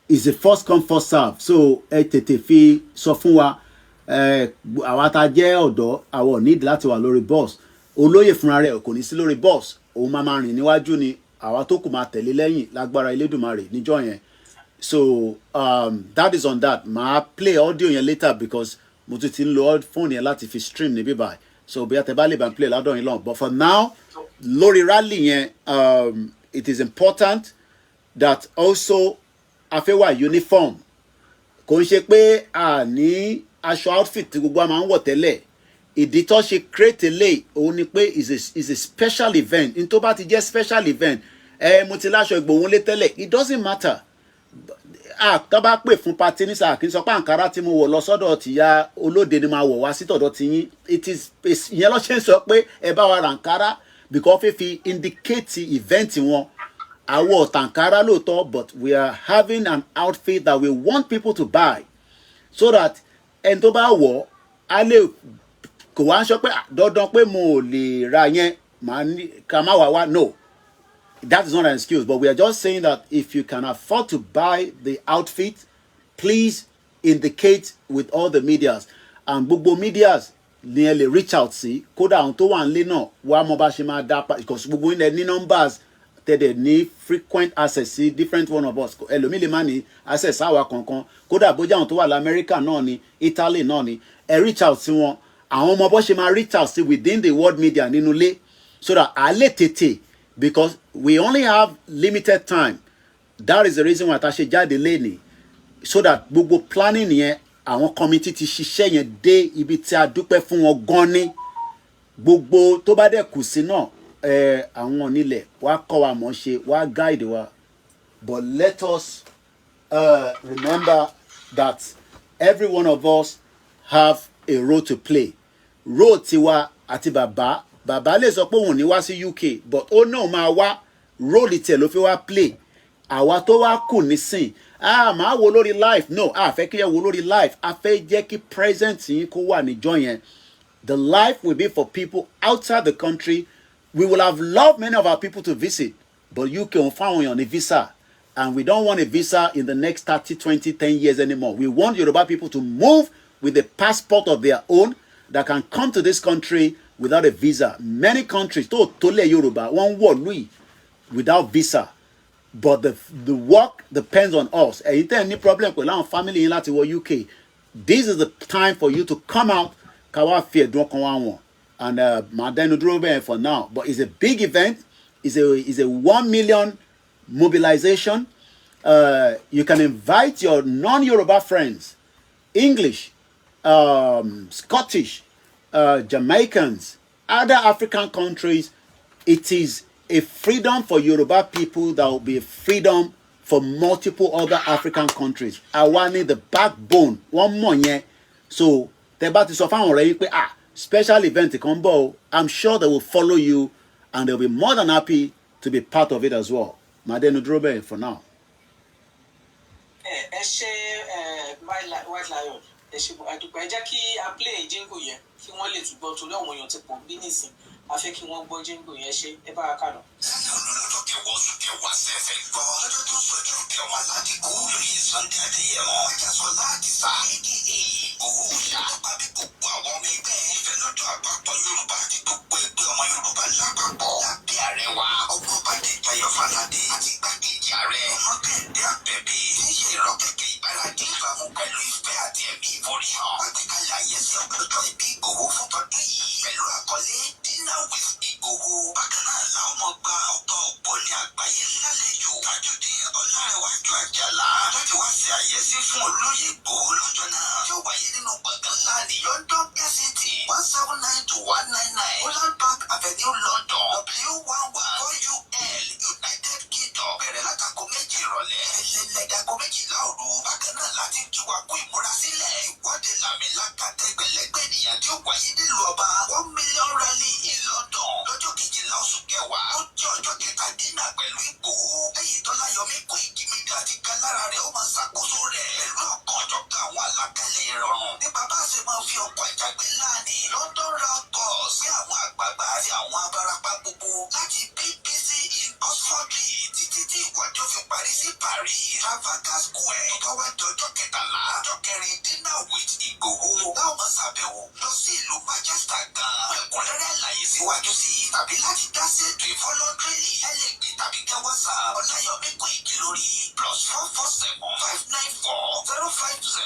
is a first come, first serve. So ẹ tètè fi sọ fún wa. Àwa tá a jẹ́ ọ̀dọ́, àwọn ò need láti wà lórí bus. Olóyè fúnra rẹ̀ kò ní sí lórí bus, òun máa máa rìn níwájú ni, àwa tó kù máa tẹ̀lé lẹ́yìn lágbára Elédùmarè níjọ́ yẹn. So that is on that. Màá play audio yẹn later because mo tún ti ń lo phone yẹn láti fi stream níbí báyìí, so bóyá tẹ bá lè bá ń play ládọ̀ yín lọ́n. But for now, lórí rally yẹn, it is important that also a fẹ́ wà uniform. Kò ń ṣe pé a ní aṣọ outfit tí gbogbo wa máa ń wọ̀ tẹ́lẹ̀. Ìdí tó ṣe create eléyìí òun ni pé is a special event. N tó bá ti jẹ́ special event, ẹ mo ti láṣọ Ìgbòho lé tẹ́lẹ̀, it doesn't matter. Ah, tó bá pè fún party ní sáà, kí n sọ pé àǹkárá tí mo wọ̀ lọ sọ́dọ̀ tìyá olóde ni máa wọ̀ wá sí tọ̀dọ̀ tiyín. It is ìyẹn ló ṣe ń sọ pé ẹ bá wa ra àǹkárá, because fífi indicate event wọn. Àwọ̀ tàǹkárá lóòótọ́, but we are having an outfit that we want people to buy so that ẹni tó bá wọ̀ á lè kò wá ń sọ pé, "Ah, dandan pé mo ò lè ra yẹn, màá ní ká má wá wá." No, that is not an excuse, but we are just saying that if you can afford to buy the outfit, please indicate with all the medias, and gbogbo medias ni ẹ lè reach out sí. Kódà àwọn tó wà nílé náà wàá mọ bá ṣe máa dá pa, because gbogbo ilẹ̀ ní numbers tẹ̀dẹ̀ ní frequent access sí different one of us. Ẹlòmíì lè má ní access àwa kankan. Kódà bójá àwọn tó wà lamẹ́ríkà náà ni, Italy náà ni, ẹ reach out sí wọn. Àwọn ọmọ bó ṣe máa reach out sí within the world media nínú ilé, so that a lè tètè Because we only have limited time. That is the reason why ta ṣe jáde lénìí, so that gbogbo planning yẹn, àwọn committee ti ṣiṣẹ́ yẹn dé ibi tí a dúpẹ́ fún wọn gan ni. Gbogbo tó bá dẹ̀ kù sí náà, ẹ àwọn onílẹ̀ wá kọ́ wa mọ̀ ṣe, wá guide wa. But let us remember that every one of us have a role to play. Role tiwa àti bàbá, bàbá lè sọ pé òun ò ní wá sí UK, but ó náà máa wá, role tiẹ̀ ló fi wá play. Àwa tó wá kù nísìn, a máa wo lórí live. No, a fẹ́ kí ẹ wo lórí live. A fẹ́ jẹ́ kí present yín kó wà níjọ́ yẹn. The live will be for people outside the country. We will have loved many of our people to visit, but UK ò fáwọn èèyàn ní visa, and we don't want a visa in the next 30, 20, 10 years anymore. We want Yoruba people to move with a passport of their own that can come to this country without a visa. Many countries tó tó lẹ̀ Yorùbá, wọ́n ń wọ̀lú yìí without visa, but the work depends on us. Ẹ̀yin tẹ́ ẹ ní problem pẹ̀lú àwọn family yín láti wọ UK, this is the time for you to come out, ká wá fi ẹ̀dùn ọkàn wa wọ̀n. And màá dẹnu dúró bẹ́ẹ̀ for now, but it's a big event. It's a 1 million mobilization. You can invite your non-Yoruba friends, English, Scottish, Jamaicans, other African countries. It is a freedom for Yoruba people that will be a freedom for multiple other African countries. Àwa ni the backbone, wọ́n mọ̀ yẹn. So tẹ́ bá ti sọ fáwọn ọ̀rẹ́ yín pé, ah, special event kan bọ̀ o, I'm sure they will follow you and they will be more than happy to be part of it as well. Màá dẹnu dúró bẹ́ẹ̀ for now. Ẹ ṣe ẹ, White Lion, ẹ ṣe àdúpẹ́. Ẹ jẹ́ kí a play jingle yẹn kí wọ́n lè túbọ̀, torí àwọn èèyàn ti pọ̀ bí nìsín, a fẹ́ kí wọ́n gbọ́ jingle yẹn. Ṣe ẹ bá wa kà lọ. Lọ́jọ́ kẹwàá oṣù kẹwàá sẹ́fẹ̀ gbọ́. Lọ́jọ́ tó sọjọ́ kẹwàá aládìkú. Lóye Sunday Adéyẹmọ. Májàsọ́lá Àdìsá, aka Ìgbòho Òòṣà. Nípa bí gbogbo àwọn ọmọ ẹgbẹ́ ìfẹ́ lọ́dọ̀ àpapọ̀ Yorùbá àti gbogbo ẹgbẹ́ ọmọ Yorùbá lápapọ̀. Lábẹ́ ààrẹ wa, Ọmọọba Dèjayọ̀ Fáládé, àti igbákejì ààrẹ, Ọmọkẹ́hìndé Àbẹ̀bí. Ń ṣe ìrọ̀kẹ̀kẹ̀ ìgbáradì ìbámu pẹ̀lú ìfẹ́ àti ẹ̀mí ìforíhàn. Àgbékalẹ̀ àyẹ̀sí ọjọ́ ìbí Ìgbòho fún tọdún yìí. Pẹ̀lú àkọlé Dinner with Ìgbòho. Bákan náà làwọn ọmọ gba ọ̀pọ̀ ògbóni àgbáyé lálejò. Tajudeen Ọlárẹ̀wájú Àjàlá, láti wá sí àyẹ́sí fún olóyè Ìgbòho lọ́jọ́ náà. Yóò wáyé nínú gbọ̀ngàn ńlá ní London City, 179 to 199 Holland Park Avenue, London, W11 4UL, United Kingdom. Bẹ̀rẹ̀ látago 7 ìrọ̀lẹ́. Ẹlẹ́lẹ́dàgọ́ 12 òru. Bákan náà láti kí wa kú ìmúrasílẹ̀. Ìwọ́de làmìlaka tẹgbẹ̀lẹ́gbẹ̀ ènìyàn tí ó wáyé nílùú ọba, 1 million rally in London, lọ́jọ́ 12 oṣù kẹwàá. Ó jẹ́ ọjọ́ kẹta dinner pẹ̀lú Ìgbòho. Lẹ́yìn Tọ́láyọmí Kóìkì Media ti kan lára rẹ̀, ó máa ṣàkóso rẹ̀. Pẹ̀lú ọ̀kan ọ̀jọ̀kan àwọn àlàkalẹ̀ ìrọ̀rùn nípa bá a ṣe máa fi ọkọ̀ àjàgbé ńlá ní London Round Course sí àwọn àgbààgbà àti àwọn abarapá gbogbo láti BBC in Oxford títí tí ìwọ́de ó fi parí sí Paris, Trafalgar Square. Tó bá wá di ọjọ́ 13, ọjọ́ kẹrin dinner with Ìgbòho, táwọn máa ṣàbẹ̀wò lọ sí ìlú Manchester gan-an. Fún ẹ̀kúnrẹ́rẹ́ àlàyé síwájú sí i tàbí láti dá sí ètò ìfọlọ́dúnrún, ẹ lè pè tàbí kẹ́ WhatsApp Ọláyọmí Kóìkì lórí +447 594 050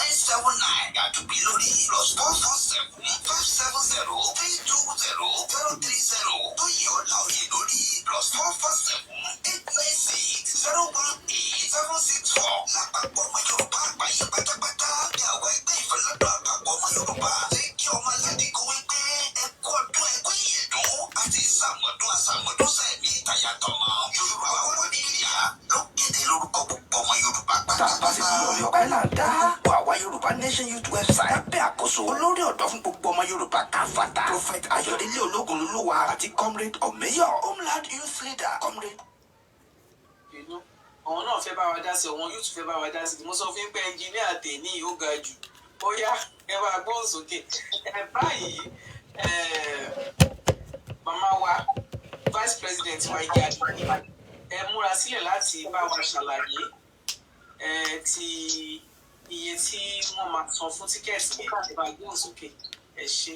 979, àdùbí lórí +447 570 320 030, Tóyè Ọláòyè lórí +447 896 018 764. Lápapọ̀ ọmọ Yorùbá àgbáyé pátápátá ní àwọn ẹgbẹ́ ìfẹ́lọ́dọ̀ àpapọ̀ ọmọ Yorùbá tí kí ọmọ aládìkú wípé ẹ kú ọdún, ẹ kú ìyèdún àti ìsàmọ̀dún àsàmọ̀dún sẹ́mi ìtàyàtọ̀mọ́. Yorùbá wọ́n nílìá ló kéde lórúkọ gbogbo ọmọ Yorùbá Tá a bá sì pátápátá. ti lórí ọpẹ́ là ń dá. Gbogbo àwa Yorùbá Nation Youth website lábẹ́ àkóso olórí ọ̀dọ́ fún gbogbo ọmọ Yorùbá káfàtà, Prophet Ayọ̀délé Ológunlolúwa, àti Comrade Omeyo, Homeland Youth Leader, Comrade Inú àwọn náà fẹ́ bá wa dá sí, àwọn yóò tún fẹ́ bá wa dá sí. Mo sọ fún yín pé ẹnjìníà tèmi ó ga jù. Ó yá, ẹ bá gbóhùn sókè. Ẹ báyìí, ẹ màmá wa, vice president wa, Ige Adùnní, ẹ múra sílẹ̀ láti bá wa ṣàlàyé ẹ ti iye tí wọ́n máa san fún ticket yẹn. Ẹ bá gbóhùn sókè, ẹ ṣé.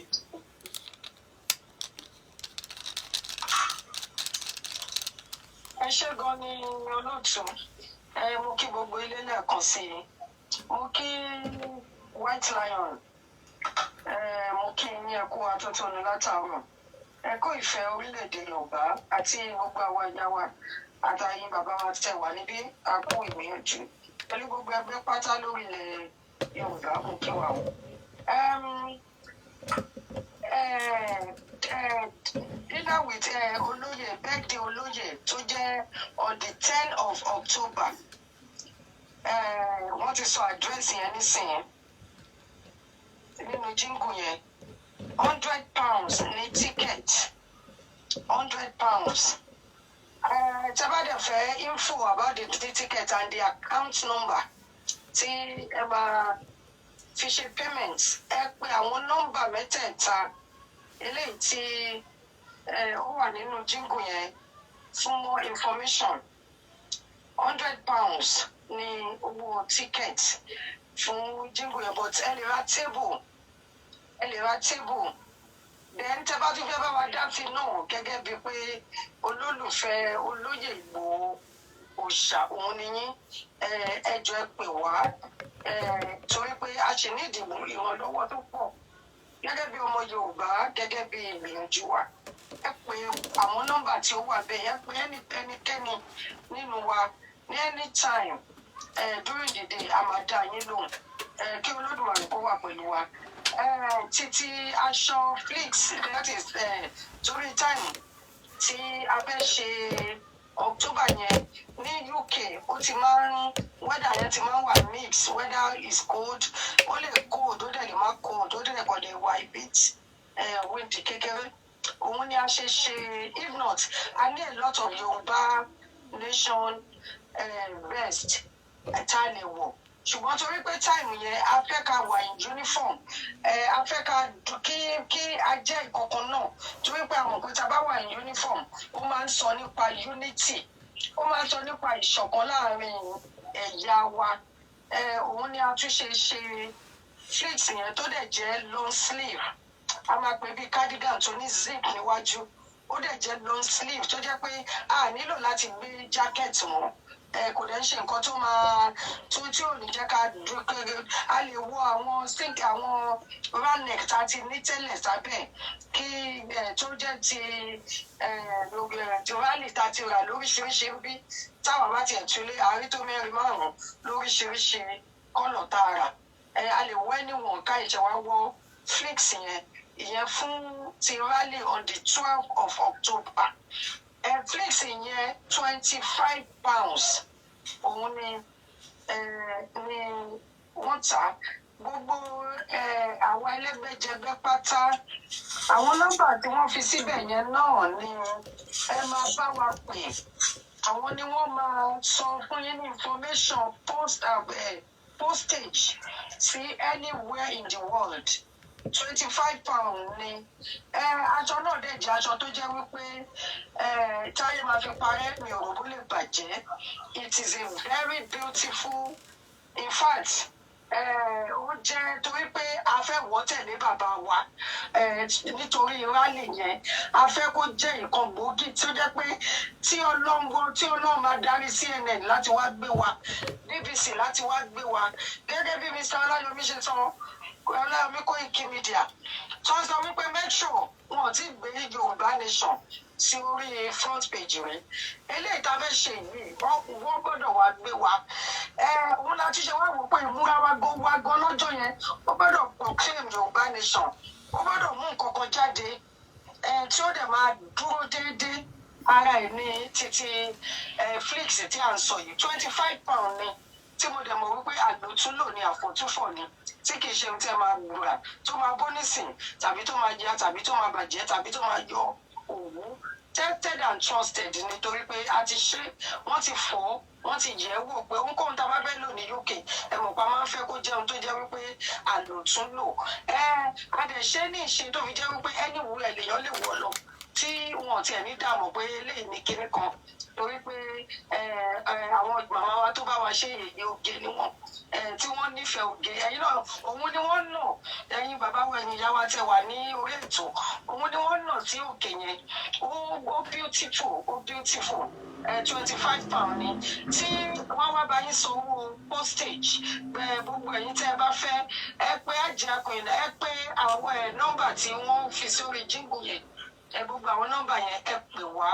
Ẹ ṣé gan ni, olóòtú. Ẹ mo kí gbogbo ilé lẹ́ẹ̀kan sí i. Mo kí White Lion, ẹ mo kí yín, ẹ kú atótónu látàárọ̀. Ẹ kú ìfẹ́ orílẹ̀-èdè Yorùbá àti gbogbo àwọn ẹ̀yà wa àtàyìn bàbá wa tẹ̀ wá níbí. A kú ìgbìyànjú pẹ̀lú gbogbo ẹgbẹ́ pátá lórí ilẹ̀ Yorùbá, mo kí wa o. Dinner with olóyè, birthday olóyè tó jẹ́ on the 10 of October, wọ́n ti sọ àdírẹ́sì yẹn nísìnyẹn nínú jingle yẹn. £100 ní ticket, £100. Tẹ́ bá dẹ̀ fẹ́ info about the ticket and the account number tí ẹ máa fi ṣe payment, ẹ pè àwọn nọ́mbà mẹ́tẹ̀ẹ̀ta eléyìí tí ó wà nínú jingle yẹn fún more information. £100 ní owó ticket fún jingle yẹn, but ẹ lè ra table, ẹ lè ra table. Then tẹ́ bá tún fẹ́ bá wa dá sí náà gẹ́gẹ́ bíi pé olólùfẹ́ olóyè Ìgbòho Òòṣà òun ni yín, ẹ jọ̀ọ́, ẹ pè wá, torí pé a ṣì ní ìdìbò ìrànlọ́wọ́ tó pọ̀ gẹ́gẹ́ bí ọmọ Yorùbá, gẹ́gẹ́ bí ìgbìyànjú wa. Ẹ pè àwọn nọ́mbà tí ó wà bẹ́ẹ̀ yẹn, pé ẹnikẹ́ni nínú wa ní anytime during the day, a máa dá yín lóhùn. Kí Olódùmarè kó wà pẹ̀lú wa. Títí aṣọ flix, that is torí time tí a fẹ́ ṣe October yẹn ní UK, ó ti máa ń weather yẹn ti máa ń wà mix. Weather is cold, ó lè cold, ó dẹ̀ lè má cold, ó dẹ̀ kàn lè wà a bit wind kékeré. Òun ni a ṣe ṣe. If not, a ní a lot of Yorùbá nation vest tá a lè wọ̀, ṣùgbọ́n torí pé time yẹn, a fẹ́ ká wà in uniform, a fẹ́ ká kí a jẹ́ ìkọ̀kan náà, torí pé àwọn òpin tá a bá wà in uniform, ó máa ń sọ nípa unity, ó máa ń sọ nípa ìṣọ̀kan láàrin ẹ̀yà wa. Òun ni a tún ṣe ṣe flix yẹn tó dẹ̀ jẹ́ long sleeve. A máa pè bí cardigan tó ní zip níwájú, ó dẹ̀ jẹ́ long sleeve tó jẹ́ pé a nílò láti gbé jacket mọ́. Ẹ kò dẹ̀ ń ṣe nǹkan tó máa tó tí ò ní jẹ́ ká dúró kéré. A lè wọ àwọn sink, àwọn round neck tá a ti ní tẹ́lẹ̀ sábẹ́ kí ẹ tó jẹ́ ti ẹ ti rally tá a ti rà lóríṣiríṣi bí táwọn bá tiẹ̀ túlé àárí tó mẹ́rin márùn-ún lóríṣiríṣi colour tá a rà. Ẹ a lè wọ ẹniwọ̀n ká ìṣẹ̀ wá wọ flix yẹn, ìyẹn fún ti rally on the 12 of October. Ẹ flix yẹn, £25 òun ni ẹ ni wọ́n tà á. Gbogbo ẹ àwọn ẹlẹ́gbẹ́jẹgbẹ́ pátá, àwọn nọ́mbà tí wọ́n fi síbẹ̀ yẹn náà ni ẹ máa bá wa pè. Àwọn ni wọ́n máa sọ fún yín ní information postage sí anywhere in the world. £25 ni. Ẹ aṣọ náà dẹ̀ jẹ́ aṣọ tó jẹ́ wípé ẹ táyé máa fi parẹ́, mi ò rò bó lè bàjẹ́. It is a very beautiful, in fact, ó jẹ́ torí pé a fẹ́ wọ́ tẹ̀lé bàbá wa nítorí rally yẹn, a fẹ́ kó jẹ́ nǹkan gbòógì tí ó jẹ́ pé tí Ọlọ́run máa darí CNN láti wá gbé wa, BBC láti wá gbé wa, gẹ́gẹ́ bí Mr. Ọláyọmí ṣe sọ, Ọláyọmí Koiki Media, tó ń sọ wípé make sure wọn ò tí ì gbé Yorùbá Nation sí orí front page rẹ̀. Eléyìí tá a fẹ́ ṣe yìí, wọ́n gbọ́dọ̀ wá gbé wa. Ẹ òun la tún ṣe wá wò pé ìmúra wa gan wa gan lọ́jọ́ yẹn, ó gbọ́dọ̀ proclaim Yorùbá Nation, ó gbọ́dọ̀ mú nǹkan kan jáde ẹ tí ó dẹ̀ máa dúró déédéé. Ara ẹ̀ ní títí ẹ flix tí à ń sọ yìí, £25 ni, tí mo dẹ̀ mọ̀ wípé àlòtúnlò ni, àfọ̀túnfọ̀ ni, tí kì í ṣe ohun tí ẹ máa gbúra tó máa bó nísìn tàbí tó máa ya tàbí tó máa bàjẹ́ tàbí tó máa yọ òwú. Tested and trusted, nítorí pé a ti ṣe, wọ́n ti fọ̀, wọ́n ti yẹ̀ ẹ́ wò pé ohunkóhun tá a bá fẹ́ lò ní UK, ẹ mọ̀ pa máa ń fẹ́ kó jẹ́ ohun tó jẹ́ wípé àlòtúnlò. Ẹ a dẹ̀ ṣe ní ìṣe tó fi jẹ́ wípé anywhere lèèyàn lè wọ̀ lọ tí wọn ò tiẹ̀ ní dààmú pé eléyìí ní kinní kan, torí pé ẹ ẹ àwọn màmá wa tó bá wa ṣe, èyí oge ni wọn ẹ tí wọ́n nífẹ̀ẹ́ oge. Ẹ̀yin náà, òun ni wọ́n nà. Ẹ̀yin bàbá wa, ẹ̀yin ìyá wa tẹ wà ní orí ètò, òun ni wọ́n nà sí òkè yẹn. Ó beautiful, ó beautiful. £25 ni tí wọ́n wá bá yín sanwó postage. Gbogbo ẹ̀yin tẹ́ ẹ bá fẹ́, ẹ pé Àjàkùn, ẹ pé àwọn ẹ nọ́mbà tí wọ́n fi sórí jingle yẹn. Ẹ gbogbo àwọn nọ́mbà yẹn, ẹ pè wá.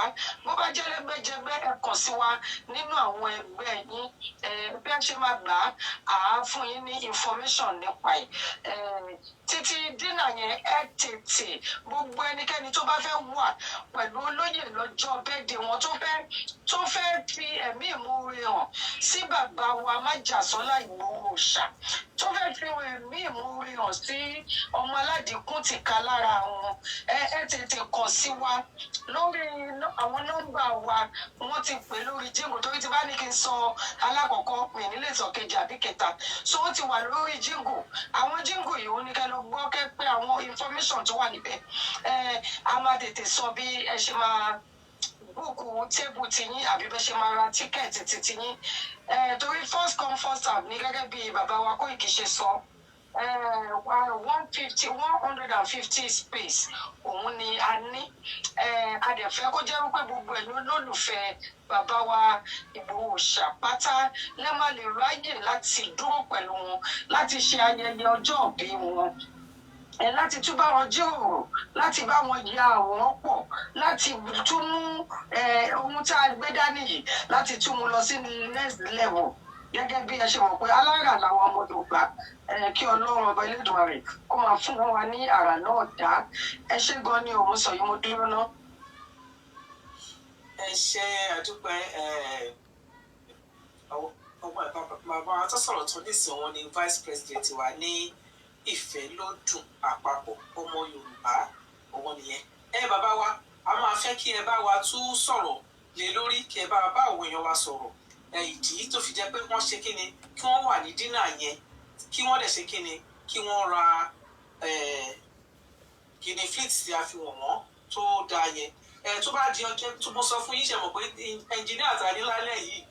Bó bá jẹ́ lẹ́gbẹ́jẹgbẹ́, ẹ kàn sí wa nínú àwọn ẹgbẹ́ yín. Ẹ bí a ṣe máa gbà á, á fún yín ní information nípa ẹ̀. Ẹ títí dinner yẹn, ẹ tètè, gbogbo ẹnikẹ́ni tó bá fẹ́ wà pẹ̀lú olóyè lọ́jọ́ birthday wọn, tó fẹ́ fi ẹ̀mí ìmoore hàn sí bàbá wa Májàsọ́lá Ìgbòho Òòṣà, tó fẹ́ fi ẹ̀mí ìmoore hàn sí ọmọ aládìkún tìka lára wọn, ẹ tètè kàn sí wa lórí àwọn nọ́mbà wa. Wọ́n ti pè lórí jingle, torí tí bá ní kí n sọ alákọ̀ọ́kọ́, mi nílé sọ kejì àbí kẹta. So ó ti wà lórí jingle. Àwọn jingle yìí, ó ní kẹ́ lọ gbọ́, kẹ́ pé àwọn information tó wà níbẹ̀. Ẹ a máa tètè sọ bí ẹ ṣe máa book table tiyín àbí bẹ́ ṣe máa ra ticket tiyín, ẹ torí first come, first serve ní, gẹ́gẹ́ bí bàbá wa Kóìkì ṣe sọ. 150, 150 space òun ni a ní. A dẹ̀ fẹ́ kó jẹ́ wípé gbogbo ẹ̀yin olólùfẹ́ bàbá wa Ìgbòho ṣàpátá lẹ́ máa lè ráyè láti dúró pẹ̀lú wọn, láti ṣe ayẹyẹ ọjọ́ ìbí wọn, ẹ láti tún bá wọn jíròrò, láti bá wọn ya àwòrán pọ̀, láti tún mú ohun tá a gbé dání yìí, láti tún mú lọ sí next level. Gẹ́gẹ́ bí ẹ ṣe mọ̀ pé alára làwọn ọmọ Yorùbá, kí Ọlọ́run ọba Elédùmarè kó máa fún wa ní àrà náà dá. Ẹ ṣé gan ni. Òun sọ yìí, mo dúró ná. Ẹ ṣe, àdúpẹ́. Ọmọ bàbá wa tó sọ̀rọ̀ tó nísìnyí, wọn ni vice president wa ní Ìfẹ́lódùn àpapọ̀ ọmọ Yorùbá, òun nìyẹn. Ẹ bàbá wa, a máa fẹ́ kí ẹ bá wa tún sọ̀rọ̀ lé lórí, kí ẹ bá bá àwọn èèyàn wa sọ̀rọ̀, ìdí tó fi jẹ́ pé wọ́n ṣe kí ni, kí wọ́n wà ní dinner yẹn, kí wọ́n dẹ̀ ṣe kí ni, kí wọ́n ra guinea fleet tí a fi wọ̀n wọ́n tó dáa yẹn. Tó bá di ọjọ́ tó mo sọ fún yín, ṣe mọ̀ pé ẹnjìníà ta ní lálẹ́ yìí,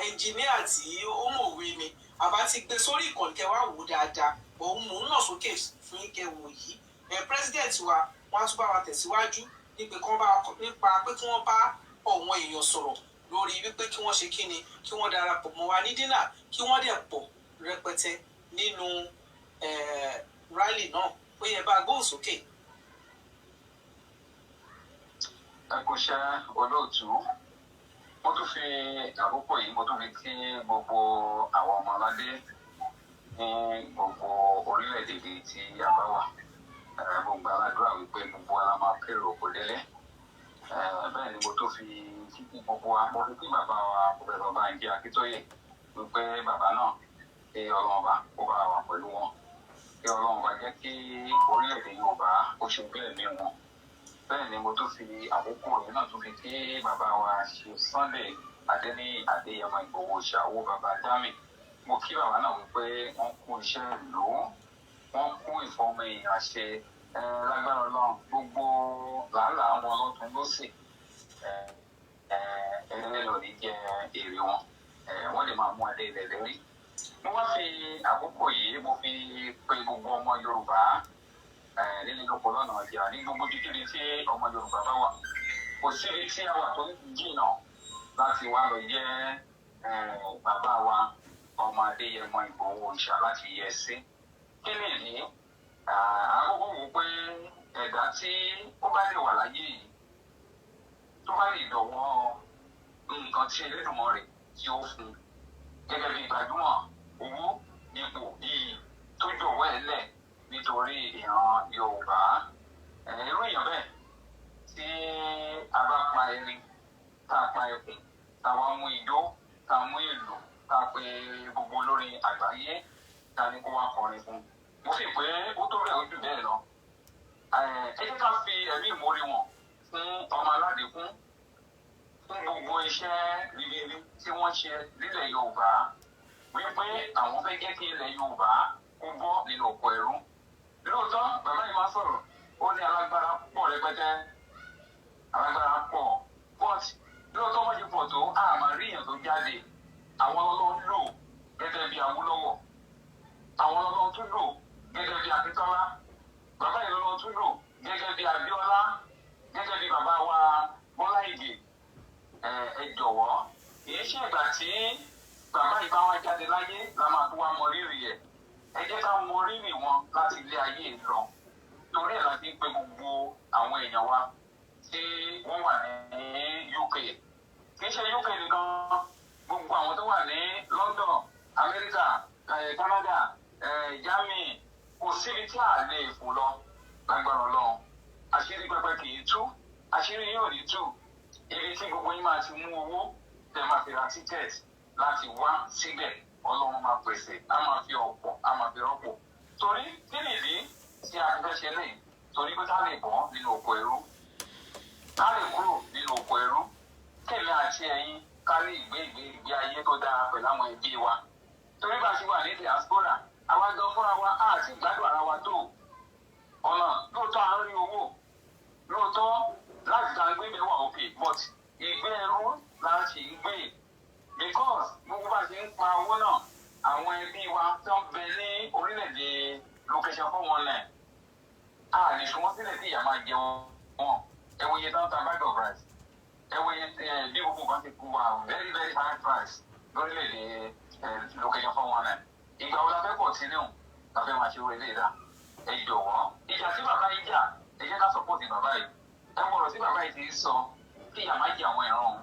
ẹnjìníà tí ó mọ̀wé ni. Àbá ti gbé sórí ìkànnì, kẹwàá wò dáadáa. Òun mò ń nà sókè fún yín kẹ wò yìí. President wa, wọ́n á tún bá wa tẹ̀síwájú nípa pé kí wọ́n bá ọ̀wọ́n èèyàn sọ̀rọ̀ lórí wípé kí wọ́n ṣe kí ni, kí wọ́n darapọ̀ mọ́ wa ní dinner, kí wọ́n dẹ̀ pọ̀ rẹpẹtẹ nínú rally náà. Ó yẹ bá gbóhùn sókè. Ẹ kú iṣẹ́, olóòtú. Mo tún fi àkókò yìí, mo tún fi kí gbogbo àwọn ọmọ aládé ní gbogbo orílẹ̀-èdè bíi tí a bá wà. Mo gba aládùúrà wípé gbogbo wa la máa kérò oko délé. Bẹ́ẹ̀ ni mo tún fi kíkí gbogbo wa, mo fi kí bàbá wa Professor Bánjí Akíntóyè wípé bàbá náà, kí Ọlọ́run bá kó bá wà pẹ̀lú wọn, kí Ọlọ́run bá jẹ́ kí orílẹ̀-èdè Yorùbá ó ṣe bẹ́ẹ̀ ní wọn. Bẹ́ẹ̀ ni mo tún fi àkókò yìí náà tún fi kí bàbá wa ṣe Sunday Adéníyì Adéyẹmọ Ìgbòho ṣàwó, bàbá dami. Mo kí bàbá náà wípé wọ́n kú iṣẹ́ ìlú, wọ́n kú ìfọmọ èèyàn ṣe. Lágbára Ọlọ́run, gbogbo làálàá wọn lọ́tún lọ́sì, ẹ lọ ní jẹ èrè wọn, wọ́n lè máa mú adé ilẹ̀ lérí. Mo wá fi àkókò yìí, mo fi pe gbogbo ọmọ Yorùbá nílé lóko lọ́nà ọjà, ní gbogbo kíkiri tí ọmọ Yorùbá bá wà. Kò síbi tí a wà tó jìnnà láti wá lọ yẹ bàbá wa ọmọ Adéyẹmọ Ìgbòho Òòṣà láti yẹ sí. Kí nìyí? Àkókò wò pé ẹ̀dá tí ó bá lè wà láyé yìí, tó bá lè dọ̀wọ́ nǹkan tí Elédùmarè tí ó fún un gẹ́gẹ́ bí gbajúmọ̀, owó, ipò, iyì, tó jọ̀wọ́ ẹ̀ lẹ̀ nítorí ìran Yorùbá, irú èèyàn bẹ́ẹ̀, tí a bá pa erin, tá a pa ẹkùn, tá a wá mú ijó, tá a mú ìlú, tá a pe gbogbo olórin àgbáyé, tá a ní kó wá kọrin fún un, mo fi pé ó tó bẹ́ẹ̀, ó jù bẹ́ẹ̀ lọ. Ẹ jẹ́ ká fi ẹ̀mí ìmoore wọn fún ọmọ aládìkún fún gbogbo iṣẹ́ ribiribi tí wọ́n ṣe nílẹ̀ Yorùbá, wípé àwọn fẹ́ jẹ́ kí ilẹ̀ Yorùbá kó bọ́ nínú oko ẹrú. Lóòótọ́, bàbá yìí máa sọ̀rọ̀, ó ní alágbára pọ̀ rẹpẹtẹ, alágbára pọ̀, but lóòótọ́, wọ́n ti pọ̀ tó, àmọ́ rí èèyàn tó jáde. Àwọn ọlọ́run lò gẹ́gẹ́ bí Awólọ́wọ̀, àwọn ọlọ́run tún lò gẹ́gẹ́ bí Akíntọ́lá, bàbá yìí lọ́lọ́run tún lò gẹ́gẹ́ bí Abíọ́lá, gẹ́gẹ́ bí bàbá wa Bọ́lá Ìgè. Ẹ jọ̀wọ́, kì í ṣe ìgbà tí bàbá yìí bá wá jáde láyé la máa tó wá mọ rírì ẹ̀. Ẹ jẹ́ ká mọ rírì wọn láti ilé ayé lọ. Torí ẹ̀ la fi ń pe gbogbo àwọn èèyàn wa. Tí wọ́n wà ní UK, kì í ṣe UK nìkan, gbogbo àwọn tó wà ní London, America, Canada, Germany, kò síbi tí a lè fò lọ lágbára Ọlọ́run. Àṣírí pẹpẹ kì í tú, àṣírí yóò ní tú. Ibi tí gbogbo yín máa ti mú owó tẹ máa fi ra ticket láti wá síbẹ̀, Ọlọ́run máa pèsè, á máa fi ọ̀pọ̀, á máa fi rọ́pò. Torí kí nìdí tí a fi fẹ́ ṣe lè? Torí pé ká lè bọ́ nínú oko ẹrú, ká lè kúrò nínú oko ẹrú, kéèmí àti ẹ̀yin ká lè gbé ìgbé ayé tó dáa pẹ̀lú àwọn ẹbí wa. Torí bá a ṣe wà ní diaspora, àwa gan fúnra wa á ti gbádùn ara wa tó ọ̀nà. Lóòótọ́ à ń rí owó, lóòótọ́ láti ta gbé mẹ́wàá òkè, but ìgbé ẹrú la ṣì ń gbé, because gbogbo bá ṣe ń pa owó náà, àwọn ẹbí wa tó ń bẹ ní orílẹ̀-èdè location 419, a lè fi wọ́n sílẹ̀ tí ìyà máa jẹ wọ́n. Ẹ wo iye tó ń ta bag of rice, ẹ wo iye bí gbogbo nǹkan ti kú wa, very very high price lórílẹ̀-èdè location 419. Ìgbà wo la fẹ́ continue, la fẹ́ máa ṣe orí ilé ìdá? Ẹ jọ̀wọ́, ìjà tí bàbá yìí jà, ẹ jẹ́ ká support bàbá yìí. Ẹ wọ̀rọ̀ tí bàbá yìí ti ń sọ, kí ìyà má jẹ àwọn ìran òun.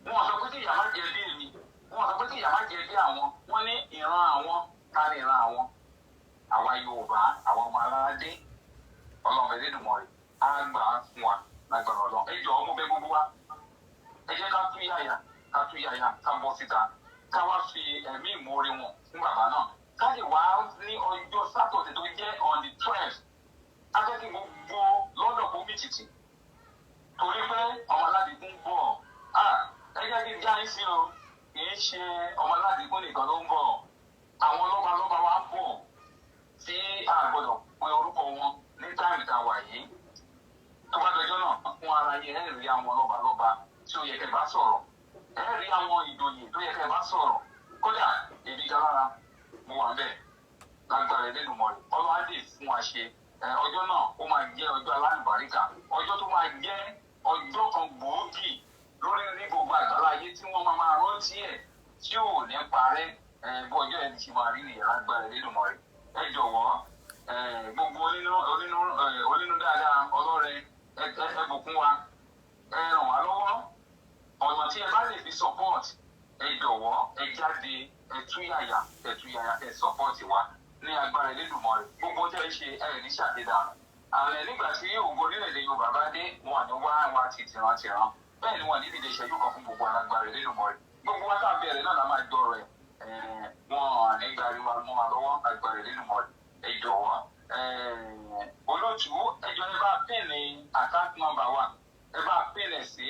Wọn sọ pé kí ìyà má jẹ bí èmi, wọn sọ pé kí ìyà má jẹ bí àwọn. Wọn ní ìran àwọn. Ká ní ìran àwọn, àwa Yorùbá, àwọn ọmọ aládé. Ọlọ́run fẹ́ dédùmọ̀ rẹ̀ á gbà á fún wa lágbára Ọlọ́run. Ẹ jọ̀ọ́, mo bẹ̀ gbogbo wa, ẹ jẹ́ ká tú yàyà, ká tú yàyà, ká bọ́ síta, ká wá fi ẹ̀mí ìmoore wọn fún bàbá náà, ká lè wá ní ọjọ́ Saturday tó jẹ́ on the 12th. Á jẹ́ kí gbogbo lọ́dọ̀ kó mì tìtì, torí pé ọmọ aládìgún ń bọ̀. Ẹ jẹ́ kí n já yín sí o, kì í ṣe ọmọ aládìgún nìkan ló ń bọ̀. Àwọn lọ́balọ́ba wa ń bọ̀ tí a gbọ́dọ̀ pe orúkọ wọn ní time tá a wà yìí. Tó bá dọjọ́ náà fún ara yẹn, ẹ rí àwọn lọ́balọ́ba tí ó yẹ kẹ́ bá sọ̀rọ̀, ẹ rí àwọn ìjòyè tó yẹ kẹ́ bá sọ̀rọ̀. Kódà èmi gan lára, mo wà bẹ́ẹ̀ lágbára Ẹlẹ́dùmarè. Ọlọ́run á lè fún wa ṣe. Ọjọ́ náà, ó máa jẹ́ ọjọ́ alálùbáríkà, ọjọ́ tó máa jẹ́ ọjọ́ kan gbòógì lórí ní gbogbo àgbàlá ayé tí wọ́n máa máa rántí ẹ̀ tí ò ní parẹ́. Bó ọjọ́ ẹ̀ ti ṣe máa rí nìyẹn lágbára Ẹlẹ́dùmarè. Ẹ jọ̀wọ́, gbogbo onínú onínú onínú dáadáa, ọlọ́rẹ, ẹ bùkún wa, ẹ ràn wá lọ́wọ́. Ọ̀nà tí ẹ bá lè fi support, ẹ jọ̀wọ́, ẹ jáde, ẹ tú yàyà, ẹ tú yàyà, ẹ support wa ní agbára Elédùmarè. Gbogbo tẹ́ ẹ ṣe, ẹ ní ṣàdédànù ààrẹ. Nígbà tí ògo orílẹ̀-èdè Yorùbá bá dé, wọn ní wá wá ti tìrantìran, bẹ́ẹ̀ ni wọn ní dìde ìṣẹ́jú kan fún gbogbo alágbára Elédùmarè. Gbogbo wa tá a bẹ̀rẹ̀ náà la máa jọ rẹ̀, wọn ní gbari wa mọ́ wa lọ́wọ́ agbára Elédùmarè. Ẹ jọ̀wọ́, olóòtú, ẹ jọ̀ọ́, ẹ bá pin account number wa, ẹ bá pin ẹ̀ sí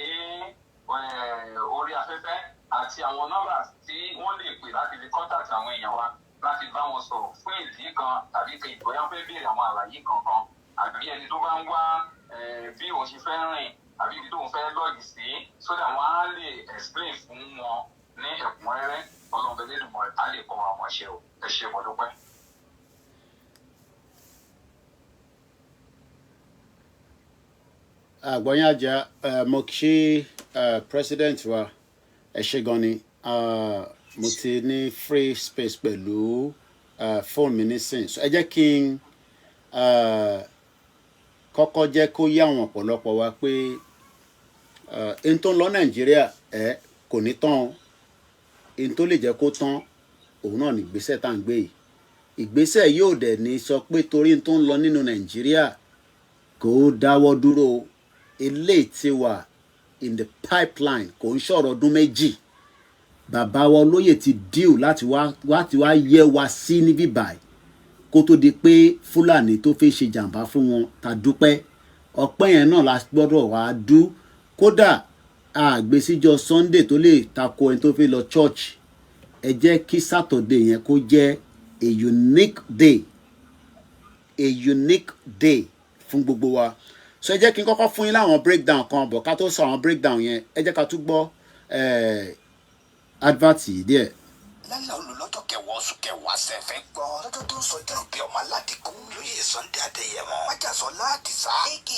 orí afẹ́fẹ́ àti àwọn nọ́mbà tí wọ́n lè pè láti fi contact àwọn èèyàn wa, láti bá wọn sọ̀rọ̀ fún ìdí kan tàbí kejì, bóyá wọ́n fẹ́ béèrè àwọn àlàyé kankan, àbí ẹni tó bá ń wá bí òun ṣe fẹ́ rìn àbí ibi tóun fẹ́ lodge sí, so that wọ́n á lè explain fún wọn ní ẹ̀kúnrẹ́rẹ́. Ọlọ́run bẹ́ẹ̀ lẹ́dùnmọ́ á lè kọ́ àwọn ṣe o. Ẹ ṣé, mo dúpẹ́. Àgbọ̀yìn àjà, mo kí president wa, ẹ ṣé gan ni. Mo ti ní free space pẹ̀lú fóònù mi nísìn, so ẹ jẹ́ kí n kọ́kọ́ jẹ́ kó yé àwọn ọ̀pọ̀lọpọ̀ wa pé n tó ń lọ Nàìjíríà ẹ kò ní tán o. N tó lè jẹ́ kó tán, òun náà ní ìgbésẹ̀ tá à ń gbé yìí. Ìgbésẹ̀ yóò dẹ̀ ní sọ pé torí n tó ń lọ nínú Nàìjíríà kó dáwọ́ dúró o. Eléyìí ti wà in the pipeline, kò ń ṣọ̀rọ̀ ọdún 2. Bàbá wa olóyè ti deal láti wá láti wá yẹ wa sí níbí báyìí kó tó di pé Fúlàní tó fẹ́ ṣe jàǹbá fún wọn. Ta dúpẹ́, ọpẹ́ yẹn náà la gbọ́dọ̀ wá dú. Kódà àgbèsíjọ Sunday tó lè tako ẹni tó fẹ́ lọ church, ẹ jẹ́ kí Saturday yẹn kó jẹ́ a unique day, a unique day fún gbogbo wa. So ẹ jẹ́ kí n kọ́kọ́ fún yín láwọn breakdown kan bọ̀. Ká tó sọ àwọn breakdown yẹn, ẹ jẹ́ ká tún gbọ́ advert yìí díẹ̀. Lálẹ́ olùlọ́jọ́ kẹwàá oṣù kẹwàá, sẹ́fẹ̀ gbọ́ lọ́jọ́ tó ń sọjọ́ ìbí ọmọ aládìkún, lóye Sunday Adéyẹmọ Májàsọ́lá Àdìsá, aka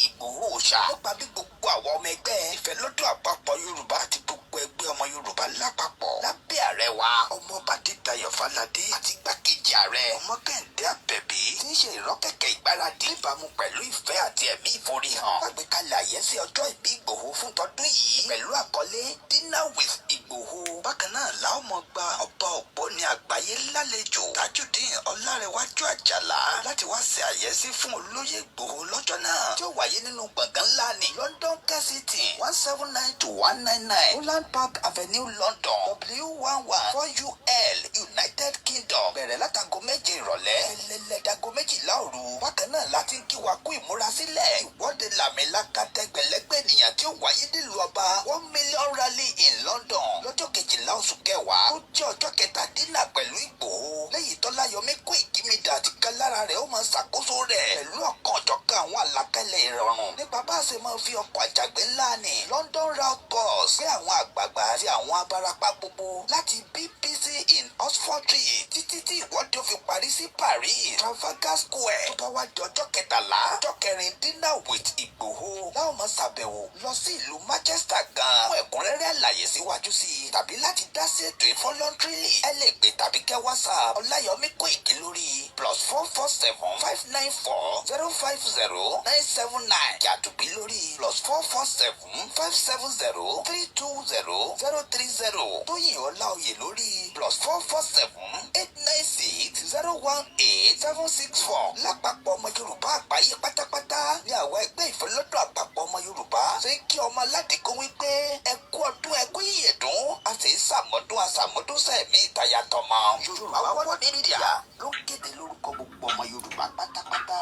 Ìgbòho Òòṣà, nípa bí gbogbo àwọn ọmọ ẹgbẹ́ ìfẹ́ lọ́dọ̀ àpapọ̀ Yorùbá àti gbogbo ẹgbẹ́ ọmọ Yorùbá lápapọ̀ lábẹ́ ààrẹ wa, Ọmọọba Adédayọ̀ Fáládé, àti igbákejì Igbákejì ààrẹ Ọmọkẹ́hìndé Àbẹ̀bí tí ń ṣe ìrọ́kẹ̀kẹ̀ ìgbáradì níbàámu pẹ̀lú ìfẹ́ àti ẹ̀mí ìforihàn. Àgbékalẹ̀ àyẹ́sí ọjọ́ ìbí Ìgbòho fún tọdún yìí pẹ̀lú àkọlé "Dinner with Ìgbòho". Bákan náà la ó mọ gba ọba ògbóni àgbáyé lálejò, Tajudeen Ọlárẹ̀wájú Àjàlá, láti wá ṣe àyẹ́sí fún olóyè Ìgbòho lọ́jọ́ náà, tí ó wáyé nínú gbọ̀ngàn ńlá ní London Kensington, 179 to 199 Holland Park Avenue, London, W11 4UL, United Kingdom. Bẹ̀rẹ̀ látago 7 ìrọ̀lẹ́ ẹlẹ́lẹ́dàgọ́ 12 òru. Bákan náà láti ń kí wa kú ìmúrasílẹ̀ ìwọ́de làmìlaka tẹgbẹ̀lẹ́gbẹ̀ ènìyàn tí ó wáyé nílùú ọba, 1 million rally in London, lọ́jọ́ 12 oṣù kẹwàá, ó jẹ́ ọjọ́ kẹta dinner pẹ̀lú Ìgbòho, lẹ́yìn tọ́láyọmí kó ìkímidà àti kan lára rẹ̀ ó máa ṣàkóso rẹ̀ pẹ̀lú ọ̀kan ọ̀jọ̀kan àwọn àlàkalẹ̀ ìrọ̀rùn nípa bá a ṣe máa fi ọkọ̀ àjàgbé ńlá ní London Route Bus gbé àwọn àgbààgbà àti àwọn abarapá gbogbo láti BBC in Oxford Street títí tí ìwọ́de ó fi parí sí Paris, Trafalgar Square. Tó bá wá di ọjọ́ 13, ọjọ́ kẹrin dinner with Ìgbòho, láwọn máa ṣàbẹ̀wò lọ sí ìlú Manchester gan. Fún ẹ̀kúnrẹ́rẹ́ àlàyé síwájú sí i tàbí láti dá sí ètò voluntarily, ẹ lè pè tàbí kẹ́ WhatsApp Ọláyọmí Kóìkí lórí +447 594 050 979, Jàdùbí lórí +447 570 320 030, Tóyìn Ọláòyè lórí +447 896 018 764. Lápapọ̀ ọmọ Yorùbá àgbáyé pátápátá ní àwọn ẹgbẹ́ ìfẹ́lọ́dọ̀ àpapọ̀ ọmọ Yorùbá ṣe ń kí ọmọ aládìkún wípé ẹ kú ọdún, ẹ kú ìyèdún, a sì ń sàmọ́dún àsàmọ́dún sẹ̀mí ìtayà tọmọ. Yorùbá World Media ló kéde lórúkọ gbogbo ọmọ Yorùbá pátápátá.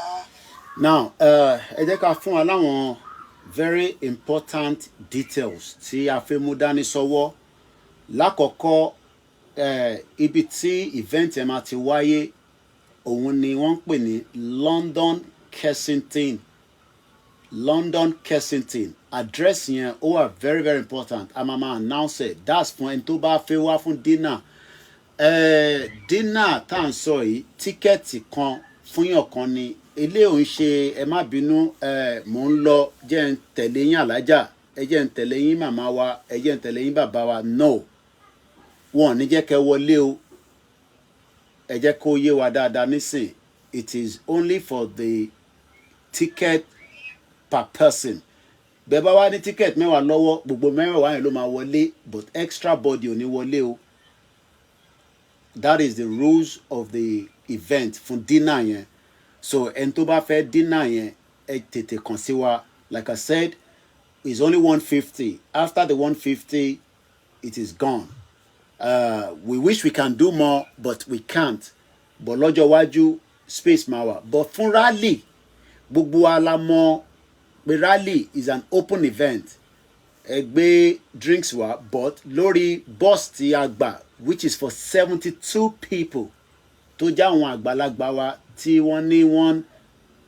Now, ẹ jẹ́ ká fún wa láwọn very important details tí a fẹ́ mú dání sọ́wọ́. Lákọ̀ọ́kọ́, ibi tí event ẹ̀ máa ti wáyé, òun ni wọ́n ń pè ní London Kensington. London Kensington address yẹn, ó wà very very important. A máa máa announce it. That's fún ẹni tó bá fẹ́ wá fún dinner. Dinner tá à ń sọ yìí, ticket kan fún yàn kan ni. Ilé òun ṣe, ẹ má bínú, mò ń lọ, jẹ́ ń tẹ̀lé yín alájà, ẹ jẹ́ ń tẹ̀lé yín màmá wa, ẹ jẹ́ ń tẹ̀lé yín bàbá wa. No, wọn ò ní jẹ́ kẹ́ wọlé o. Ẹ jẹ́ kó yé wa dáadáa nísìn, it is only for the ticket per person. Bẹ́ẹ̀ bá wá ní ticket 10 lọ́wọ́, gbogbo 10 yẹn ló máa wọlé, but extra body ò ní wọlé o. That is the rules of the event fún dinner yẹn. So ẹni tó bá fẹ́ dinner yẹn, ẹ tètè kàn sí wa. Like I said, it's only 150. After the 150, it is gone. We wish we can do more, but we can't. But lọ́jọ́ iwájú, space máa wà. But fún rally, gbogbo wa la mọ̀ pé rally is an open event. Ẹ gbé drinks wá, but lórí bus tí a gbà, which is for 72 people, tó jẹ́ àwọn àgbàlagbà wa tí wọ́n ní one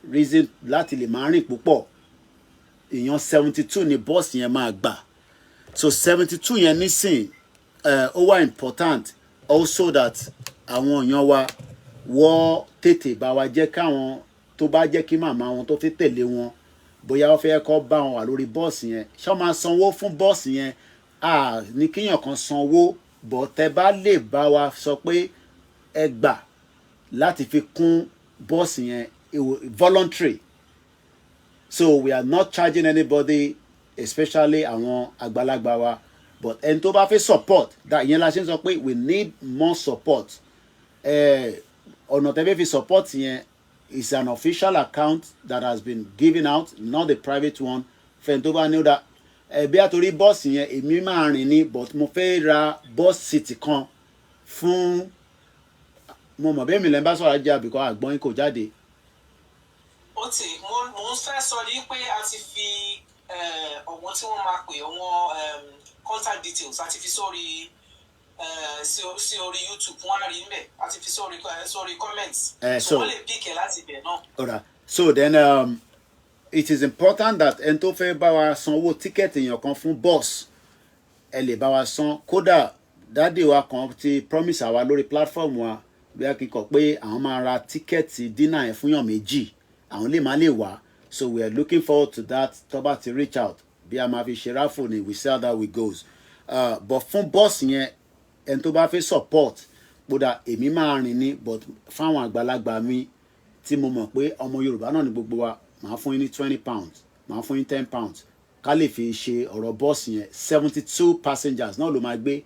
reason láti lè máa rìn púpọ̀, èèyàn 72 ni bọ́ọ̀sì yẹn máa gbà. So 72 yẹn nísìn, ó wà important also that àwọn èèyàn wa wọ́n tètè bá wa jẹ́ káwọn tó bá jẹ́ kí màmá wọn tó fi tẹ̀lé wọn, bóyá wọ́n fẹ́ kọ́ bá wọn wà lórí bọ́ọ̀sì yẹn, ṣé wọ́n máa sanwó fún bọ́ọ̀sì yẹn? À ní kíyàn kan sanwó bọ̀, tẹ́ bá lè bá wa sọ pé ẹ gbà láti fi kún bọ́ọ̀sì yẹn, voluntary. So we are not charging anybody, especially àwọn àgbàlagbà wa. But ẹni tó bá fẹ́ support that, ìyẹn la ṣe ń sọ pé we need more support. Ọ̀nà tẹ́ fẹ́ fi support yẹn is an official account that has been given out, not the private one. Fẹ́ni tó bá ní ó dá ẹ̀bí àtòrí bọ́ọ̀sì yẹn, èmi máa rìn ní, but mo fẹ́ ra bus seat kan fún mo mọ̀ bẹ́ẹ̀ mi lẹ́ ń bá sọ̀rọ̀ ajá àbíkọ́ àgbọ̀n yín kò jáde. Ó ti mo ń fẹ́ sọ ní pé a ti fi ọ̀wọ́n tí wọ́n máa pè, ọ̀wọ́n contact details, a ti fi sórí sí orí YouTube, wọ́n á rí níbẹ̀. A ti fi sórí comments, so wọ́n lè pick ẹ̀ láti ibẹ̀ náà. Alright. So then it is important that ẹni tó fẹ́ bá wa sanwó ticket èèyàn kan fún bus, ẹ lè bá wa san. Kódà daddy wa kan ti promise àwa lórí platform wa, bí a kì í kọ pé àwọn máa ra ticket dinner yẹn fún yàn méjì, àwọn lè má lè wá. So we are looking forward to that. Tó bá ti reach out, bí a máa fi ṣe raffle ni, we see how that we goes. But fún bus yẹn, ẹni tó bá fẹ́ support Kódà èmi máa rìn ní, but fáwọn àgbàlagbà mi tí mo mọ̀ pé ọmọ Yorùbá náà ni gbogbo wa, màá fún yín ní £20, màá fún yín £10 ká lè fi ṣe ọ̀rọ̀ bọ́ọ̀sì yẹn. 72 passengers náà ló máa gbé.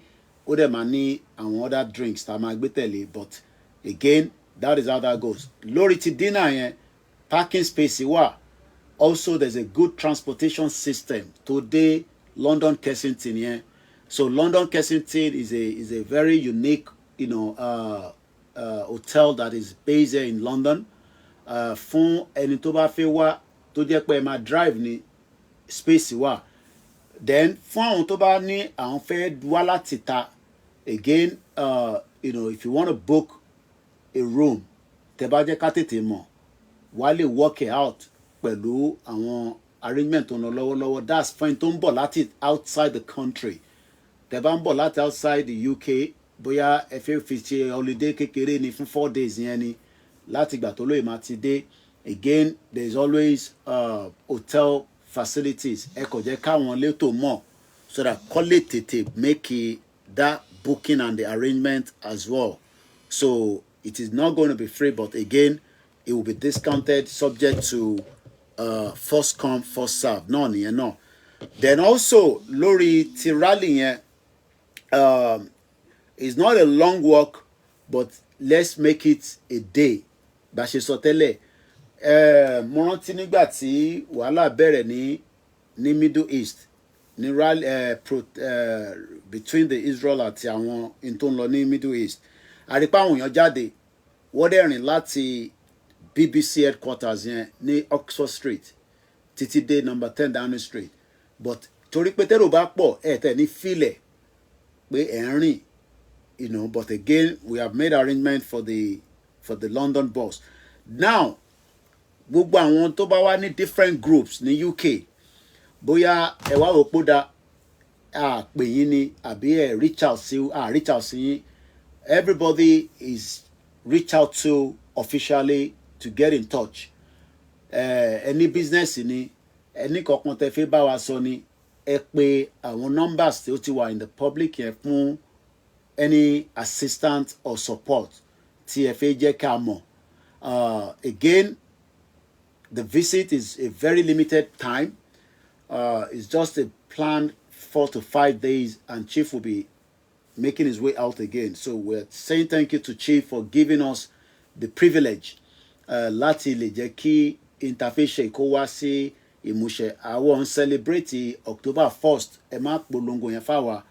Ó dẹ̀ máa ní àwọn other drinks tá a máa gbé tẹ̀lé, but again, that is how that goes. Lórí ti dinner yẹn, parking space wà. Also, there's a good transportation system tó dé London Kensington yẹn. So London Kensington is a very unique hotel that is based here in London. Fún ẹni tó bá fẹ́ wá, tó jẹ́ pé ẹ máa drive ní, space wà. Then fún àwọn tó bá ní àwọn fẹ́ wá láti ta again, if you want to book a room, tẹ́ bá jẹ́ ká tètè mọ̀, wàá lè work it out pẹ̀lú àwọn arrangement tó ń lọ lọ́wọ́lọ́wọ́. That's fine. Tó ń bọ̀ láti outside the country, tẹ́ bá ń bọ̀ láti outside the UK, bóyá ẹ fẹ́ fi ṣe holiday kékeré ni fún 4 days yẹn ni, láti ìgbà tó lóye máa ti dé, again, there is always hotel facilities. Ẹ kò jẹ́ káwọn létò mọ̀ so that kọ́ lè tètè make that booking and the arrangement as well. So it is not going to be free, but again, it will be discounted, subject to first come, first serve náà nìyẹn náà. Then also lórí ti rally yẹn, it's not a long walk, but let's make it a day. Bá ṣe sọ tẹ́lẹ̀, mo rántí nígbà tí wàhálà bẹ̀rẹ̀ ní Middle East, ní rally between the Israel àti àwọn in tó ń lọ ní Middle East, àrípá àwọn èèyàn jáde, wọ́n dẹ̀ rìn láti BBC headquarters yẹn ní Oxford Street títí dé number 10 Downing Street. But torí pé tẹ́rò bá pọ̀, ẹ̀ tẹ̀ ní fílẹ̀ pé ẹ̀ ń rìn. But again, we have made arrangement for the London bus. Now, gbogbo àwọn tó bá wá ní different groups ní UK, bóyá ẹ wá wò pó da àpè yín ni àbí ẹ reach out sí, à reach out sí yín, everybody is reach out to officially to get in touch. Ẹni business ni, ẹni kankan tẹ́ fẹ́ bá wa sọ ni, ẹ pè àwọn numbers tí ó ti wà in the public yẹn fún any assistance or support tí ẹ fẹ́ jẹ́ ká mọ̀. Again, the visit is a very limited time. It's just a planned 4 to 5 days, and Chief will be making his way out again. So we're saying thank you to Chief for giving us the privilege láti lè jẹ́ kí interface kó wá sí ìmúṣẹ. Àwọn ń celebrate October 1st, ẹ má polongo yẹn fáwa.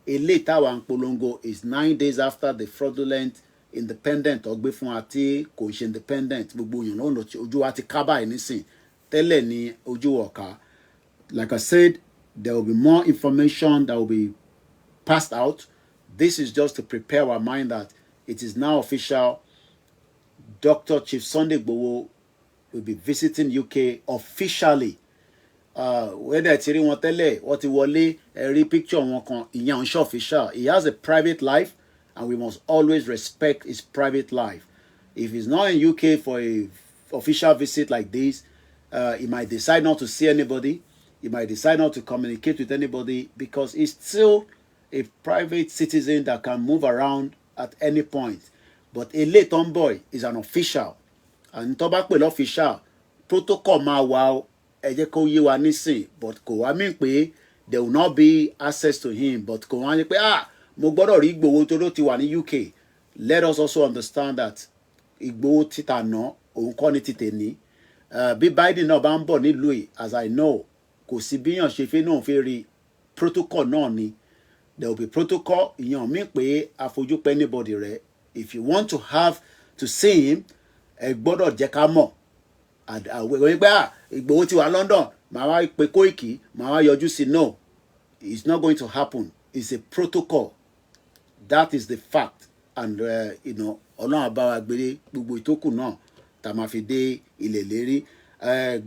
Eléyìí táwa ń polongo is 9 days after the fraudulent independent ọgbẹ́ fún wa tí kò ṣe independent. Gbogbo èèyàn lọ́nà ojú wa ti ká báyìí nísìn, tẹ́lẹ̀ ní ojú ọ̀ka. Like I said, there will be more information that will be passed out. This is just to prepare our mind that it is now official. Dr. Chief Sunday Igboho will be visiting UK officially. Whether ti rí wọn tẹ́lẹ̀, wọ́n ti wọlé, ẹ rí picture wọn kan, ìyẹn ò ń ṣe official. He has a private life and we must always respect his private life. If he's not in UK for a official visit like this, he might decide not to see anybody. He might decide not to communicate with anybody because he's still a private citizen that can move around at any point. But eléyìí tó ń bọ̀ is an official, and tó bá pè l'official, protocol máa wà o. Ẹ jẹ́ kó yé wa nísìn, but kò wá mí pé there will not be access to him, but kò wá ní pé, ah, mo gbọ́dọ̀ rí Ìgbòho torí ó ti wà ní UK. Let us also understand that Ìgbòho títà ná òun kọ́ ní títẹ̀ ní. Bí Biden náà bá ń bọ̀ nílùú yìí, as I know, kò sí bíyàn ṣe fẹ́ náà fẹ́ rí, protocol náà ni. There will be protocol. Ìyẹn mi pé àfojúpẹ́ anybody rẹ̀. If you want to have to see him, ẹ gbọ́dọ̀ jẹ́ ká mọ̀. Àwọn pé, ah, Ìgbòho ti wà London, màá wá pe Kóìkì, màá wá yọjú sí. No, it's not going to happen. It's a protocol. That is the fact. And Ọlọ́run á bá wa gbé gbogbo ìtókù náà tá a máa fi dé ilẹ̀ lérí.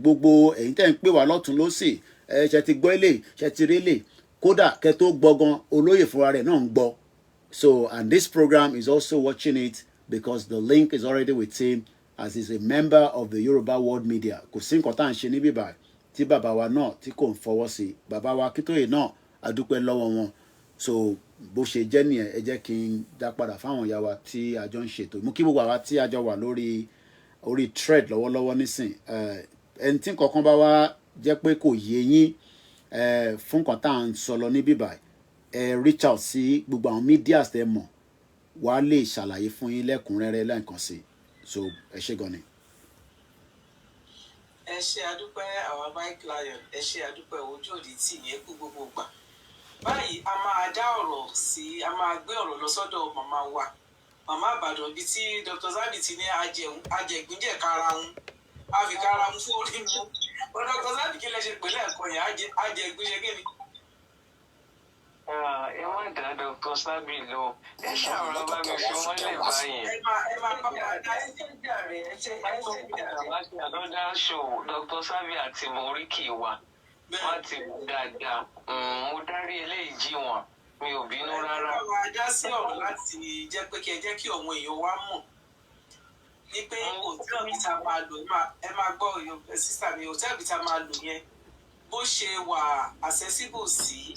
Gbogbo ẹ̀yin tẹ́ ń pè wá lọ́tún lọ́sì, ẹ ṣe ti gbọ́ ilé, ṣe ti rí ilé, kódà kẹ́ tó gbọ́ gan, olóyè fúnra rẹ̀ náà ń gbọ́. So, and this program is also watching it because the link is already with him as he's a member of the Yoruba World Media. Kò sí nǹkan tá à ń ṣe níbí báyìí tí bàbá wa náà tí kò ń fọwọ́ sí. Bàbá wa Akíntóyè náà, a dúpẹ́ lọ́wọ́ wọn. So Bó ṣe jẹ́ nìyẹn. Ẹ jẹ́ kí n dá padà fáwọn ìyá wa tí a jọ ń ṣètò. Mú kí gbogbo àwa tí a jọ wà lórí orí thread lọ́wọ́lọ́wọ́ nísìn. Ẹni tí nǹkan kan bá wá jẹ́ pé kò yé yín fún nǹkan tá à ń sọ lọ ní bíbá, ẹ reach out sí gbogbo àwọn medias tẹ́ mọ̀, wàá lè ṣàlàyé fún yín lẹ́kùnrẹ́rẹ́ lẹ́ẹ̀kan sí. So ẹ ṣé gan ni. Ẹ ṣe àdúpẹ́, àwọn bike lion. Ẹ ṣe àdúpẹ́, ojú òdì tì yẹn kú gbogbo gbà. Báyìí, a máa dá ọ̀rọ̀ sí, a máa gbé ọ̀rọ̀ lọ sọ́dọ̀ màmá wa, màmá Àbàdàn, ibi tí Dr. Zabi ti ní ajẹ̀gbínjẹ̀ karahun, a fi karahun fún orí mu. Wọn Dr. Zabi, kí lẹ ṣe pè lẹ́ẹ̀kan yẹn? Ajẹ̀gbínjẹ̀ kí ni? Ẹ má dá Dr. Sabi lọ, ẹ ṣàrọ̀ bá mi fi wọ́n lè báyìí. Ẹ máa bá wa dá. Ẹ ṣe jàre, ẹ ṣe, ẹ ṣe jàre. Láti another show, Dr. Sabi àti Moriki wa wọ́n ti wù dáadáa. Mo dárí eléyìí jí wọn, mi ò bínú rárá. Ẹ bá wa dá sí ọ̀rọ̀ láti jẹ́ pé kí ẹ jẹ́ kí àwọn èèyàn wa mọ̀ ní pé hòtẹ́ẹ̀lì tá a máa lò, ẹ máa gbọ́, sísà mi, hòtẹ́ẹ̀lì tá a máa lò yẹn, bó ṣe wà accessible sí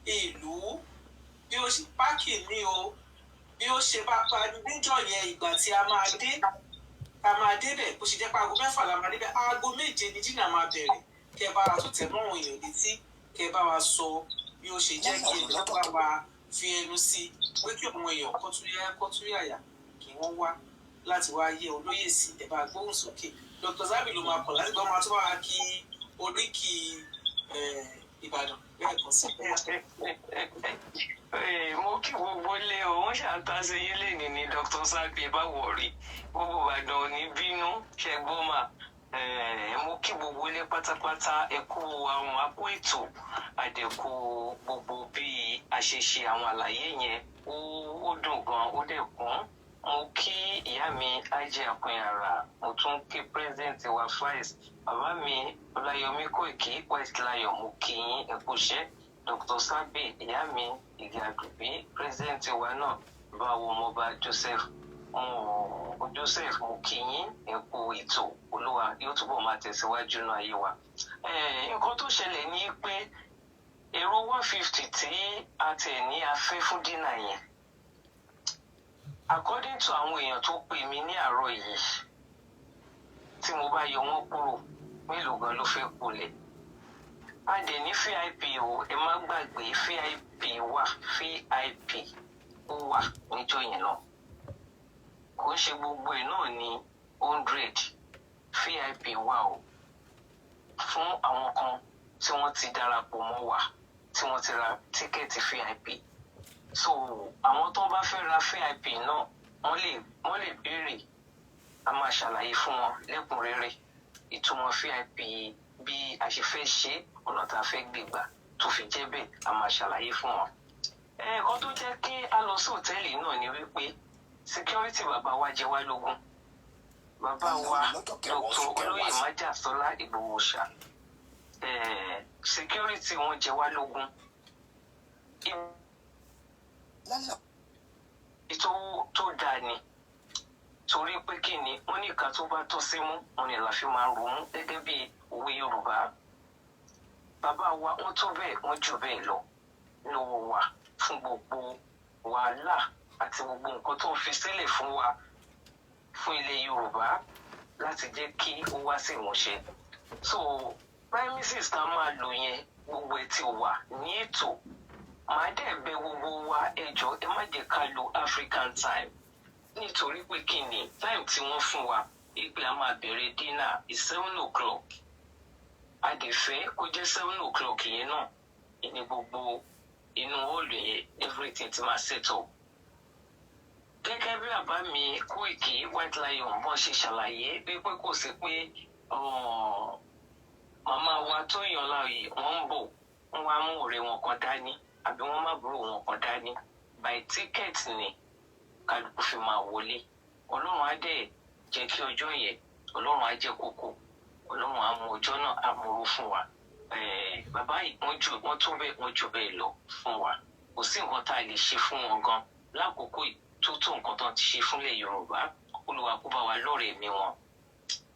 ìlú, bí ó ṣe parking ní o, bí ó ṣe bá pa níjọ́ yẹn, ìgbà tí a máa dé, a máa débẹ̀, bó ṣe jẹ́ pé aago 6 la máa débẹ̀, aago 7 ní dinner máa bẹ̀rẹ̀, kẹ́ ẹ bá wa tún tẹ̀ mọ́ àwọn èèyàn létí, kẹ́ ẹ bá wa sọ bí ó ṣe jẹ́, kí ẹ bá wa fi ẹnu sí pé kí àwọn èèyàn kó tún yá, kó tún yàyà, kí wọ́n wá láti wá yẹ olóyè sí. Ẹ bá gbóhùn sókè. Dr. Zabi ló máa kọ̀ láti gbọ́, máa tún bá wa kí oríkì Ìbàdàn lẹ́ẹ̀kan sí. Mo kí gbogbo ilé o. Wọ́n ṣàǹtà sí yín lẹ́ni ní Dr. Sabi, bá wọ̀rí gbogbo Ìbàdàn ò ní bínú ṣẹgbọ́n mà. Mo kí gbogbo ilé pátápátá, ẹ kú àwọn akó ètò àdẹ̀kù gbogbo bí a ṣe ṣe àwọn àlàyé yẹn, ó dùn gan, ó dẹ̀ kún. Mo kí ìyá mi Ajé Àpínyàrá, mo tún kí president wa Faiz, bàbá mi Ọláyọmí Kòìkí White Lion, mo kí yín, ẹ kú iṣẹ́. Dr. Sabi, ìyá mi Ìgè Àdùbí, president wa náà, báwo ọmọọba Joseph Joseph, mo kí yín, ẹ kú ètò. Olúwa yóò túbọ̀ máa tẹ̀síwájú náà ayé wa. Nǹkan tó ṣẹlẹ̀ ní pé èrò 150 tí a tẹ̀ ní a fẹ́ fún dinner yẹn, according to àwọn èèyàn tó pè mí ní àárọ̀ yìí, tí mo bá yọ wọ́n kúrò, mélòó gan ló fẹ́ kulẹ̀? A dẹ̀ ní VIP o, ẹ má gbàgbé, VIP wà, VIP ó wà níjọ́ yẹn náà. Kò ń ṣe gbogbo ẹ̀ náà ní 100. VIP wà o, fún àwọn kan tí wọ́n ti darapọ̀ mọ́ wa, tí wọ́n ti ra ticket VIP. So àwọn tó bá fẹ́ ra VIP náà, wọ́n lè béèrè, a máa ṣàlàyé fún wọn lẹ́kùnrẹ́rẹ́ ìtumọ̀ VIP, bí a ṣe fẹ́ ṣe, ọ̀nà tá a fẹ́ gbé gbà tó fi jẹ́ bẹ́ẹ̀, a máa ṣàlàyé fún wọn. Ẹ̀ẹ̀kan tó jẹ́ kí a lọ sí hòtẹ́ẹ̀lì náà ni wípé security bàbá wa jẹ wá lógún. Bàbá wa Dr. Olóyè Májàsọ́lá Ìgbòho ṣá, security wọn jẹ wá lógún. Ibi tó dáa ni, torí pé kí ni wọ́n ní, ìka tó bá tọ́ sí mú wọn ni la fi máa ń ronú, gẹ́gẹ́ bí òwe Yorùbá. Bàbá wa, wọ́n tó bẹ́ẹ̀, wọ́n jù bẹ́ẹ̀ lọ lọ́wọ́ wa fún gbogbo wàhálà àti gbogbo nǹkan tó ń fi sílẹ̀ fún wa, fún ilẹ̀ Yorùbá, láti jẹ́ kí ó wá sí ìmúṣẹ. So premises tá a máa lò yẹn, gbogbo ẹ̀ ti wà ní ètò. Màá dẹ̀ bẹ̀ gbogbo wa, ẹ jọ̀ọ́, ẹ má jẹ́ ká lo African time, nítorí pé kí ni, time tí wọ́n fún wa ìpè a máa bẹ̀rẹ̀ dinner is 7 o'clock. A dẹ̀ fẹ́ kó jẹ́ 7 o'clock yẹn náà ní gbogbo inú hall yẹn, everything ti máa set up. Gẹ́gẹ́ bí bàbá mi Kóìkì White Lion bọ́n ṣe ṣàlàyé wípé kò sí pé màmá wa Tóyìn Ọláòyè wọ́n ń bọ̀, wọ́n wá mú ọ̀rẹ́ wọn kan dání àbí wọ́n má búrò wọn kan dání, by ticket ni kálukú fi máa wọlé. Ọlọ́run á dẹ̀ jẹ́ kí ọjọ́ yẹn, Ọlọ́run á jẹ́ kókó, Ọlọ́run á mú ọjọ́ náà á múrú fún wa. Bàbá yìí, wọ́n jù, wọ́n tó bẹ́ẹ̀, wọ́n jù bẹ́ẹ̀ lọ fún wa. Kò sí nǹkan tá a lè ṣe fún wọn gan lákòókò tó tó nǹkan tó ti ṣe fúnlẹ̀ Yorùbá. Olúwa kó bá wa lọ́rẹ̀ẹ́ mi wọn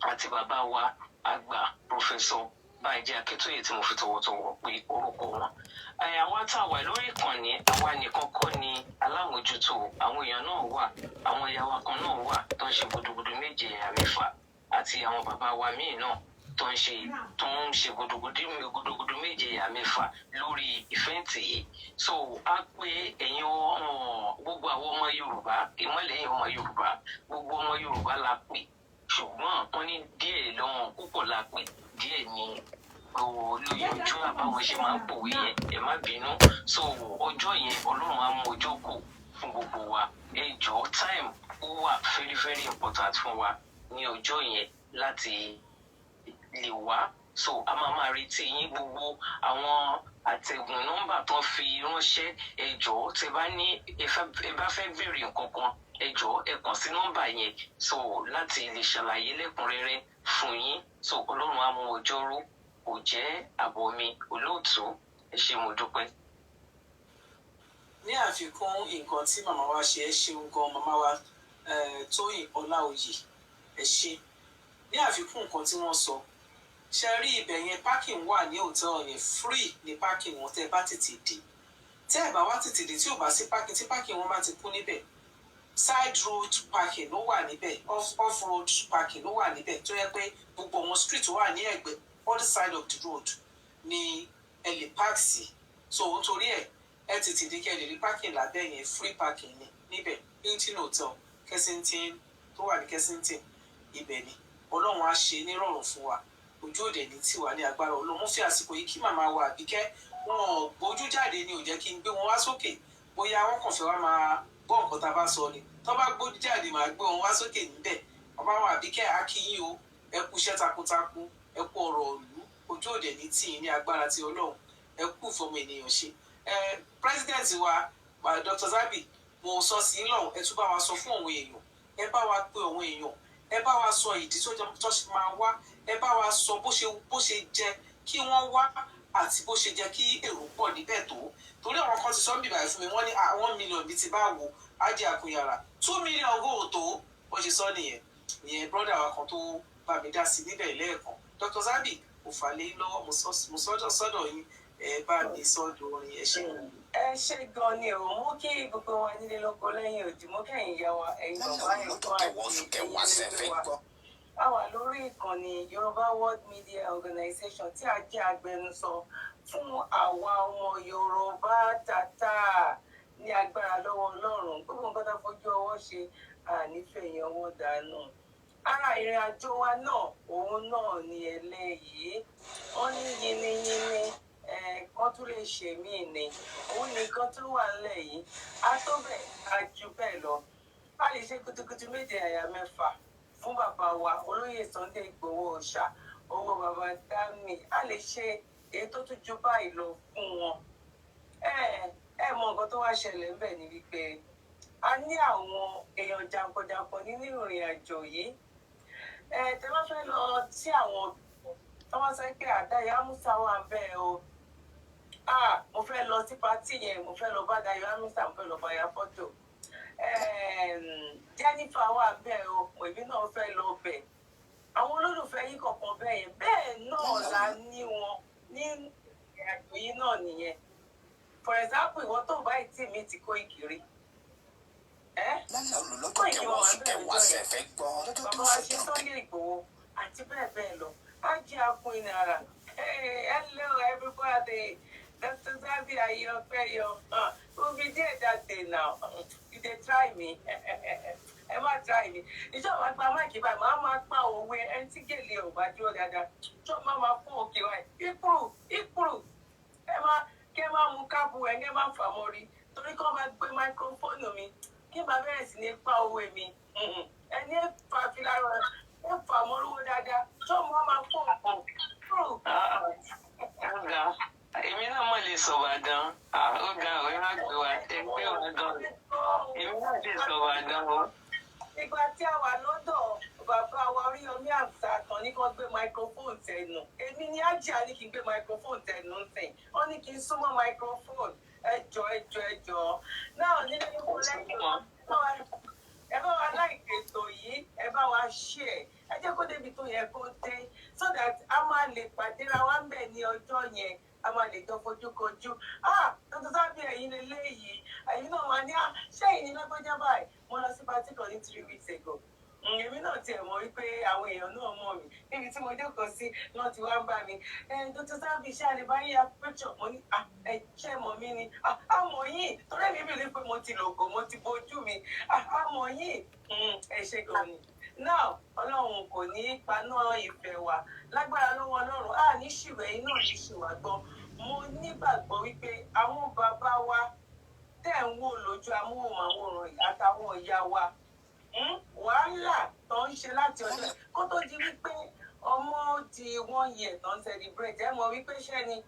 àti bàbá wa àgbà Professor. Bánjí Akíntóyè tí mo fi tọ̀wọ̀tọ̀wọ̀ pé orúkọ wọn. Àwa tá a wà lórí ìkànnì, àwa nìkan kọ́ ni alámòjútó. Àwọn èèyàn náà wà, àwọn ìyá wa kan náà wà tó ń ṣe gudugudu méje ẹ̀yà mẹ́fà, àti àwọn bàbá wa míì náà tó ń ṣe gudugudu gudugudu méje ẹ̀yà mẹ́fà lórí event yìí. So a pé ẹ̀yin gbogbo àwọn ọmọ Yorùbá, ìmọ̀lẹ́yìn ọmọ Yorùbá, gbogbo ọmọ Yorùbá la pè, ṣùgbọ́n wọ́n ní díẹ̀ lọ́wọ́n púpọ̀ la pè, díẹ̀ ní lóyún àbáwọn ṣe máa ń pòwe yẹn, ẹ má bínú. So ọjọ́ yẹn, Ọlọ́run á mú ọjọ́ kù fún gbogbo wa. Ẹ jọ̀ọ́, time ó wà very very important fún wa ní ọjọ́ yẹn láti lè wá. So a máa máa retí yín. Gbogbo àwọn àtẹ̀gùn nọ́mbà tán fi ránṣẹ́, ẹ jọ̀ọ́, tẹ́ bá ní ẹ bá fẹ́ béèrè nǹkan kan, ẹ jọ̀ọ́, ẹ kàn sí nọ́mbà yẹn, so láti lè ṣàlàyé lẹ́kùnrẹ́rẹ́ fún yín. So Ọlọ́run á mú ọjọ́ ró. Kò jẹ́ àbọ̀ mi, olóòtú. Ẹ ṣé, mo dúpẹ́. Ní àfikún nǹkan tí màmá wa ṣe, ẹ ṣeun gan, màmá wa Tóyìn Ọláòyè, ẹ ṣé. Ní àfikún nǹkan tí wọ́n sọ, ṣe rí ibẹ̀ yẹn, parking wà ní hòtẹ́ẹ̀lì yẹn, free ní parking wọn tẹ́ ẹ bá tètè dé. Tẹ́ ẹ bá wá tètè dé, tí ò bá sí parking, tí parking wọn bá ti kún níbẹ̀, side road parking ló wà níbẹ̀, off road parking ló wà níbẹ̀, tó yẹ pé gbogbo àwọn street wà ní ẹ̀gbẹ́, other side of the road ni ẹ lè park sí. So nítorí ẹ ẹ tètè dé kí ẹ lè rí parking lábẹ́ yẹn. Free parking ni níbẹ̀, Hilton Hotel Kensington, tó wà ní Kensington, ibẹ̀ ni. Ọlọ́run á ṣe nírọ̀rùn fún wa, ojú òde ní tiwa ní agbára Ọlọ́run. Mo fi àsìkò yìí kí màmá wa Àbíkẹ́. Wọn ò gbójú jáde ni ò jẹ́ kí n gbé wọn wá sókè. Bóyá wọn kàn fẹ́ wá máa gbọ́ nǹkan tá a bá sọ ni. Tó bá gbójú jáde, máa gbé wọn wá sókè níbẹ̀. Bàbá wa Àbíkẹ́, a kí yín o. Ẹ kú iṣẹ́ takuntakun, ẹ kú ọ̀rọ̀ ìlú, ojú òde ní tì yín ní agbára ti Ọlọ́run. Ẹ kú ìfọmọ ènìyàn ṣe. Ẹ president wa, Dr. Zabi, mo sọ sí lọ́hùn, ẹ tún bá wa sọ fún àwọn èèyàn, ẹ bá wa pe àwọn èèyàn, ẹ bá wa sọ ìdí tó ṣe máa wá, ẹ bá wa sọ bó ṣe jẹ kí wọ́n wá àti bó ṣe jẹ́ kí èrò pọ̀ níbẹ̀ tó, torí àwọn kan ti sọ ń bìbà fún mi, wọ́n ní 1 million bíi ti bá wo ájì àkúnyàrá, 2 million go tó bó ṣe sọ nìyẹn. Ìyẹn brother wa kan tó bá mi dá sí níbẹ̀ lẹ́ẹ̀kan. Dr. Zabi, mo fà lé lọ́wọ́, mo sọ́dọ̀ sọ́dọ̀ yín, ẹ bá mi sọ́dọ̀ orin. Ẹ ṣé. Ẹ ṣé gan ni o. Mú kí gbogbo wa nílé lóko lẹ́yìn òdì, mú kẹ́yìn ìyá wa, ẹ̀yin bàbá, ẹ̀gbọ́n àti wa. A wà lórí ìkànnì Yorùbá World Media Organization tí a jẹ́ agbẹnusọ fún àwa ọmọ Yorùbá tàtà. Ní agbára lọ́wọ́ Ọlọ́run, gbogbo nǹkan tó fojú ọwọ́ ṣe, ànífẹ̀yìn ọwọ́ dànù. Ara ìrìn àjò wa náà, òun náà ni eléyìí. Wọ́n ní yiniyini kan tún lè ṣe míì ni òun nìkan tó wà nílẹ̀ yìí. A tó bẹ́ẹ̀, a jù bẹ́ẹ̀ lọ. A lè ṣe kutukutu méje àyà mẹ́fà fún bàbá wa olóyè Sunday Igboho Òòṣà, owó bàbá dami. A lè ṣe èyí tó tún ju báyìí lọ fún wọn. Ẹ mọ nǹkan tó wá ṣẹlẹ̀ ńbẹ̀ ni wípé a ní àwọn èèyàn jankan-jankan nínú ìrìn àjò yìí. Ẹ tẹ bá fẹ́ lọ sí àwọn tó wọ́n sọ pé àdáyé Amusa wà ń bẹ́ẹ̀ o, ah, mo fẹ́ lọ sí party yẹn, mo fẹ́ lọ bá Dayo Amusa, mo fẹ́ lọ bá ya fọ́tò. Jennifer wà ń bẹ́ẹ̀ o, èmi náà fẹ́ lọ bẹ̀. Àwọn olólùfẹ́ yìí kọ̀ọ̀kan bẹ́ẹ̀ yẹn bẹ́ẹ̀ náà la ní wọn ní ìrìn àjò yìí náà nìyẹn. For example, ìwọ tó bá ìtì mi ti Koiki rí ẹ Lálẹ́ olùlọ́jọ́ kẹwàá oṣù kẹwàá sẹ́fẹ̀ gbọ́ lọ́jọ́ tó bàbá wa ṣe sọjọ́ bí Sunday Igboho àti bẹ́ẹ̀ bẹ́ẹ̀ lọ. Á jẹ́ akun ara. Hey, hello everybody. Dr. Zabi Ayeopeyo, we be there that day now. You dey try me, ẹ má try me. Ìjọba gba mic báyìí, máa máa pa òwe. Ẹni tí gèlè ò bá dúró dáadáa tó máa máa fún òkè wa ìkúrú ìkúrú. Ẹ má kí ẹ má mú kábù ẹ ní ẹ má fà mọ́rí, torí kọ́ máa gbé microphone mi kí n bá bẹ̀rẹ̀ sí ní pa òwe mi. Ẹni ẹ fà fìlà rẹ, ẹ fà mọ́rúwó dáadáa tó mọ́ máa fún òkú kúrú. Ó ga, èmi náà mọ̀ lè sọ̀rọ̀ àdán. Ó ga ọ̀, ẹ má gbé wa, ẹ gbé wa gan. Èmi náà lè sọ̀rọ̀ àdán o. Ìgbà tí a wà lọ́dọ̀ bàbá wa Oríyọmí Hamzat tán ní kán gbé microphone tẹnu, èmi ní ájíà ní kí n gbé microphone tẹnu ń sìn, wọ́n ní kí n súnmọ́ microphone. Ẹ jọ, ẹ jọ, ẹ jọ náà nílé ìwọ lẹ́yìn, ẹ bá wa like ètò yìí, ẹ bá wa share, ẹ jẹ́ kó débi tó yẹ kó dé. So that a máa lè pàdéra wa ń bẹ̀ ní ọjọ́ yẹn, a máa lè jọ fojú kojú. "Ah, Dr. Zabby, ẹ̀yin leléyìí." Ẹ̀yin náà máa ní, "Ah, ṣé ẹ̀yin ní lágbájá báyìí?" Mo lọ sí party kan ní 3 weeks ago. Èmi náà tiẹ̀ mọ̀ wípé àwọn èèyàn náà mọ̀ mí. Níbi tí mo jókòó sí náà ti wá ń bá mi, "Ẹ Dr. Zabby, ṣé a lè bá yín ya picture?" Mo ní, "Ah, ẹ ṣé mọ̀ mí ni?" "Ah, á mọ̀ yín," torí èmi bìí pé mo ti lògò, mo ti bojú mi. "Ah, á mọ̀ yín." Ẹ ṣé gan ni. Now, Ọlọ́run kò ní í paná ìfẹ́ wa lágbára lọ́wọ́ Ọlọ́run. Á ní ṣìwẹ̀ iná ní ṣìwà gbọ́. Mo nígbàgbọ́ wípé àwọn bàbá wa tẹ̀ ń wò lójú amóhùnmáwòrán yìí àtàwọn ìyá wa, wàhálà tó ń ṣe láti ọjọ́ kó tó di wípé ọmọ di 1 year tó ń celebrate, ẹ mọ̀ wípé ṣẹ́ ni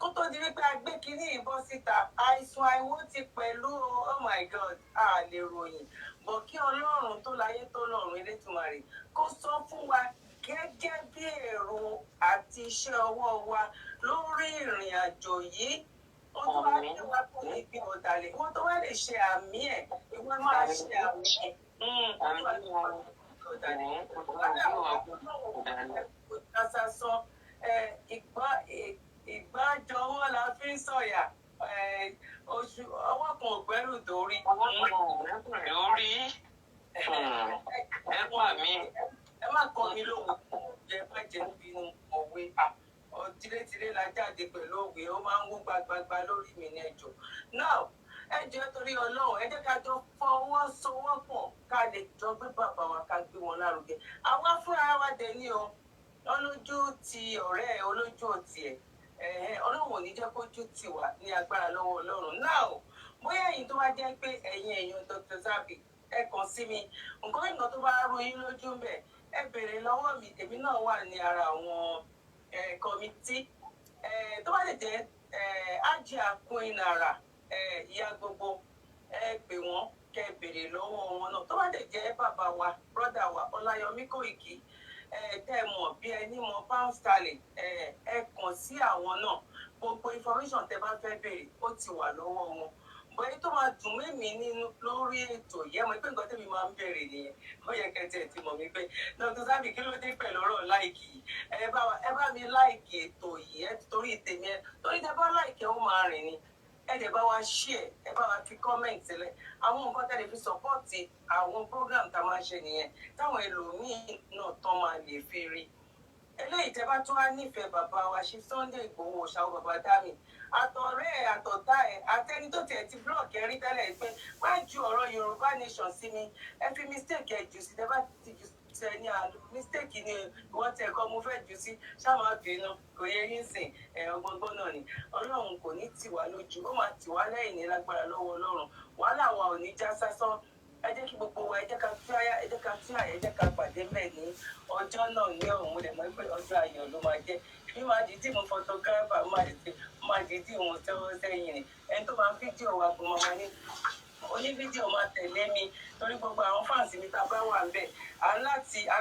kó tó di wípé a gbé kínní ìbọn síta, àìsàn àìwó ti pẹ̀lú o. Oh my God, a lè ròyìn bọ̀. Kí Ọlọ́run tó láyé tó lọ́run, Elédùmarè, kó sọ fún wa gẹ́gẹ́ bí èrò àti iṣẹ́ ọwọ́ wa lórí ìrìn àjò yìí. Ó tó wá gbé wa kó níbi ọ̀dàlẹ̀. Ìwọ́n tó wá lè ṣe àmì ẹ̀, ìwọ máa ṣe àmì ẹ̀. Ó tó wá gbé wa kó níbi ọ̀dàlẹ̀. Wàhálà sásán, ìgbàjọwọ́ la fi ń sọ̀yà, oṣù ọwọ́ kan ò gbẹ́rù dórí. Ọwọ́ kan ò gbẹ́rù dórí. Ẹ pa mí. Ẹ má kọ́ mi lóhùn, ẹ má jẹ́ bínú òwe. Tilétilé la jáde pẹ̀lú òwe, ó máa ń wú gbagbagba lórí mi ní ẹjọ́. Now, ẹ jẹ́ torí Ọlọ́run, ẹ jẹ́ ká jọ fọwọ́sowọ́pọ̀, ká lè jọ gbé bàbá wa, ká gbé wọn lárugẹ. Àwa fúnra wa dẹ̀ ní o, olójú ti ọ̀rẹ́ ẹ, olójú òtí ẹ̀. Ọlọ́run ò ní jẹ́ kójú tì wá ní agbára lọ́wọ́ Ọlọ́run. Now, bóyá ẹ̀yin tó wá jẹ́ pé ẹ̀yin èèyàn Dr. Zabby, ẹ kàn sí mi. Nǹkan nǹkan tó bá rú yín lójú ń bẹ̀, ẹ béèrè lọ́wọ́ mi. Èmi náà wà ní ara àwọn committee. Tó bá lè jẹ́ Ajia Queen Ara, ìyá gbogbo, ẹ pè wọ́n kẹ́ béèrè lọ́wọ́ wọn náà. Tó bá lè jẹ́ bàbá wa, brother wa Ọláyọmí Kòìkí, tẹ́ ẹ mọ̀ bí ẹni mọ̀ pound sterling, ẹ kàn sí àwọn náà. Gbogbo information tẹ́ bá fẹ́ béèrè, ó ti wà lọ́wọ́ wọn. Bóyá tó máa dùn mí nínú lórí ètò yìí, ẹ mọ̀ pé nǹkan tẹ́mi máa ń béèrè nìyẹn. Ó yẹ kẹ́tẹ́ ti mọ̀ mí pé Dr. Zabby, kí ló dé pẹ̀lú ọ̀rọ̀ like yìí? Ẹ bá mi like ètò yìí, ẹ torí tèmi, ẹ torí tẹ bá like, ó máa rìn ni. Ẹ dẹ̀ bá wa share, ẹ bá wa fi comment sílẹ̀. Àwọn nǹkan tẹ́ lè fi support àwọn program tá a máa ń ṣe nìyẹn, táwọn ẹlòmíín náà tán máa lè fi rí eléyìí. Tẹ́ bá tún wá nífẹ̀ẹ́ bàbá wa ṣe Sunday Igboho ṣàwọn bàbá dami, àtọ̀rẹ́ ẹ̀, àtọ̀tá ẹ̀, àtẹni tó tiẹ̀ ti block ẹ rí tẹ́lẹ̀ pé má ju ọ̀rọ̀ Yorùbá Nation sí mi, ẹ fi mistake ẹ jù sí. Tẹ́ bá ti jù sí ẹ ní àlù mistake ni ìwọ́n tẹ̀ kọ́ mo fẹ́ jù sí, ṣá máa bínú, kò yẹ yín sìn ẹ̀. Ọgbọ́ngbọ́n náà ni. Ọlọ́run kò ní tì wá lójú, ó máa tì wá lẹ́yìn ní lágbára lọ́wọ́ Ọlọ́run. Wàhálà wa ò ní já sásán. Ẹ jẹ́ kí gbogbo wa, ẹ jẹ́ ká tú àyà, ẹ jẹ́ ká tú àyà, ẹ jẹ́ ká pàdé mẹ́ ní ọjọ́ náà ní ọ̀hún. Mo dẹ̀ mọ̀ pé ọjọ́ ayọ̀ ló máa jẹ́. Bí máa dìídì mú photographer, máa dìídì mú sẹ́wọ́ sẹ́yìn ni. Ẹni tó máa fídíò wa gan, máa ní oní fídíò máa tẹ̀lé mi, torí gbogbo àwọn fans mi tá a bá wà ń bẹ̀, à ń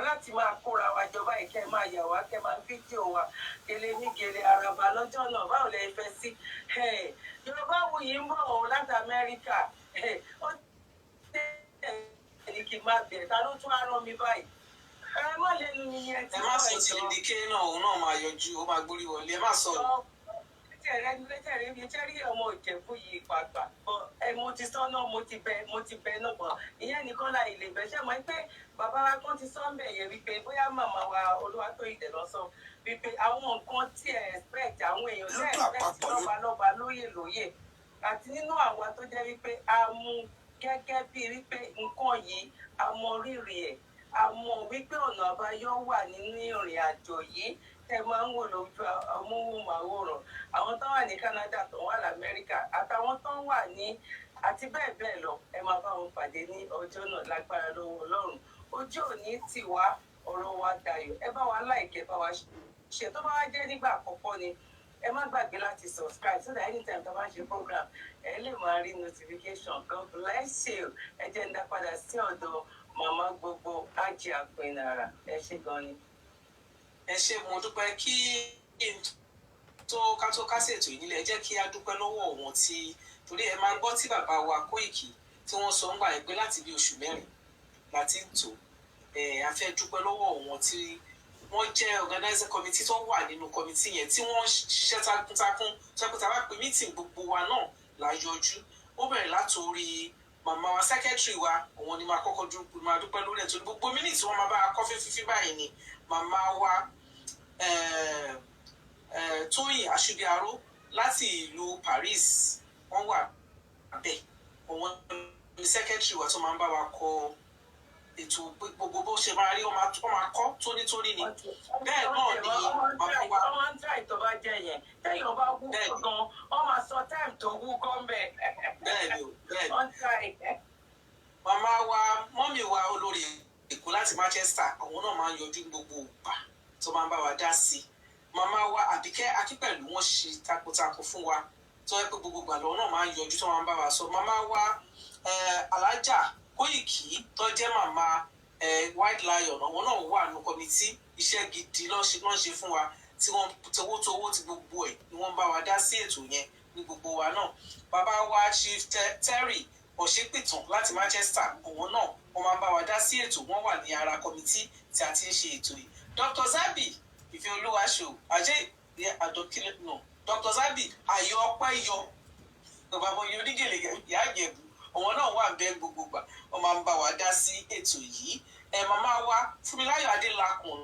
láti máa kóra wa jọ báyìí, kẹ́ máa yà wá, kẹ́ máa fídíò wa gèlè ní gèlè àràbà lọ́jọ́ náà. Báwo lẹ fẹ́ sí Yorùbá Wuyì ń bọ̀ ọ́ láti Amẹ́ríkà? Ó ní kí n má bẹ̀rẹ̀, ta ló tún á rán mi báyìí? Ẹ má lẹ́nu mi yẹn. Ẹ má sọ ti Lady K náà, òun náà máa yọjú, ó máa gbórí wọlé. Ẹ má sọ o. Tẹ̀rẹ̀ mi jẹ́rí ọmọ Ìjẹ̀bú yìí pàápàá ẹ, mo ti sọ náà, mo ti bẹ náà bọ̀. Ìyẹn nìkan láì lè bẹ ṣé mọ̀ pé bàbá wa kan ti sọ ń bẹ̀ yẹn wípé bóyá màmá wa Olúwatóyìn dẹ̀ lọ sọ wípé àwọn nǹkan tí ẹ expect, àwọn èèyàn tí ẹ expect, lọ́balọ́ba, lóyè lóyè, àti nínú àwa tó jẹ́ wípé a mú gẹ́gẹ́ bíi wípé nǹkan yìí, a mọ rírì ẹ̀, a mọ̀ wípé ọ̀nà àbáyọ wà nínú ìrìn àjò yìí tẹ́ máa ń wò lójú amóhùnmáwòrán. Àwọn tó wà ní Canada, tó wà lamẹ́ríkà, àtàwọn tó wà ní àti bẹ́ẹ̀ bẹ́ẹ̀ lọ, ẹ máa bá wọn pàdé ní ọjọ́ náà lágbára lọ́wọ́ Ọlọ́run. Ojú òní tì wá, ọ̀rọ̀ wa dayọ̀. Ẹ bá wa like, ẹ bá wa ṣe. Tó bá wá jẹ́ nígbà àkọ́kọ́ ni, ẹ má gbàgbé láti subscribe so that anytime tó bá ń ṣe program, ẹ lè máa rí notification. God bless you. Ẹ jẹ́ ń dá padà sí ọ̀dọ̀ màmá gbogbo, Ájì Àpẹnara. Ẹ ṣé gan ni. Ẹ ṣé, mo dúpẹ́. Kí n tó ká tó kásẹ̀ ètò yìí nílẹ̀, ẹ jẹ́ kí á dúpẹ́ lọ́wọ́ wọn tí torí ẹ máa gbọ́ tí bàbá wa Kóìkì tí wọ́n sọ ń gbà yẹn pé láti bí oṣù 4 láti ń tò ẹ. A fẹ́ dúpẹ́ lọ́wọ́ wọn tí wọ́n Wọ́n jẹ́ organizing committee tó wà nínú committee yẹn tí wọ́n ṣiṣẹ́ takuntakun, tó yẹ pé tá a bá pe meeting, gbogbo wa náà là yọjú. Ó bẹ̀rẹ̀ látòrí màmá wa, secretary wa. Òun ni máa kọ́kọ́ máa dúpẹ́ lórí ẹ̀, torí gbogbo minute wọ́n máa bá a kọ́ fífífí báyìí ni. Màmá wa Tóyìn Àṣùbíàró láti ìlú Paris, wọ́n wà bẹ́ẹ̀. Òun ni secretary wa tó máa ń bá wa kọ ètò gbogbo bó ṣe máa rí. Wọ́n máa kọ́ tónítóní ni. Bẹ́ẹ̀ náà ni màmá wa. Wọ́n ń try tó bá jẹ́ yẹn, téèyàn bá wú gan, wọ́n máa sọ time tó wú gan bẹ́ẹ̀. Bẹ́ẹ̀ ni o, bẹ́ẹ̀ ni. Wọ́n ń try. Màmá wa, mummy wa olórí Èkó láti Manchester, àwọn náà máa ń yọjú gbogbo ìgbà tó máa ń bá wa dá sí i. Màmá wa Àbíkẹ́ Akínpẹ̀lú, wọ́n ṣe takuntakun fún wa, tó yẹ pé gbogbo ìgbà lọ́wọ́ náà máa ń yọjú tó máa ń bá wa sọ. Màmá wa Alájà Kóìkì tó jẹ́ màmá White Lion, àwọn náà wà ní committee. Iṣẹ́ gidi ló ń ṣe fún wa, tí wọ́n towótowó ti gbogbo ẹ̀ ni wọ́n bá wa dá sí ètò yẹn ní gbogbo wa náà. Bàbá wa Chief Terry Ọ̀ṣẹ́pìtàn láti Manchester, òun náà wọ́n máa ń bá wa dá sí ètò. Wọ́n wà ní ara committee tí a ti ń ṣe ètò yìí. Dr Zabi Ìfẹ́ Olúwaṣọ ajé àdókìlẹ̀ no, Dr Zabi Ayọ̀ Ọpẹ́ Yọ, bàbá wọn onígèlè ìyá Ìjẹ̀bú, òun náà wà bẹ́ẹ̀. Gbogbo gbà wọ́n máa ń bá wa dá sí ètò yìí. Ẹ màmá wa Fúnmiláyọ̀ Adélakùn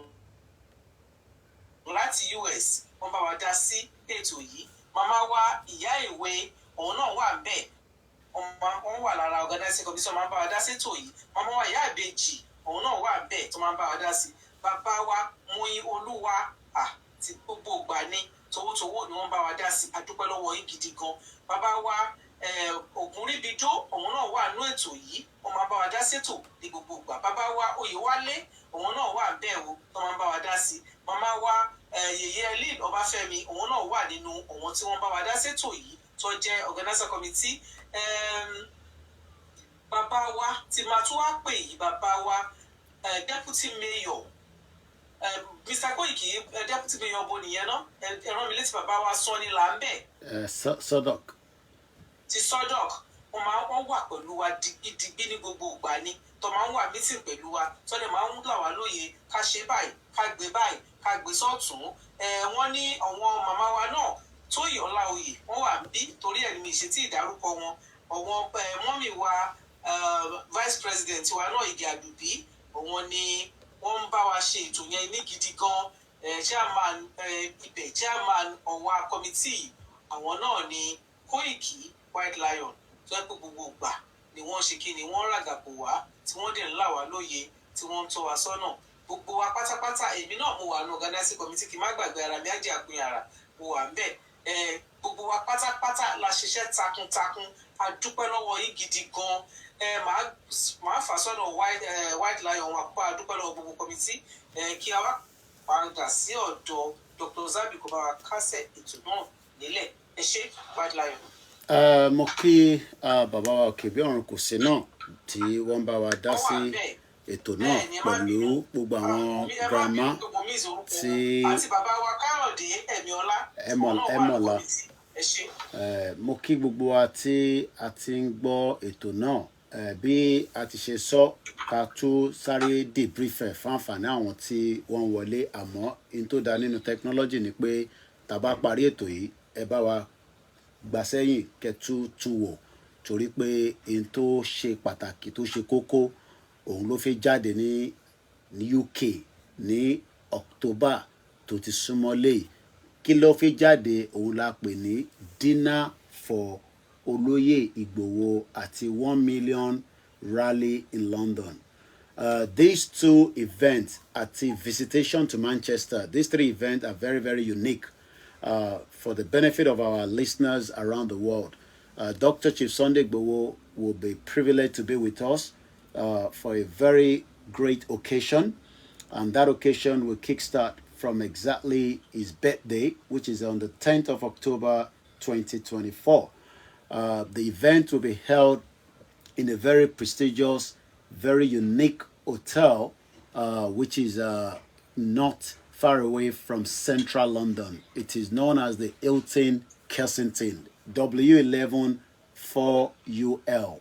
láti US, wọ́n bá wa dá sí ètò yìí. Màmá wa Ìyá Ìwé, òun náà wà bẹ́ẹ̀. Wọ́n wà lára organizing committee, máa ń bá wa dá sí ètò yìí. Màmá wa Ìyá Ìbejì, òun náà wà bẹ́ẹ̀ tó máa ń bá wa dá sí. Bàbá wa Muyin Olúwa ti gbogbo ìgbà ní towótowó ni wọ́n bá wa dá sí. Adúpẹ́ lọ́wọ́ yín gidi gan. Bàbá wa Ògúnríbidó, òun náà wà nú ètò yìí, wọ́n máa bá wa dá sétò ní gbogbo ìgbà. Bàbá wa Oyèwálé, òun náà wà bẹ́ẹ̀ o, tó máa ń bá wa dá sí. Màmá wa Yèyé Elin Ọbáfẹ́mi, òun náà wà nínú òun tí wọ́n bá wa dá sétò yìí, tó jẹ́ organizer committee. Bàbá wa tí máa tún wá pè yìí, bàbá wa deputy mayor, Mr Koiki, deputy mayor bo nìyẹn náà, ẹ rán mi létí. Bàbá wa Sọ́ni là ń bẹ̀. Sodok. Ti Sodok, wọ́n máa wọ́n wà pẹ̀lú wa digbidigbi ní gbogbo ìgbà ni, tó máa ń wà meeting pẹ̀lú wa, tó lè máa ń là wá lóye, ká ṣe báyìí, ká gbé báyìí, ká gbé sọ́tún. Wọ́n ní àwọn màmá wa náà, Tóyìn Ọláoyè, wọ́n wà bí, torí ẹ̀ ní mi ṣe tí ìdárúkọ wọn. Ọ̀wọ́n mummy wa vice president wa náà, Ìgè Àdùbí, òun ni wọ́n ń bá wa ṣe ètò yẹn ní gidi gan. Chairman ibẹ̀, chairman ọ̀wá committee, àwọn náà ni Kóìkì White Lion, tó yẹ pé gbogbo ìgbà ni wọ́n ṣe kí ni, wọ́n ràgàbò wá, tí wọ́n dẹ̀ ń là wá lóye, tí wọ́n ń tọ́ wa sọ́nà, gbogbo wa pátápátá. Èmi náà, mo wà ní organizing committee, kí n má gbàgbé ara mi, á jẹ́ àpín ara, mo wà ń bẹ̀. Gbogbo wa pátápátá la ṣiṣẹ́ takuntakun. A dúpẹ́ lọ́wọ́ yín gidi gan. Màá fà sọ́nà White Lion wa kó a dúpẹ́ lọ́wọ́ gbogbo committee, kí a wá padà sí ọ̀dọ̀ Dr Zabi, kó bá wa kásẹ̀ ètò náà nílẹ̀. Ẹ ṣé, White Lion. Mo kí bàbá wa òkè bí ọ̀run kò sí náà tí wọ́n bá wa dá sí ètò náà pẹ̀lú gbogbo àwọn grandma tí àti bàbá wa Káyọ̀dé Ẹ̀míọ́lá. Ẹ̀mọ̀lá. Mo kí gbogbo wa tí a ti ń gbọ́ ètò náà. Bí a ti ṣe sọ, ká tó sáré debrief ẹ̀ fún àǹfààní àwọn tí wọ́n ń wọlé. Àmọ́ in tó da nínú technology ni pé tá a bá parí ètò yìí, ẹ bá wa gbà sẹ́yìn kẹ́ tún wò, torí pé in tó ṣe pàtàkì, tó ṣe kókó, òun ló fi jáde ní UK ní October tó ti súnmọ́ léyìí. Kí ló fi jáde? Òun la pè ní Dinner for Olóyè Ìgbòho àti 1 million rally in London. These two events àti visitation to Manchester, these three events are very, very unique for the benefit of our listeners around the world. Dr. Chief Sunday Igboho will be privileged to be with us for a very great occasion, and that occasion will kickstart from exactly his birthday, which is on the 10th of October 2024. The event will be held in a very prestigious, very unique hotel, which is not far away from central London. It is known as the Hilton Kensington, W11 4UL.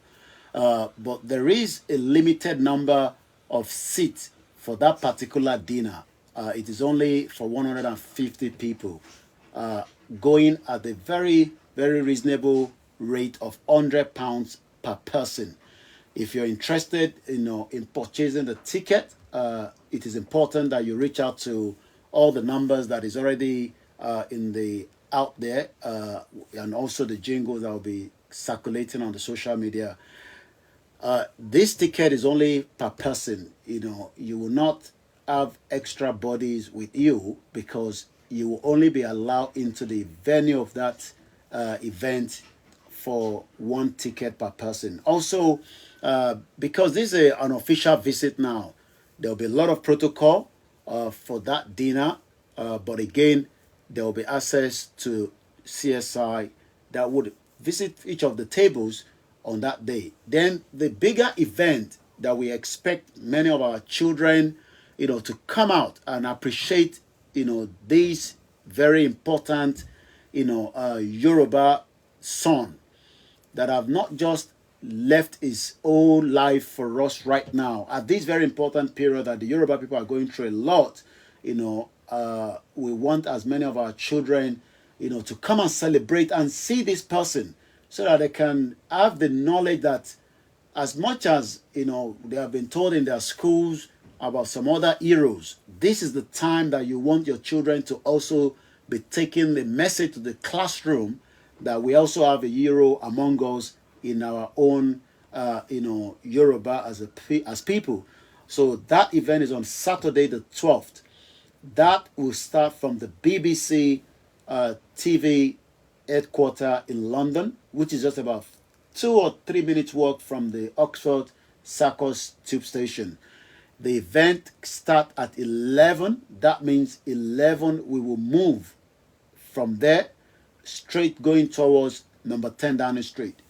But there is a limited number of seats for that particular dinner. It is only for 150 people, going at a very, very reasonable rate of £100 per person. If you're interested, in purchasing the ticket, it is important that you reach out to all the numbers that is already in the out there, and also the jingles that will be circulating on the social media. This ticket is only per person. You will not have extra bodies with you because you will only be allowed into the venue of that event for one ticket per person. Also, because this is an official visit now, there will be a lot of protocol for that dinner. But again, there will be access to CSI that would visit each of the tables on that day. Then the bigger event that we expect many of our children, to come out and appreciate, this very important, Yoruba son that have not just left his own life for us right now at this very important period that the Yoruba people are going through a lot. We want as many of our children, to come and celebrate and see this person so that they can have the knowledge that as much as they have been told in their schools about some other heroes, this is the time that you want your children to also be taking the message to the classroom that we also have a hero among us in our own Yoruba as people. So that event is on Saturday the 12th. That will start from the BBC TV headquarters in London, which is just about 2 or 3 minutes walk from the Oxford Circus tube station. The event start at 11. That means 11 we will move from there straight going towards number 10 Downing Street.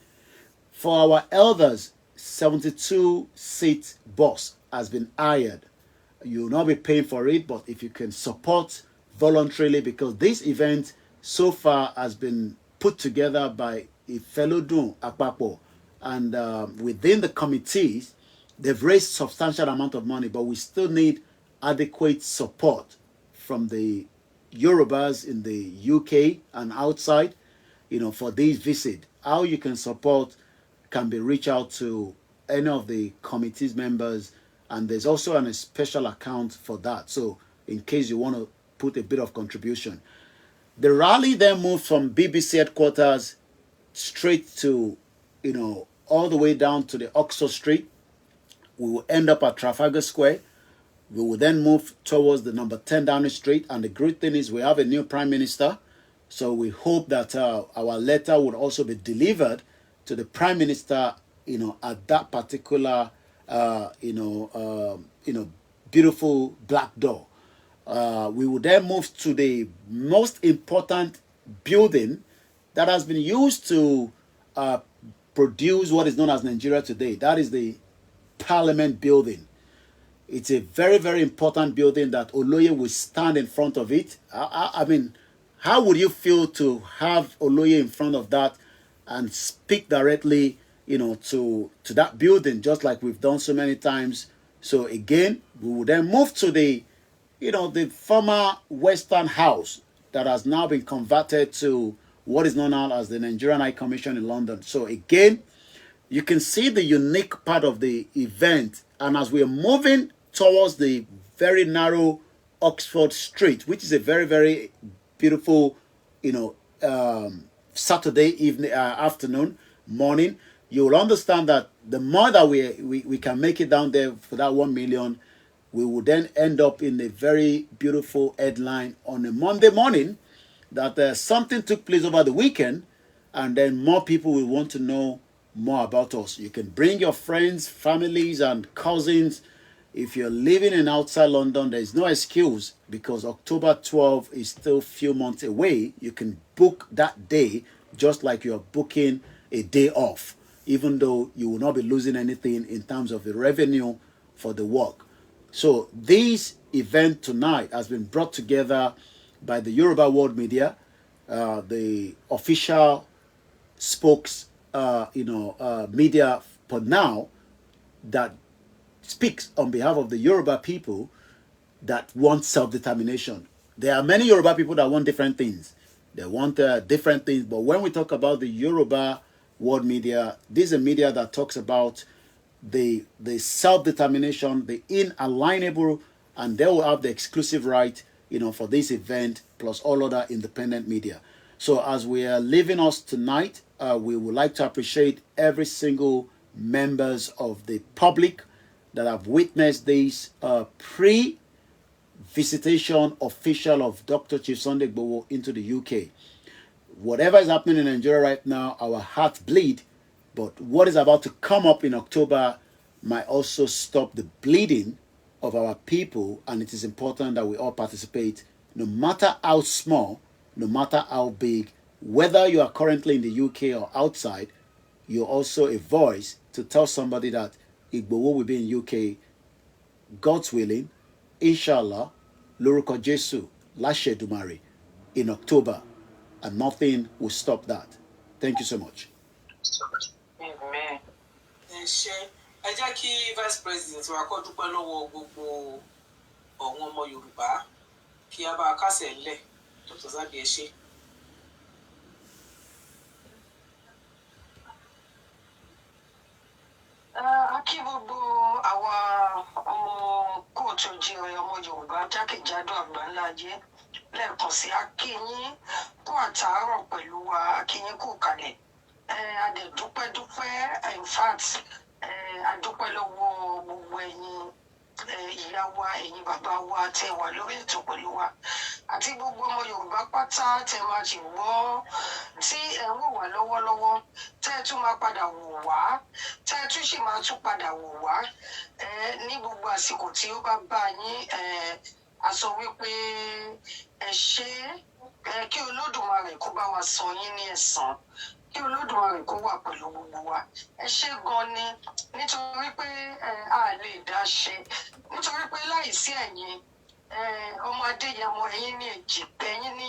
For our elders, 72 seat bus has been hired. You will not be paying for it, but if you can support voluntarily, because this event so far has been put together by Ifelodun Apapo, and within the committees, they've raised substantial amount of money, but we still need adequate support from the Yorubas in the UK and outside, for this visit. How you can support can be reach out to any of the committee's members, and there's also a special account for that. So in case you want to put a bit of contribution. The rally then moved from BBC headquarters straight to, all the way down to the Oxford Street. We will end up at Trafalgar Square. We will then move towards the number 10 Downing Street. And the great thing is we have a new prime minister. So we hope that our letter would also be delivered to the prime minister, at that particular, beautiful black door. We will then move to the most important building that has been used to produce what is known as Nigeria today. That is the Parliament building. It's a very, very important building that Oloye will stand in front of it. I mean, how would you feel to have Oloye in front of that and speak directly, to that building, just like we've done so many times? So again, we will then move to the former Western House that has now been converted to what is known now as the Nigerian High Commission in London. So again, you can see the unique part of the event. And as we are moving towards the very narrow Oxford Street, which is a very, very beautiful, Saturday evening, afternoon, morning, you will understand that the more that we can make it down there for that 1 million, we will then end up in a very beautiful headline on a Monday morning that something took place over the weekend, and then more people will want to know more about us. You can bring your friends, families, and cousins. If you're living in outside London, there is no excuse because October 12 is still few months away. You can book that day just like you're booking a day off, even though you will not be losing anything in terms of the revenue for the work. So this event tonight has been brought together by the Yoruba World Media, the official spokes, media for now that speaks on behalf of the Yoruba people. that want self-determination. There are many Yoruba people that want different things. They want different things. But when we talk about the Yoruba World Media, this is a media that talks about the self-determination, the inalienable, and they will have the exclusive right for this event, plus all other independent media. So as we are leaving us tonight, we would like to appreciate every single members of the public that have witnessed this pre visitation official of Dr. Chief Sunday Igboho into the UK. Whatever is happening in Nigeria right now, our hearts bleed. But what is about to come up in October might also stop the bleeding of our people. And it is important that we all participate, no matter how small, no matter how big, whether you are currently in the UK or outside, you're also a voice to tell somebody that Igboho will be in UK, God's willing, inshallah, lórúkọ Jésù, láṣẹ Èdùmàrè, in October, and nothing will stop that. Thank you so much. Amen. Ẹ ṣe. Ẹ jẹ́ kí vice president wa kó dúpẹ́ lọ́wọ́ gbogbo ọ̀hún ọmọ Yorùbá kí a bá a kásẹ̀ ńlẹ̀. Dr. Zabi, ẹ ṣe. A kí gbogbo àwa ọmọ káàárọ̀ oòjíire, ọmọ Yorùbá jákèjádò àgbáńlá ayé lẹ́ẹ̀kan sí, a kí yín kú àtàárọ̀ pẹ̀lú wa, a kí yín kú kalẹ̀. A dẹ̀ dúpẹ́ dúpẹ́. In fact, a dúpẹ́ lọ́wọ́ gbogbo ẹ̀yin ìyá wa, ẹ̀yin bàbá wa tẹ́ wà lórí ètò pẹ̀lú wa àti gbogbo ọmọ Yorùbá pátá tẹ́ máa ti gbọ́, tí ẹ ń wò wá lọ́wọ́lọ́wọ́, tẹ́ ẹ tún máa padà wò wá, tẹ́ ẹ tún sì máa tún padà wò wá ní gbogbo àsìkò tí ó bá bá yín. A sọ wípé ẹ ṣé. Kí Olódùmarè kó bá wa san yín ní ẹ̀san, kí Olódùmarè kó wà pẹ̀lú gbogbo wa. Ẹ ṣé gan ni, nítorí pé a lè dá ṣe, nítorí pé láìsí ẹ̀yin, ọmọ Adéyẹmọ, ẹ̀yin ní èjì, ẹ̀yin ní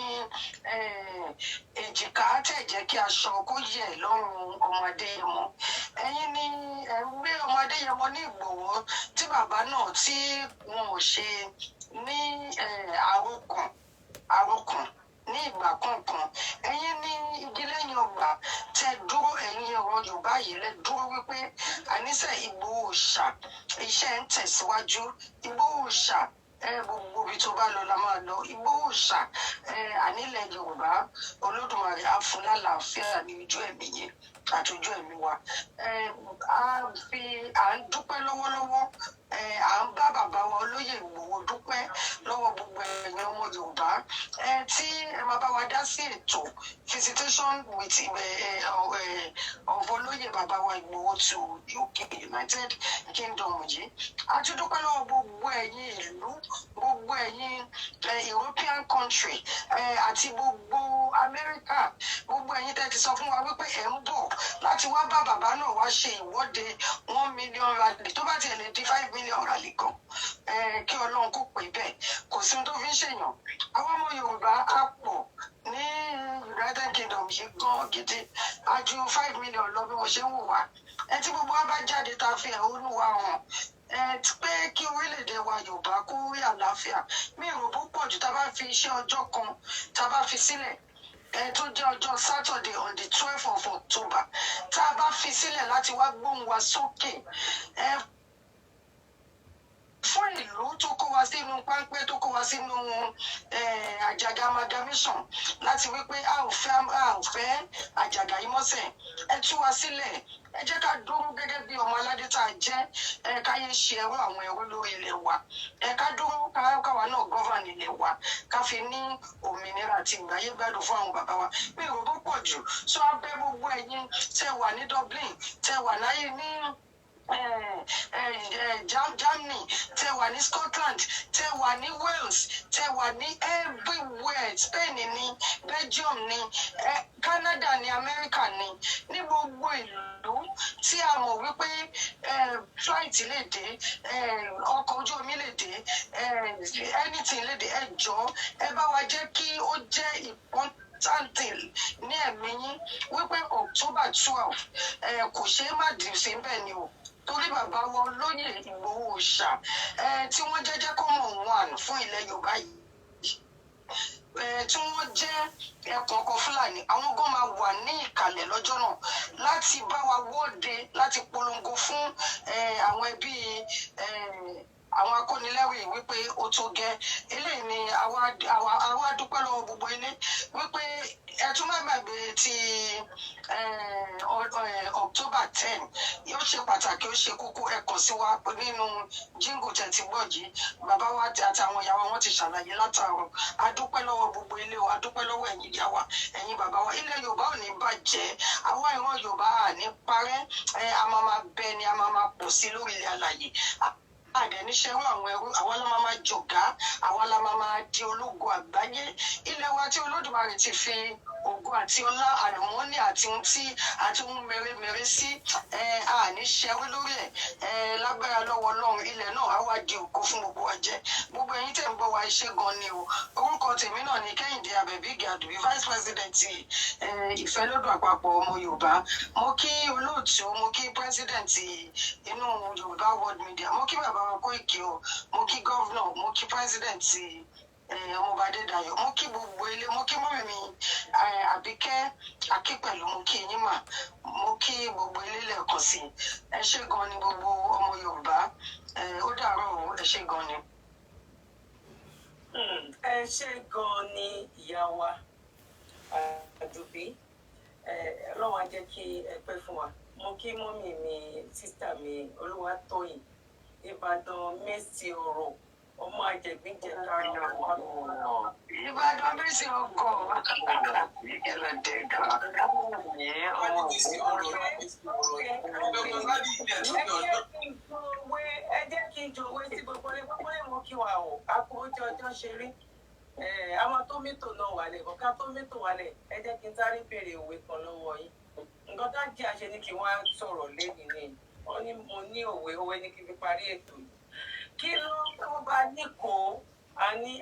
èjìká tẹ̀ jẹ́ kí aṣọ kó yẹ̀ lọ́rùn ọmọ Adéyẹmọ. Ẹ̀yin ní ẹ ń gbé ọmọ Adéyẹmọ ní Ìgbòho tí bàbá náà tí wọn ò ṣe ní àròkàn ní ìgbà kọ̀ọ̀kan. Ẹ̀yin ní igi lẹ́yìn ọgbà tẹ dúró. Ẹ̀yin ọ̀rọ̀ Yorùbá yìí lẹ dúró wípé àníṣe Ìgbòho ṣà, iṣẹ́ ń tẹ̀síwájú. Ìgbòho ṣà, gbogbo ibi tó bá lọ la máa lọ. Ìgbòho ṣà, ànílẹ̀ Yorùbá, Olódùmarè á fún lálàáfíà ní ojú ẹ̀mí yẹn àti ojú ẹ̀mí wa. A fi à ń dúpẹ́ lọ́wọ́lọ́wọ́. À ń bá bàbá wa olóyè Ìgbòho dúpẹ́ lọ́wọ́ gbogbo ẹ̀yin ọmọ Yorùbá tí ẹ máa bá wa dá sí ètò visitation with of olóyè bàbá wa Ìgbòho to UK, United Kingdom yìí. A tún dúpẹ́ lọ́wọ́ gbogbo ẹ̀yin ìlú, gbogbo ẹ̀yin European country àti gbogbo America, gbogbo ẹ̀yin tẹ́ ti sọ fún wa wípé ẹ̀ ń bọ̀ láti wá bá bàbá náà wá ṣe ìwọ́de 1 million rally, tó bá tiẹ̀ lè di 5 million rally gan, kí Ọlọ́run kó pè bẹ́ẹ̀. Kò sí ohun tó fi ń ṣèyàn. Àwọn ọmọ Yorùbá á pọ̀ ní United Kingdom yìí gan gidi, a ju 5 million lọ bí mo ṣe ń wò wá. Ẹ tí gbogbo wa bá jáde, tá a fi ẹ̀hónú wa hàn pé kí orílẹ̀-èdè wa Yorùbá kó rí àlàáfíà, mi ò rò bó pọ̀ jù tá a bá fi iṣẹ́ ọjọ́ kan tá a bá fi sílẹ̀ tó jẹ́ ọjọ́ Saturday on the 12th of October, tá a bá fi sílẹ̀ láti wá gbóhùn wa sókè fún ìlú tó kó wa sínú páńpẹ́, tó kó wa sínú àjàgà amalgamation, láti wípé a ò fẹ́ àjàgà yìí mọ́sẹ̀, ẹ tú wa sílẹ̀, ẹ jẹ́ ká dúró gẹ́gẹ́ bí ọmọ aládé tá a jẹ́, ẹ káyé ṣe ẹrú àwọn ẹrú lórí ilẹ̀ wa, ẹ ká dúró káwa náà govern ilẹ̀ wa, ká fi ní òmìnira àti ìgbáyé gbádùn fún àwọn bàbá wa. Mi ò rò bó pọ̀ jù. So abẹ́ gbogbo ẹ̀yin tẹ́ wà ní Dublin, tẹ́ wà láyé ní Germany, tẹ́ wà ní Scotland, tẹ́ wà ní Wales, tẹ́ wà ní everywhere, Spain ní, Belgium ní, Canada ní, America ní, ní gbogbo ìlú tí a mọ̀ wípé flight lè dé, ọkọ̀ ojú omi lè dé, anything lè dé, ẹ jọ̀ọ́, ẹ bá wa jẹ́ kí ó jẹ́ ìpọ́n important thing ní ẹ̀mí yín wípé October 12 kò ṣeé má dì sí bẹ́ẹ̀ ni o, torí bàbá wọn lóyè Ìgbòho Òòṣà tí wọ́n jẹ́jẹ́ kó mọ̀ one fún ilẹ̀ Yorùbá yìí, tí wọ́n jẹ́ ẹkùn ọkọ̀ Fúlàní, àwọn gan máa wà ní ìkàlẹ̀ lọ́jọ́ náà láti bá wa wọ́de, láti polongo fún àwọn ẹbí àwọn akónilẹ́rù yìí wípé ó tó gẹ́. Eléyìí ni àwa dúpẹ́ lọ́wọ́ gbogbo ilé wípé ẹ tún má gbàgbé ti October 10. Yóò ṣe pàtàkì, ó ṣe kókó. Ẹ kàn sí wa nínú jingle tẹ̀tí gbọ́ yìí. Bàbá wa àtàwọn ìyàwó wọn ti ṣàlàyé látàárọ̀. A dúpẹ́ lọ́wọ́ gbogbo ilé wa, a dúpẹ́ lọ́wọ́ ẹ̀yin ìyá wa, ẹ̀yin bàbá wa. Ilẹ̀ Yorùbá ò ní bàjẹ́, àwa ìran Yorùbá à ní parẹ́. Ẹ a máa máa bẹ ni, a máa máa pọ̀ sí lórí ilẹ̀ alàyè àdẹ̀níṣẹ́rú àwọn ẹrú. Àwa la máa máa jọ̀gá, àwa la máa máa di ológo àgbáyé. Ilẹ̀ wa tí Olódùmarè ti fi ògo àti ọlá, àlùmọ́ọ́nì àti ohun tí àti ohun mèremère sí ẹ, àní ṣẹrú lórí ẹ. Ẹ lágbára lọ́wọ́ Ọlọ́run, ilẹ̀ náà á wá di ògo fún gbogbo wa jẹ́. Gbogbo ẹ̀yin tẹ̀ ń gbọ́ wa, iṣẹ́ gan ni o. Orúkọ tèmi náà ni Kẹ́hìndé Àbẹ̀bí Ìgè Àdùbí, vice president Ìfẹ́lódùn Àpapọ̀ Ọmọ Yorùbá. Mo kí olóòtú, mo kí president inú Yorùbá World Media, mo kí bàbá wa Kóìkì o, mo kí governor, mo kí president ọmọọba Adédayọ̀, mo kí gbogbo ilé, mo kí mummy mi Àbíkẹ́ Akínpẹ̀lú, mo kí yín mà, mo kí gbogbo ilé lẹ́ẹ̀kan sí i. Ẹ ṣé gan ni, gbogbo ọmọ Yorùbá. Ó dàárọ̀ o, ẹ ṣé gan ni. Ẹ ṣé gan ni, ìyá wa Àdùbí. Ọlọ́run á jẹ́ kí ẹ pẹ́ fún wa. Mo kí mummy mi, sister mi Olúwatóyìn, Ìbàdàn mẹ́sì ọ̀rọ̀, ọmọ àjẹgbíjẹ karùn-ún. Ìbàdàn mẹ́sì ọgọ́ ìkẹlẹ̀ gan. Wọ́n ní gbèsè ọ̀rọ̀, gbèsè ọ̀rọ̀. Dr. Sadi ilẹ̀ lórí ọjọ́. Ẹ jẹ́ kí n jòwé sí gbogbo ilé, gbogbo ilé. Mo kí wa o, a kú ojú ọjọ́ ṣe rí. Àwọn tó mẹ́tò náà wálẹ̀ kọ́ ká tó mẹ́tò wálẹ̀. Ẹ jẹ́ kí n sáré béèrè òwe kan lọ́wọ́ yín. Nǹkan tá jẹ́ àṣẹ ni kí wọ́n á sọ̀rọ̀ lẹ́yìn ni wọ́n ní mo ní òwe, òwe ní kí n fi parí ètò yìí. Kí ló tó bá ní kó àní,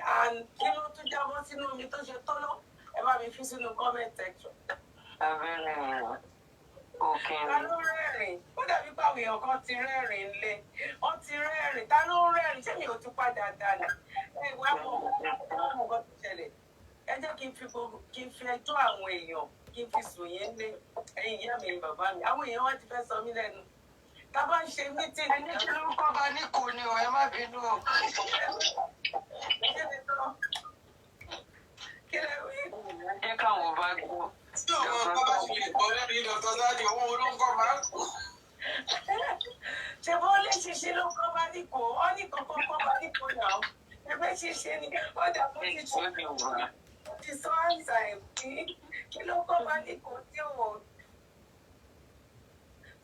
kí ló tún jábọ́ sínú omi tó ṣe tọ́lọ́? Ẹ bá mi fi sínú comment section. Abẹ́rẹ́ òkè. Ta ló rẹ́rìn? Ó dàbí pé àwọn èèyàn kan ti rẹ́rìn lé, wọ́n ti rẹ́rìn. Ta ló rẹ́rìn? Ṣé mi ò tún padà dànù? Ẹ wá mọ̀ mọ̀ nǹkan tó ṣẹlẹ̀. Ẹ jẹ́ kí n fi gbogbo, kí n fi ẹjọ́ àwọn èèyàn, kí n fi sùn yín lé. Ẹ̀yin ìyá mi, bàbá mi, àwọn èèyàn wá ti fẹ́ sọ mí lẹ́nu tá a bá ń ṣe meeting. Ẹni kí ló ń kọ́ bá ní kò ní o, ẹ má bínú o. Kí ni sọ? Kí lẹ wí? Jẹ́ káwọn bá gbọ́. Tí òun kọ́ bá ṣe lè gbọ́ lẹ́nu yìí, Dr. Sadi, owó olóńkọ́ máa ń kú. Ṣe bó lè ṣiṣẹ́ ló kọ́ bá ní kò ọ́ ní kọ́kọ́ kọ́ bá ní kò náà, ẹgbẹ́ ṣiṣẹ́ ni ó dà bó ti ṣe ti sọ àǹsà ẹ̀ pé kí ló kọ́ bá ní kò tí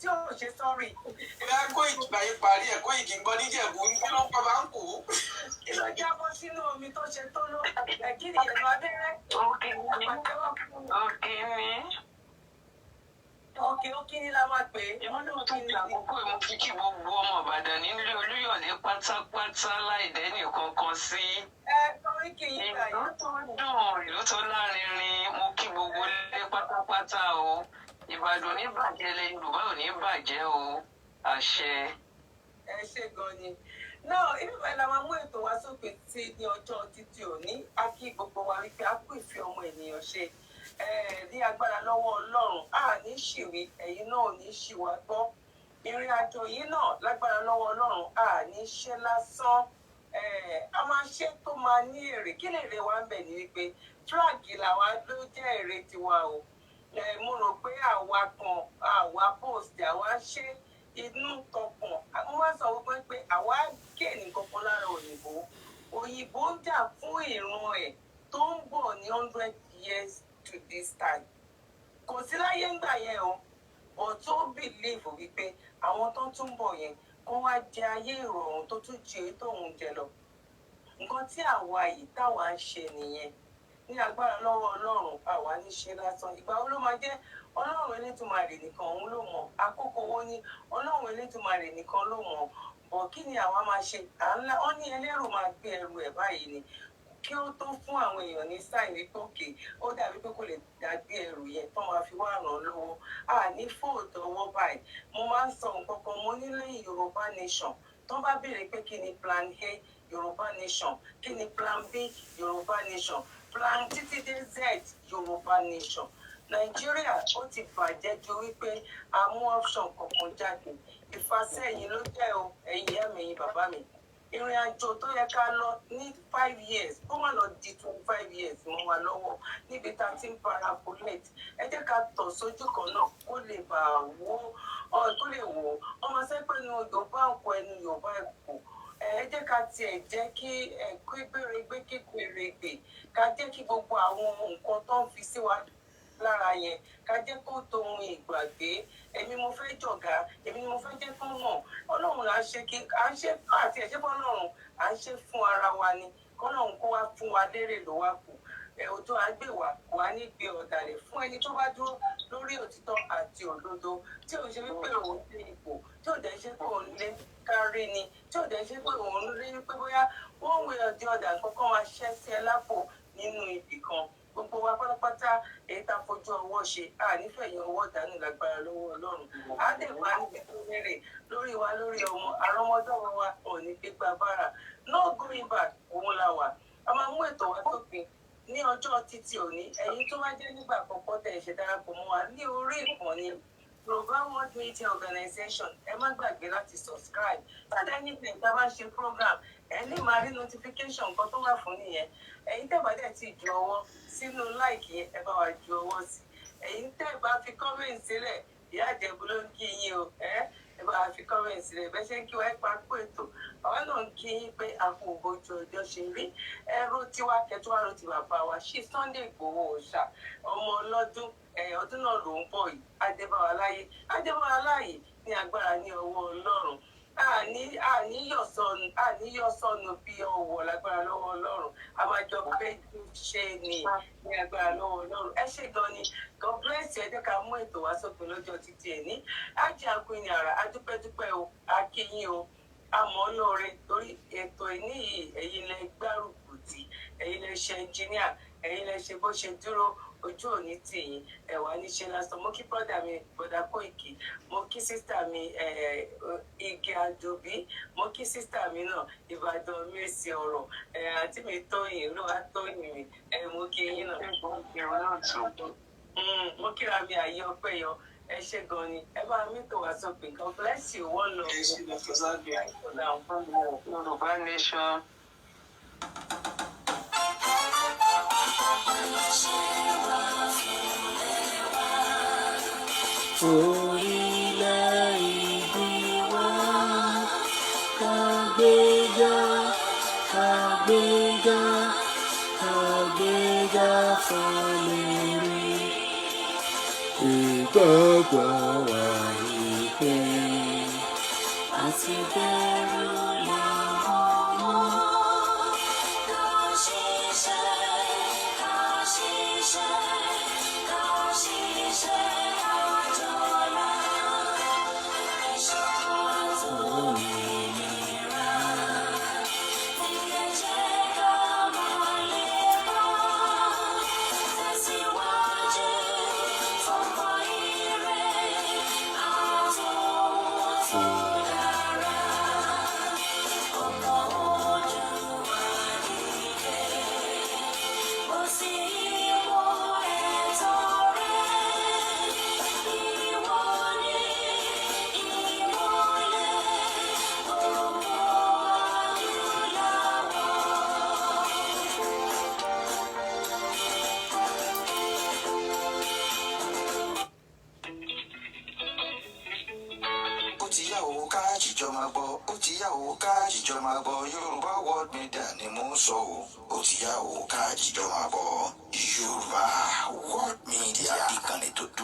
ò ṣe sọ́rí. Ìyá Kóìkì báyìí parí ẹ̀, Kóìkì gbọ́ níjẹ̀bú, kí ló ń kọ́ bá ń kú. Kí ló jábọ́ sínú omi tó ṣe tó ló ẹ̀? Kí ni ẹ̀nu abẹ́rẹ́? Òkè ní, òkè ní. Òkè, òkè ni la máa pè é. Ìwọ́n náà tún fi àkókò yìí, mo fi kí gbogbo ọmọ Ìbàdàn nílé Olúyọ̀lé pátápátá láì dẹ́nì kankan sí. Ẹ torí kì í gbà Ìlú yìí. tó dùn, ìlú tó lárinrin, mo kí gbogbo ilé pátápátá o. Ìbàdàn ò ní bàjẹ́, ilẹ̀ Yorùbá ò ní bàjẹ́ o. Àṣẹ. Ẹ ṣe gan ni. Náà ibi báyìí la máa mú ètò wa sópin sí ní ọjọ́ títí òní. A kí gbogbo wa wípé a kú ìfẹ́ ọmọ ènìyàn ṣe. Ní agbára lọ́wọ́ Ọlọ́run, a ní ṣìwí, ẹ̀yin náà ò ní ṣì wá gbọ́. Ìrìn àjò yìí náà, lágbára lọ́wọ́ Ọlọ́run, a ní ṣe lásán. A máa ṣe tó máa ní èrè. Kí lè rè wá ń bẹ̀ ní wípé flag làwa ló jẹ́ èrè tiwa o. Mo rò pé àwa kan, àwa post, àwa ṣe inú tọkàn. Mo máa ń sọ wípé pé àwa kéènì kankan lára òyìnbó. Òyìnbó ń jà fún ìran ẹ̀ tó ń bọ̀ ní 100 years to this time. Kò sí láyé ńgbà yẹn o, but tó believe wípé àwọn tó tún bọ̀ yẹn kó wá jẹ ayé ìrọ̀rùn tó tún jẹ èyí tóun jẹ lọ. Nǹkan tí àwa yìí táwa ń ṣe nìyẹn. Ní agbára lọ́wọ́ Ọlọ́run, àwa ní ṣe lásán. Ìgbà wo ló máa jẹ́, Ọlọ́run Elédùmarè nìkan òun ló mọ̀. Àkókò wo ni, Ọlọ́run Elédùmarè nìkan ló mọ̀. Bọ̀ kí ni àwa máa ṣe? À ń lá ọ ní ẹlẹ́rù máa gbé ẹrù ẹ̀ báyìí ni. Kí ó tó fún àwọn èèyàn ní sign wípé òkè ó dàbí pé kò lè dàgbé ẹrù yẹn tó máa fi wá ràn án lọ́wọ́. À ní fóòtù ọwọ́ báyìí. Mo máa ń sọ nǹkan kan, mo ní lẹ́yìn Yorùbá Nation, tó bá béèrè pé kí ni plan A, Yorùbá Nation; kí ni plan B, Yorùbá Nation; plan títí dé Z, Yorùbá Nation. Nàìjíríà ó ti bàjẹ́ ju wípé a mú option kankan jáde. Ìfàsẹ́yìn ló jẹ́ o. Ẹ̀yin ìyá mi, ẹ̀yin bàbá mi, ìrìn àjò tó yẹ ká lọ ní 5 years, kó má lọ di 25 years mọ́ wa lọ́wọ́ níbi tá a ti ń parabolate. Ẹ jẹ́ ká tọ̀ sójú kan náà kó lè bà á wó, kó lè wò ó. Ọmọ sẹ́pẹ̀nu Yorùbá ń kọ ẹnu Yorùbá kò. Ẹ jẹ́ ká tiẹ̀ jẹ́ kí ẹ kí gbèrègbè kí gbèrègbè, ká jẹ́ kí gbogbo àwọn nǹkan tó ń fi sí wa lára yẹn, ká jẹ́ kó tó ohun ìgbàgbé. Èmi mo fẹ́ jọ̀gá, èmi ni mo fẹ́ jẹ́ kó mọ̀. Ọlọ́run là ń ṣe, kí à ń ṣe àti ẹ̀ṣẹ́ fún Ọlọ́run, à ń ṣe fún ara wa ni. Kọ́lọ́run kó wá fún wa lérè ló wá kù. Ẹ ojú àgbèwà kò wá ní gbé ọ̀dàlẹ̀ fún ẹni tó bá dúró lórí òtítọ́ àti òdodo, tí ò ń ṣe wípé òun dé ipò, tí ò dẹ̀ ṣe pé òun lé kárí ni, tí ò dẹ̀ ṣe pé òun rí pé bóyá one way or the other nǹkan kan máa ṣẹ́ sí ẹ lápò nínú ibì kan. Gbogbo wa pátápátá, èyí tá a fojú ọwọ́ ṣe, a nífẹ̀ẹ́ ọwọ́ dànù lágbára lọ́wọ́ Ọlọ́run. Á dẹ̀ máa níbi tó rere lórí wa, lórí ọmọ àrọ́mọdọ́mọ wa ò ní gbégbá bára. No going back, òun la wà. A máa mú ètò wa sópin ní ọjọ́ títí òní. Ẹ̀yin tó bá jẹ́ nígbà àkọ́kọ́ tẹ̀ ṣe darapọ̀ mọ́ wa ní orí ìkànnì Yorùbá World Media Organization, ẹ má gbàgbé láti subscribe so that anything tá a bá ṣe program, ẹ lè máa rí notification. Nǹkan tó wà fún nìyẹn. Ẹ̀yin tẹ́ bá dẹ̀ ti ju ọwọ́ sínú like yẹn, ẹ bá wa ju ọwọ́ sí. Ẹ̀yin tẹ́ bá fi comment sílẹ̀, Ìyá Ìjẹ̀bú ló ń kí yín o. Ẹ bá wa fi comment sílẹ̀. Bẹ́ẹ̀ ṣe ń kí wa, ẹ pa pé ètò àwa náà ń kí yín pé a kò bójú ọjọ́ ṣe rí. Ẹrú tiwa kẹtù wá ló ti bàbá wa ṣí Sunday Ìgbòho Òòṣà, ọmọ ọlọ́dún ọdún náà ló ń bọ̀ yìí. Adébáwa láyé, adébáwa láàyè ní agbára ní ọwọ́ Ọlọ́run. Àní yọ̀ sọnù bí ọwọ́ lágbára lọ́wọ́ Ọlọ́run. A máa jọ pé ṣe ni ní agbára lọ́wọ́ Ọlọ́run. Ẹ ṣé gan ni. God bless you. Ẹ jẹ́ ká mú ètò wá sópin lọ́jọ́ títí ẹ̀ ní ájì akúnyìn àrà. Adúpẹ́dúpẹ́ o, akínyìn o, àmọ́ lóore torí ètò ìní yìí, ẹ̀yin lẹ gbárùkù tì, ẹ̀yin lẹ ṣe ẹnjíníà, ẹ̀yin lẹ ṣe bó ṣe dúró. Ojú òní tì yín, ẹ̀wà níṣe lásán. Mo kí brother mi, brother Kóìkì. Mo kí sister mi, Igi Àdùbí. Mo kí sister mi náà, Ìbàdàn mi, èsì ọ̀rọ̀ àǹtí mi Tóyìn, Olúwa Tóyìn mi. Mo kí yín náà. Mo kíra mi àyè ọpẹ́ yọ. Ẹ ṣé gan ni. Ẹ bá mi tó wá sópin. God bless you. One love. Ẹ ṣé, Dr. Zabby. Yorùbá Nation. Orílẹ̀-èdè wa, kàgbéga, kàgbéga, kàgbéga fọlẹ́rẹ́. Ìgbàgbọ́ wa wípé àti bẹ̀rù làwọn ọmọ. Ká ṣiṣẹ́, ká ṣiṣẹ́, ká ṣiṣẹ́ àjọlá. Ìṣọ̀kan òmìnira. Ẹ jẹ́ ká máa lépa. Tẹ̀síwájú fọ́pọ̀ ire àtòhun tó dára. Ọmọ Oòduà dìde. Bọ́ sí ipò ẹ̀tọ́ rẹ. Ìwọ ni ìmọ́lẹ̀ gbogbo adúláwọ̀. Ó ti yá o, ká jíjọ máa gbọ́. Ó ti yá o, ká jíjọ máa gbọ́. Yorùbá World Media ni mò ń sọ o. Ó ti yá o, ká jíjọ máa gbọ́. Yorùbá World Media, ìkànnì tó dúró.